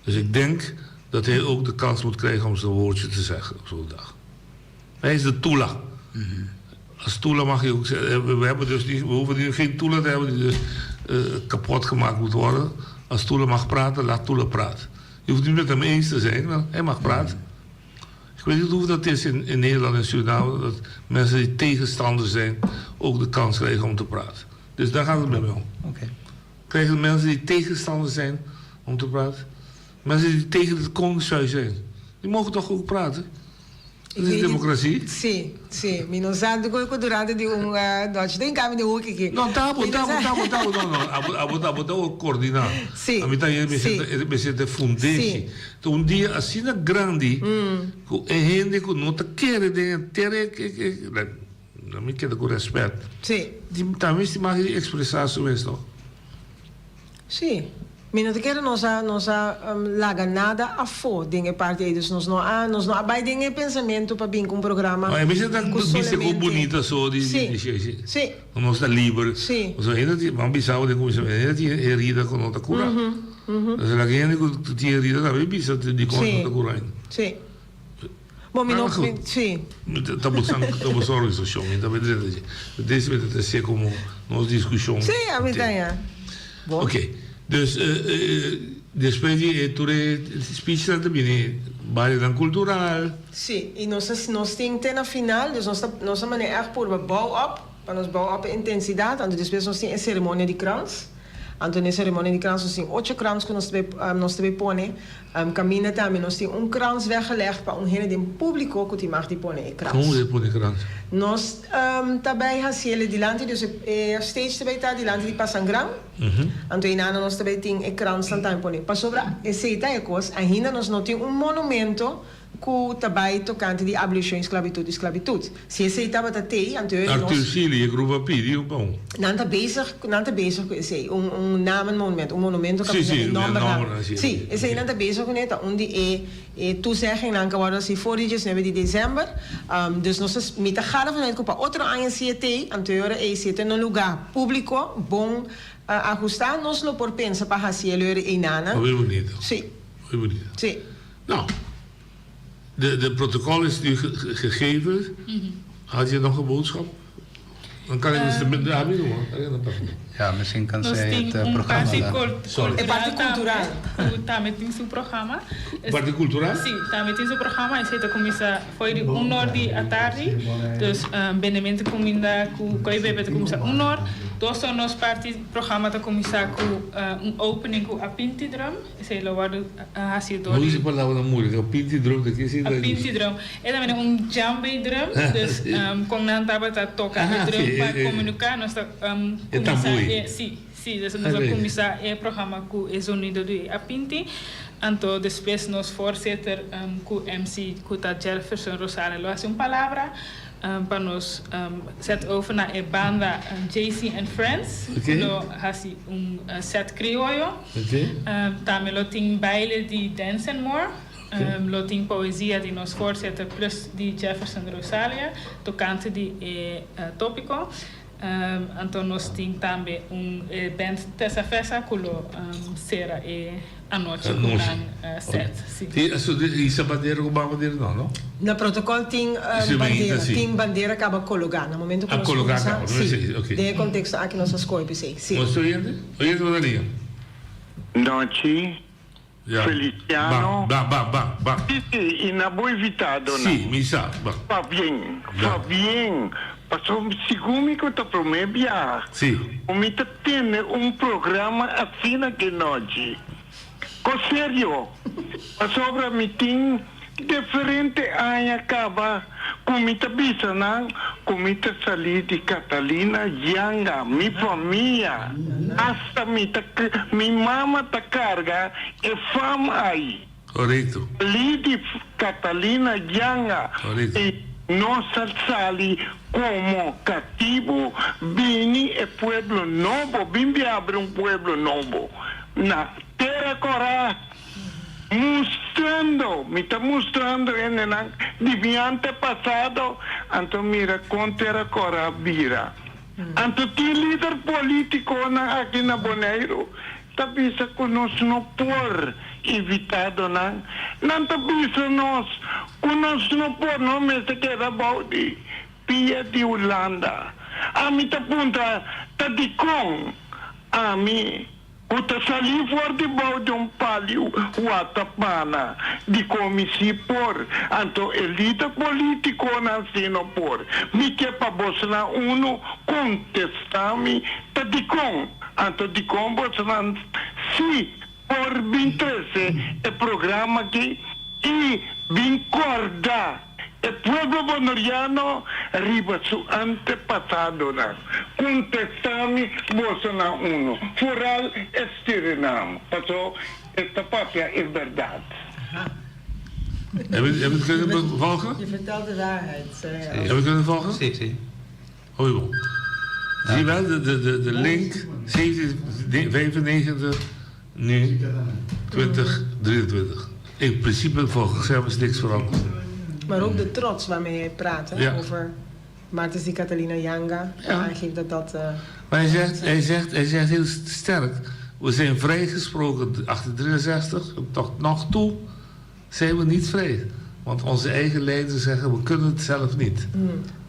Dus ik denk dat hij ook de kans moet krijgen om zijn woordje te zeggen op zo'n dag. Hij is de Tula. Als Tula mag je ook zeggen. We, hebben dus niet, we hoeven nu geen Tula te hebben die dus uh, kapot gemaakt moet worden. Als Tula mag praten, laat Tula praten. Je hoeft niet met hem eens te zijn, maar hij mag praten. Ik weet niet hoe dat is in, in Nederland en Suriname, dat mensen die tegenstander zijn ook de kans krijgen om te praten. Dus daar gaat het bij mij om.
Oké.
Krijgen mensen die tegenstander zijn om te praten? Mensen die tegen het koningshuis zijn, die mogen toch ook praten? Dat is democratie.
Si, si. Mi no sa ku durante di un nochi den kami di hoki aki.
No, tabo, tabo, tabo, tabo. No, no. Abo, abo, abo ta coordiná.
Si.
Ami ta hier mester ta fundeshi. Ta un dia asina grandi ku e hende ku no ta kere den e tera e, Mi keda ku rèspèt.
Sí.
Di tambe si mag di ekspresá su mes no?
Sí. Mi no ta kere nos a nos a laga nada afó den e parti ei, dus nos no a nos no a bai den e pensamentu pa bin ku un programa
No, e mester ta
ku
bista ku
solamente
bunita so di
Sí.
di di si.
Sí.
Nos ta liber.
Sí.
Pasobra hende tin, bo a bisa bo den kuminsamentu, hende tin herida ku no ta kura. Dus laga hende ku tin herida tambe bisa dikon
Sí.
no ta kura ainda.
Sí. Bo mi no, mi, sí.
Ta bosan, ta boso organisashon, mi ta drenta dje. Des mi ta trese komo nos diskushon.
Sí, a mi ta ya.
Bon. Ok, dus despues di e tur e speechnan ta bini barionan kultural.
Sí, i nos a, nos tin te na final, dus nos ta, nos a manera ègt purba bou op, pa nos bou op e intensidat, anto despues nos tin e seremonia di krans. Anto den ceremonia di krans nos tin ocho krans cu nos ta bay nos ta bay pone. Caminda tambe nos tin un krans weggelegd pa un hende den publico cu tin mag di pone e krans.
Con e pone krans?
Nos ta bay haciele dilanti, dus e stage ta bay ta dilanti di Pasangran. Anto eynana nos ta bay tin e kransnan tambe pone. Pasobra esey ta e cos, ainda nos no tin un monumento Ku ta bai tokante di abolishon sklabitut i sklabitut. Si esei tabata tei, anto nos.
Arthur Sealy, e grupo a pidi un pa un.
Nan ta bezig, nan ta bezig ku esei, un un namenmonument, un monumento
Sí,
kaminda
sí,
e
e
nòmbernan.
nòmbernan, sí.
Sí, esei nan ta bezig kuné, ta un di e e toezeggingnan ku a wòrdu hasi for di diesnuebe di desèmber. Dus nos ta, mi ta gala vanuit ku pa otro aña si e tei, anto e ora ei si e ta na un lugá públiko, bon ahustá, nos lo por pensa pa hasi e leur einanan.
Hopi bunito.
Sí.
Hopi bunito.
Sí.
Nou, de, de protocol is nu gegeven. Had je nog een boodschap? Dan kan ik dus de abi doen, hoor.
Ja, misschien kan
Nos
zij
tin
het eh,
un
programma
parti
dan.
Sorry.
E parti cultural.
Ku tambe tin su programma.
Parti cultural?
Sí, tambe tin su programma. Esei ta kuminsá for di un or di atardi. Dus bendemento kuminda ku koi bebe ta kuminsá un or. Dos or nos parti programma ta kuminsá ku un opening ku Apinti Drum. Esei lo wòrdu hasi dor
No
di.
usa palabra moeilijk. A pinti drum, de ke
A pinti drum. E ta mene un djambe drum. Dus kon nan tabata toka e drum pa komuniká, nos ta
E
kuminsá
tambui.
e, si, si. Dus nos a kuminsá e programa ku e zonido di a pinti. Anto despues nos voorzitter ku MC ku ta Jefferson Rosario lo hasi un palabra. Pa nos set over na e banda JC and Friends ku lo hasi un set krioyo. Tambe lo tin baile di Dance and More. Lo tin poesia di nos voorzitter plus di Jefferson Rosalia tokante di e topiko. Anto nos tin tambe un band Tessa Fessa ku lo sera e anochi ku nan set. Si.
Tin asuntu di hisa bandera ku baha bandera no, no?
Na protokòl tin bandera, tin bandera kaba kologá na momento ku nos kuminsá. Si, den e konteksto aki nos a skohe p'esei. Si.
Nos ta oyente? Oyente bo ta liga?
Nochi, Feliciano.
Ba, ba, ba, ba.
Si, si, y na bo invitadonan.
Si, mi sa, ba.
Pabien, pabien, pasobra segun mi cu ta prome biaha
Si.
cu mi ta tene un programa asina ke nochi. Cos serio, pasobra mi tin diferente aña caba cu mi ta bisa nan cu mi ta sali di Catalina Yanga, mi famia, hasta mi ta mi mama ta carga e fam ay.
Correcto.
Sali di Catalina Yanga
Correcto.
y nos a sali como catibo bini e pueblo nobo, bin biabri un pueblo nobo na Tera Cora. Mustrando, mi ta mustrando hendenan di mi antepasado, anto mira kon Tera Kòrá a bira. Anto tin lider polítikonan aki na Boneiru ta bisa ku nos no por invitadonan, nan ta bisa nos ku nos no por, nos mester keda bou di pia di Hulanda. Ami ta puntra, ta dikon ami Ku ta salí for di bou di un paliu watapana di komi si por, anto e lider politikonan si no por. Mi ke pa bosnan unu kontestá mi ta dikon, anto dikon bosnan si por bin trese e programa aki i bin kòrda. E pueblo bonoriano riba su antepasadonan. Contesta mi boso na uno, foral e Surinam, paso e ta papia e berdad.
Heb je het kunnen volgen?
Je vertelt de waarheid, zei hij.
Heb je het kunnen volgen?
Sí, sí.
Hoi bon. Zie je wel, de, de, de, de link 1795 nu 2023. In principe volgens hem is niks veranderd.
Maar ook de trots waarmee hij praat hè,
Ja.
over Martens di Catalina Janga. Aangeeft dat dat... eh,
Maar hij zegt, hij zegt, hij zegt heel sterk, we zijn vrijgesproken 1863, en tot nog toe zijn we niet vrij. Want onze eigen leiders zeggen, we kunnen het zelf niet.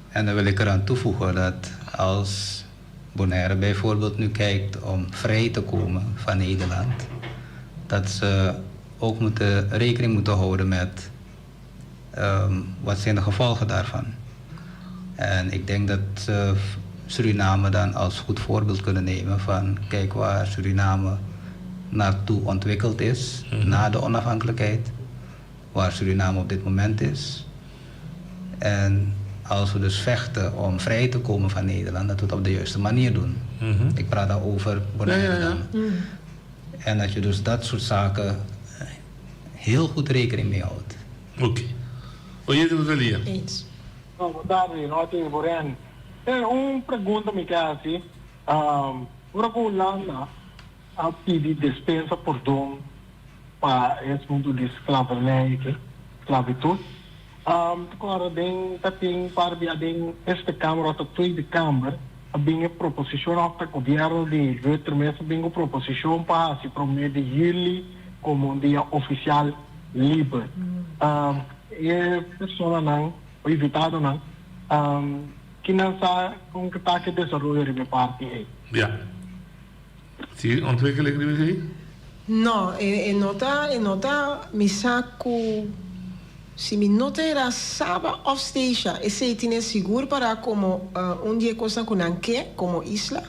En dan wil ik eraan toevoegen dat als Bonaire bijvoorbeeld nu kijkt om vrij te komen van Nederland, dat ze ook moeten, rekening moeten houden met ehm, wat zijn de gevolgen daarvan. En ik denk dat ze Suriname dan als goed voorbeeld kunnen nemen van kijk waar Suriname naartoe ontwikkeld is na de onafhankelijkheid, waar Suriname op dit moment is. En als we dus vechten om vrij te komen van Nederland, dat we het op de juiste manier doen. Ik praat daar over Bonaire dan. En dat je dus dat soort zaken heel goed rekening mee houdt.
Oké. Oyente bo ta lia.
Eens.
No, bon tardi, no tin Boren. Eh, un pregunta mi ke hasi. Ora ku Hulanda a pidi despensa pordon pa e asuntu di sklavernij aki, sklavitut, mi ta kòrda den ta tin par bia den Eerste Kamer òf ta Tweede Kamer a bin e proposishon òf ta gobièrnu di Rutte mes a bin ku proposishon pa hasi promé di yüli komo un dia ofisial liber. E personanan o invitadonan ki nan sa kon ke ta ke desaroyo riba e parti ei.
Ja. Si ontwikkeling riba esei?
No, e no ta, e no ta, mi sa ku si mi no ta era Saba of Statia, esei tine sigur para komo un di e kosnan ku nan ke komo isla.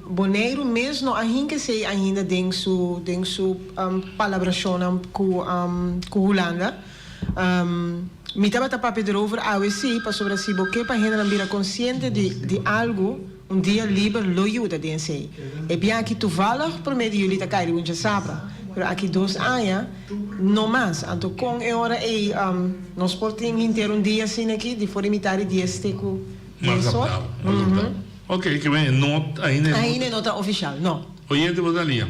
Boneiru mes no a hinka esei ainda den su den su palabrashonnan ku ku Hulanda. Mi tabata papia derover awe si, pasobra si bo ke pa hendenan bira konsiente di di algu, un dia liber lo yuda den esei. E biaha toevallig prome di juli ta kai riba un djasabra, pero aki dos aña no mas. Anto kon e ora ei nos por tin henter un dia asina aki di for di mitad di dies te ku dies or?
Ok, ke men e no ainda e no.
Ainda e no ta ofishal, no.
Oyente bo ta lia.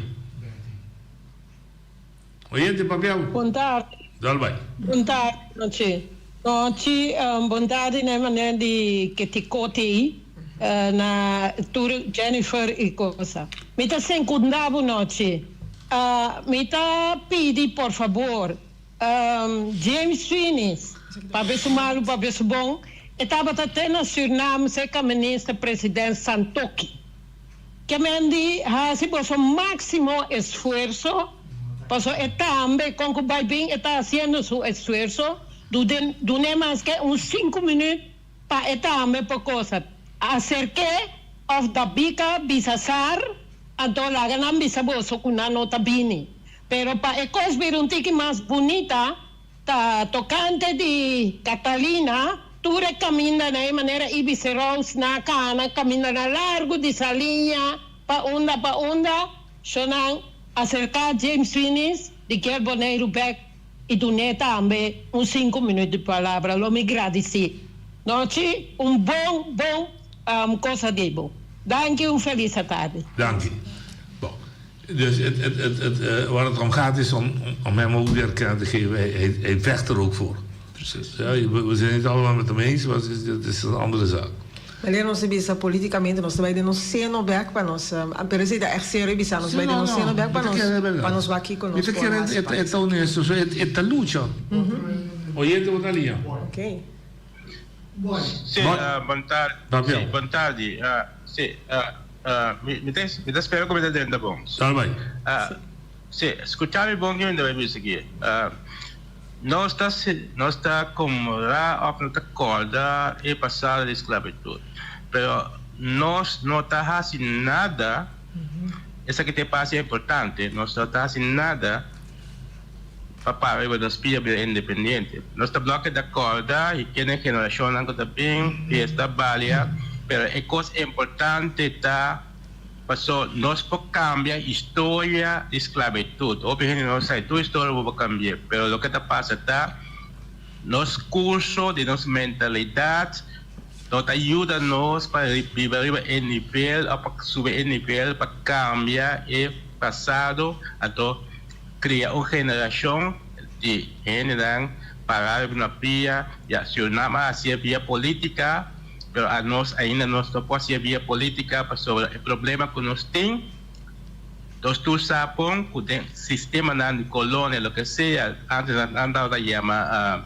Oyente papia bo.
Bon tardi.
Dal bai.
Bon tardi nochi. Nochi bon tardi na e manera di ketikoti na tur Jennifer y cosa. Mi ta sencunda bo nochi. Mi ta pidi por fabor James Finies, papia su malu papia su bon, e tabata te na Surnam cerca minister president Santokhi. Ke men di hasi boso maximo esfuerso, paso e tambe con cu bay bin e ta haciendo su esfuerso, dune maske un cinco minuut pa e tambe por cosa acerke of da bica bisa sar, anto laga nan bisa boso cu nan no ta bini. Pero pa e kos bira un tiki mas bunita, ta tokante di Catalina, tur e kamindanan e manera Ibis Rose na kana, kamindanan largu di Saliña pa unda pa unda, shonan aserká James Finis di kier Boneiru bèk i dun'é tambe un sinku minüt di palabra. Lo mi gradisí. Nochi, un bon bon kosa di bo. Danki, un felis atardi.
Danki. Bon, Dus het, het, het, het, uh, waar het om gaat is om, om hem ook de erkenning te geven. Hij, hij, hij vecht er ook voor. Precies. Ja, we, we zijn het allemaal met hem eens, maar het is, het is een andere zaak.
Meneer, nos bisa politicamente, nos ta bai den nos seno bek pa nos, pero esei ta echt serio bisa, nos bai den nos seno bek pa nos, pa nos wak kiko nos por hasi pa.
E ta honesto, so e ta lucha. Oyente bo ta lia.
Ok.
Sí, bon tardi. Sí, bon tardi. Sí, mi ta mi ta spera ku mi ta drenta bon.
Dal bai.
Sí, skucha mi bon ke mi ta bai bisa aki. Nos ta nos ta konmorá òf no ta kòrda e pasado di sklabitut, pero nos no ta hasi nada, esaki ta e parti importante, nos no ta hasi nada pa para riba nos pia bira independiente. Nos ta bloke ta kòrda i kende generashonnan ku ta bin, fiesta, balia, pero e kos importante ta paso nos por kambia historia di sklabitut. Hopi hende no sa tur historia bo por kambi'é, pero loke ta pasa ta nos kurso di nos mentalidat no ta yuda nos pa biba riba e nivel òf pa subi e nivel pa kambia e pasado, anto Cria un generacion di hendenan para riba na pia, ya Surinam a hacié via politica, pero anos ainda nos no por hacié via politica pasobra e problema cu nos tin, nos tur sa con cu den sistemanan di colonia loke sea, antes nan tabata yama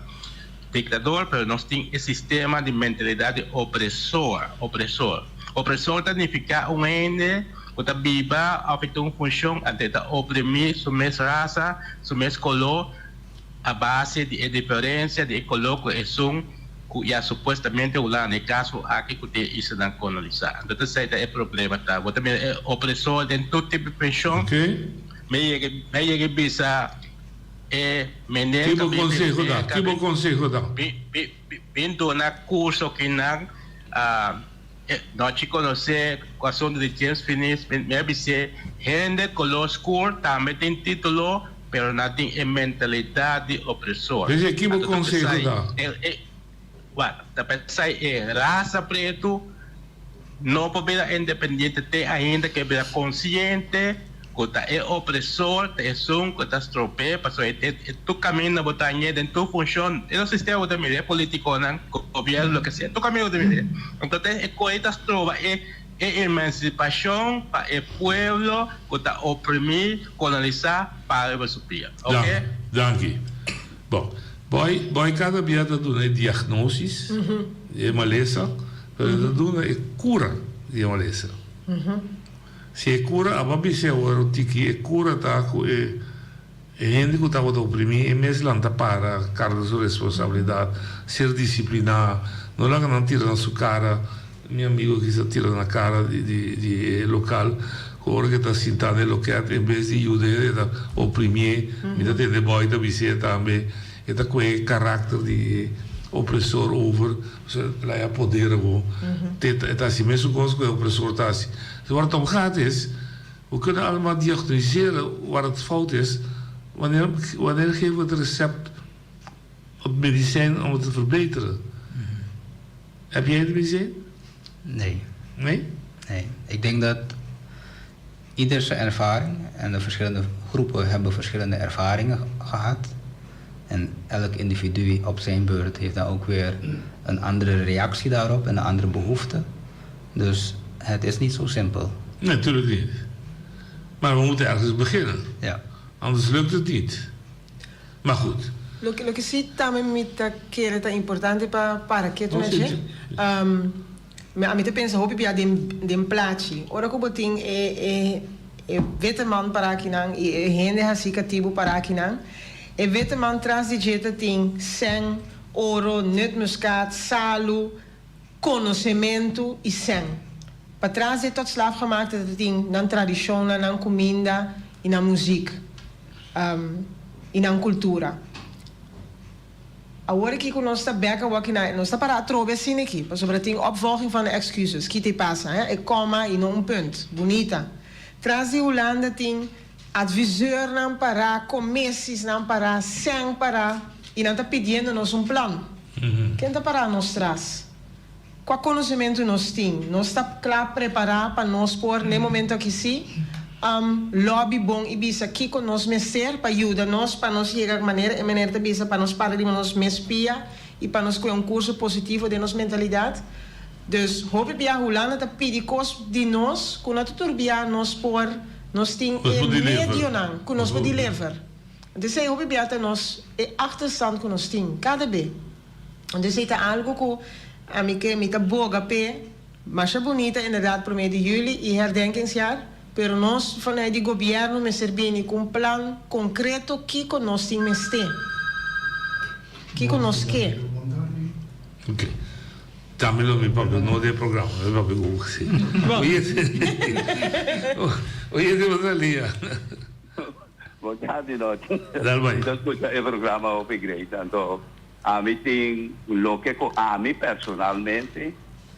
dictador, pero nos tin e sistema di mentalidad di opresor, opresor. Opresor ta nifica un hende. Ku ta biba òf e ta un funshon anto e ta oprimí su mes rasa, su mes koló a base di e diferensia di e koló ku esun ku ya supuestamente Hulanda e kaso aki ku tin e islanan kolonisá. Anto ta esei ta e problema ta. Bo ta mira e opresor den tur tipo di penshon. Mi a yega mi a yega bisa e meneer
Ki bo konseho ta? Ki bo konseho ta?
Bin duna kurso kinan nochi konosé ku asuntu di James Finis mi a bis'é hende koló skur tambe tin título pero nan tin e mentalidat di opresor.
P'esei ki bo konseho ta?
Wak, ta pensá e rasa pretu no por bira independiente te ainda ke bira konsiente ku ta e opresor ta esun ku ta strop'é pasobra e tur kaminda bo ta hañ'é den tur funshon den nos sistema bo ta mira e politikonan, gobièrnu loke sea tur kaminda bo ta mir'é. Entonces e koe ta stroba e e emansipashon pa e pueblo ku ta oprimí, kolonalisá para riba su pia. Oke?
Danki. Bon, boy, boy kada bia ta duna e diagnosis di e malesa, pero e ta duna e kura di e malesa. Si e kura, abo a bisa awor un tiki, e kura ta ku e e hende ku tabata oprimí e mes lanta para, karga su responsabilidat, ser disipliná, no laga nan tira na su kara. Mi amigo aki sa tira na kara di di di e lokal ku ora ku e ta sintá na e loket en bes di yuda e e ta oprimié. Mi ta tende boy ta bis'é tambe e ta kohe e karakter di e opresor over pasobra el a poder awor. Te e ta hasi mesun kos ku e opresor ta hasi. So waar het om gaat is, we kunnen allemaal diagnoseren waar het fout is, wanneer wanneer geven we het recept het medicijn om het te verbeteren? Heb jij het medicijn?
Nee.
Nee?
Nee. Ik denk dat ieder zijn ervaring en de verschillende groepen hebben verschillende ervaringen gehad. En elk individu op zijn beurt heeft dan ook weer een andere reactie daarop en een andere behoefte. Dus het is niet zo simpel.
Natuurlijk niet. Maar we moeten ergens beginnen.
Ja.
Anders lukt het niet. Maar goed.
Loke loke si tambe mi ta kere ta importante pa para ketu na dje, mi ami ta pensa hopi bia den den plachi. Ora ku bo tin e e e witte man para akinan i e hende hasi katibu para akinan, e witte man tras di dje ta tin sèn, oro, nutmuskaat, salu, konosementu i sèn. Patras di e tot slaafgemaakte ta tin nan tradishonnan, nan kuminda i nan muzik i nan kultura. Awor aki ku nos ta bèk awor aki na nos ta para atrobe asina aki pasobra tin opvolging van de excuses. Ki ta pasa he? E kòma i no un punt. Bunita. Tras di Hulanda tin adviseurnan pará, komesisnan pará, sèn pará i nan ta pidiendo nos un plan. Ken ta pará nos tras? Kua konosementu nos tin? Nos ta kla prepará pa nos por n'e momento aki sí lòbi bon i bisa kiko nos mester pa yuda nos pa nos yega manera e meneer ta bisa pa nos para riba nos mes pia i pa nos kue un kurso positivo den nos mentalidat? Dus hopi bia Hulanda ta pidi kos di nos ku no ta tur bia nos por nos tin e medionan ku nos por deliver. Entonces hopi bia ta nos e achterstand ku nos tin kada be. Entonces ei ta algo ku ami ke mi ta boga p'e. Masha bunita inderdaad prome di juli i herdenkingsjaar, pero nos vanuit di gobierno mester bini ku un plan konkreto kiko nos tin mester, kiko nos ke.
Ok. Tambe lo mi papia no den programa, mi papia ku si. Oyente bo ta lia.
Bon tardi nochi.
Dal bai.
Mi ta skucha e programa hopi great anto ami tin loke ku ami personalmente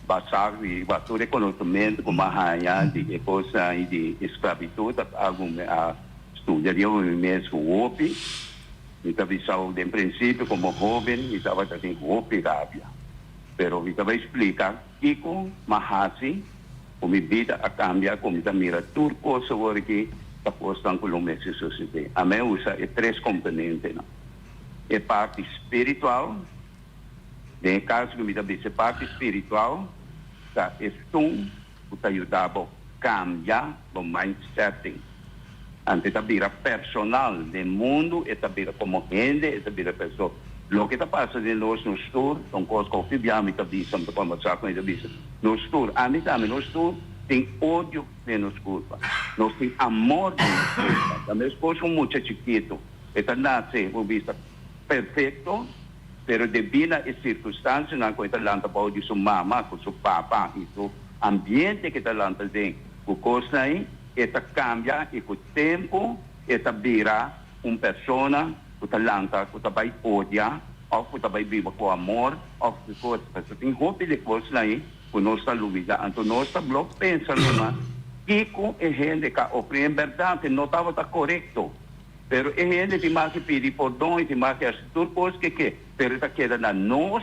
basá riba tur e konosementu ku mi a haña di e kosnan di esklabitut ta algu mi a studia riba mi mes hopi. Mi ta bisao den prinsipio komo hoben mi tabata tin hopi rabia pero mi ta bai splika kiko mi a hasi. Ku mi bida a kambia, ku mi ta mira tur kos awor aki ta kosnan ku lo mester sosodé. Ami a usa e tres komponentenan, e parti spiritual, den e kaso ku mi ta bisa e parti spiritual ta esun ku ta yuda bo kambia bo mindsetting. Anto e ta bira personal den mundu, e ta bira komo hende, e ta bira perso. Loke ta pasa den nos, nos tur, ta un kos ku hopi bia mi ta bisa, mi ta kombersá ku mi ta bisa, nos tur, ami tambe, nos tur tin odio den nos kurpa, nos tin amor den nos kurpa. Ta meskos ku un mucha chikitu, e ta nase, bo bisa, perfekto. Pero debí na e sirkunstansianan ku e ta lanta bou di su mama ku su papa i su ambiente ku e ta lanta den ku kosnan ei, e ta kambia i ku tempu e ta bira un persona ku ta lanta ku ta bai odia òf ku ta bai biba ku amor òf ku kos. Pasobra tin hopi di e kosnan ei ku nos ta lubidá. Anto nos ta blok pensa numa kiko e hende ka ofré. En bèrdat e no tabata korekto. Pero e hende tin mas di pidi pordon i tin mas di hasi tur kos ke ke, pero e ta keda na nos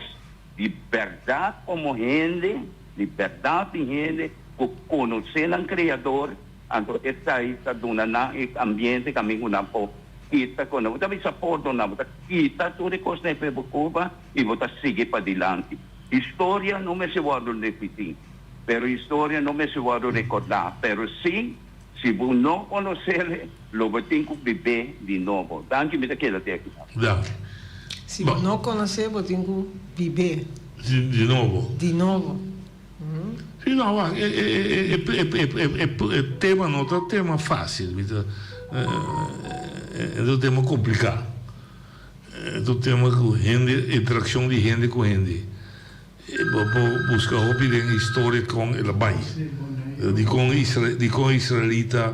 di bèrdat komo hende, di bèrdat di hende ku konosé nan Kreador, anto esei ta duna nan e ambiente kaminda ku nan por kita ku nan. Bo ta bisa pordoná, bo ta kita tur e kosnan ei pa bo kurpa i bo ta sigui padilanti. Historia no mester wòrdu repití, pero historia no mester wòrdu rekordá, pero sí. Si bo no konosele, lo bo tin ku bib'é di nobo. Danki, mi ta keda te aki.
Danki.
Si bo no konosé, bo tin ku bib'é.
Di nobo.
Di nobo.
Si, no, wak, e, e, e, e, e, e tema no ta tema fásil. Mi ta, e ta un tema kompliká. E ta un tema ku hende, interakshon di hende ku hende. Bo por buska hopi den historia kon el a bai. Dikon dikon israelita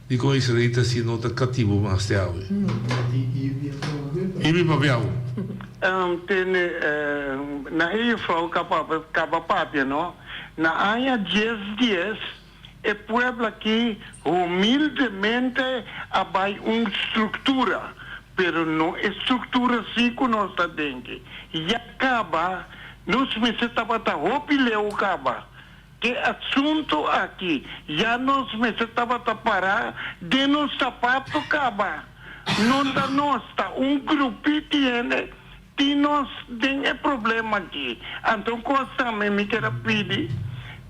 dikon israelita si no ta katibu mas te awe? Ibi papia bo.
Tene na e juffrouw kaba papia no. Na aña dies dies e pueblo aki humildemente a bai un struktura, pero no e struktura si ku nos ta denki. Ya kaba nos mester tabata hopi leu kaba. Ke asuntu aki ya nos mester tabata para den nos sapato kaba. No ta nos, ta un grupiti hende Tin nos den e problema aki. Anto un kos tambe mi ker a pidi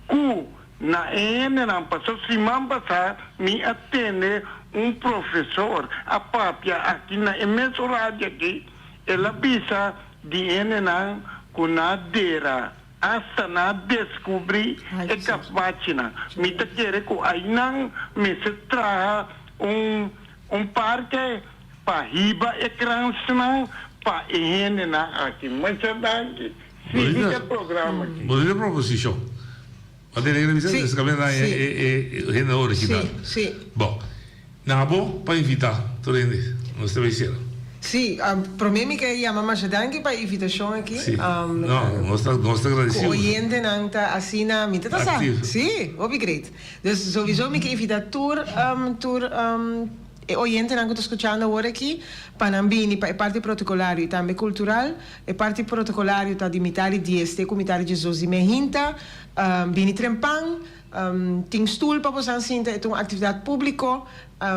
ku na e hendenan, paso siman pasá mi a tende un profesor a papia aki na e mesun radio aki, el a bisa di hendenan ku na dera hasta nan a deskubrí e kapachinan. Mi ta kere ku ainan mester traha un un parke. Pa hiba e kransnan pa e hendenan aki. Masha danki. Sigui e programa aki.
Bo tin proposicion. Bo tene que bisa
Sí,
es caminda
sí.
e e hende original.
Sí, sí.
Bon. Na bo pa invita tur hende. Nos ta bay cera.
Sí, prome mi ke yama masha danki pa e invitacion aki.
Sí. No, nos ta nos ta
Ku
agradecido.
oyentenan ta asina, mi ta ta sa.
Activo.
Sí, hopi great. Dus sowieso mi ke invita tur tur E oyentenan ku ta skuchando awor aki, pa nan bini pa e parti protokolario i tambe kultural. E parti protokolario ta di mitar di dies te ku mitar di diesdos di mehinta. Bini trempan, tin stul pa bosan sinta, e ta un aktividat públiko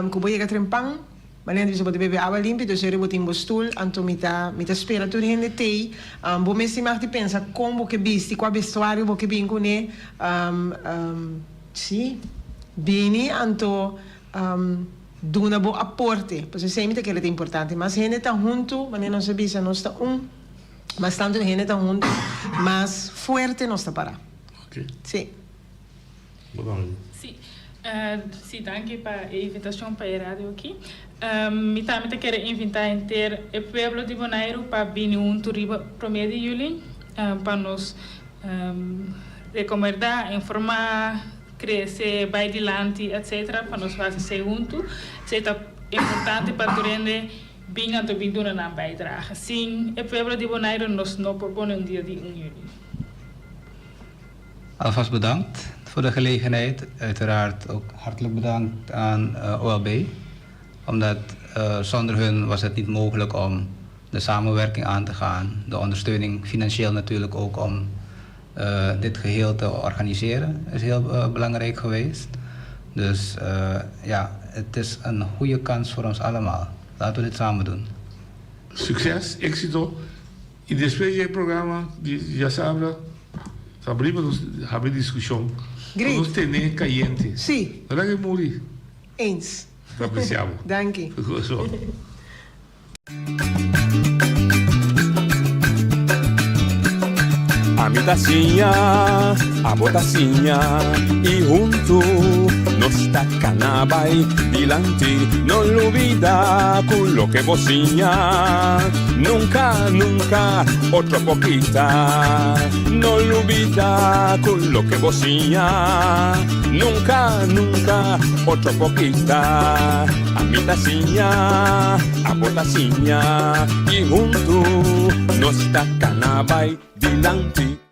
ku bo yega trempan. Manera di bisa bo ta bebe awa limpi, dus ora bo tin bo stul, anto mi ta mi ta spera tur hende t'ei. Bo mes tin mag di pensa kon bo ke bisti, kua bestuario bo ke bin kuné. Sí, bini anto. Duna bo aporte, pasobra esei mi ta kere ta importante. Mas hende ta huntu, manera nos a bisa, nos ta un, mas tantu hende ta huntu, mas fuerte nos ta para. Sí.
Sí, sí, danki pa e invitashon pa e radio aki. Mi tambe ta kere invitá henter e pueblo di Boneiru pa bini huntu riba promé di yüli pa nos rekomendá, informá, Crece, bay dilanti, etc. Pa nos haci esey hunto. Esey ta importante pa tur hende bin anto bin duna nan bijdrage. Sin e pueblo di Bonaire nos no por pone un dia di un juli.
Alvast bedankt voor de gelegenheid. Uiteraard ook hartelijk bedankt aan OLB. Omdat zonder hun was het niet mogelijk om de samenwerking aan te gaan. De ondersteuning financieel natuurlijk ook om dit geheel te organiseren is heel belangrijk geweest. Dus ja, het is een goede kans voor ons allemaal. Laten we dit samen doen.
Succes, éxito y despues di e programa di djasabra ta abri pa nos habi discusion.
Great.
Pa nos tene cayente.
Sí.
No laga e muri.
Eens.
Ta aprecia bo.
Danki.
Gozo.
Ami ta siña, abo ta siña, i huntu nos ta kana. kana bai dilanti. No lubidá ku loke bo siña nunka, nunka otro por kita. No lubidá ku loke bo siña nunka, nunka otro por kita. Ami ta siña, abo ta siña i huntu nos ta kana bai dilanti.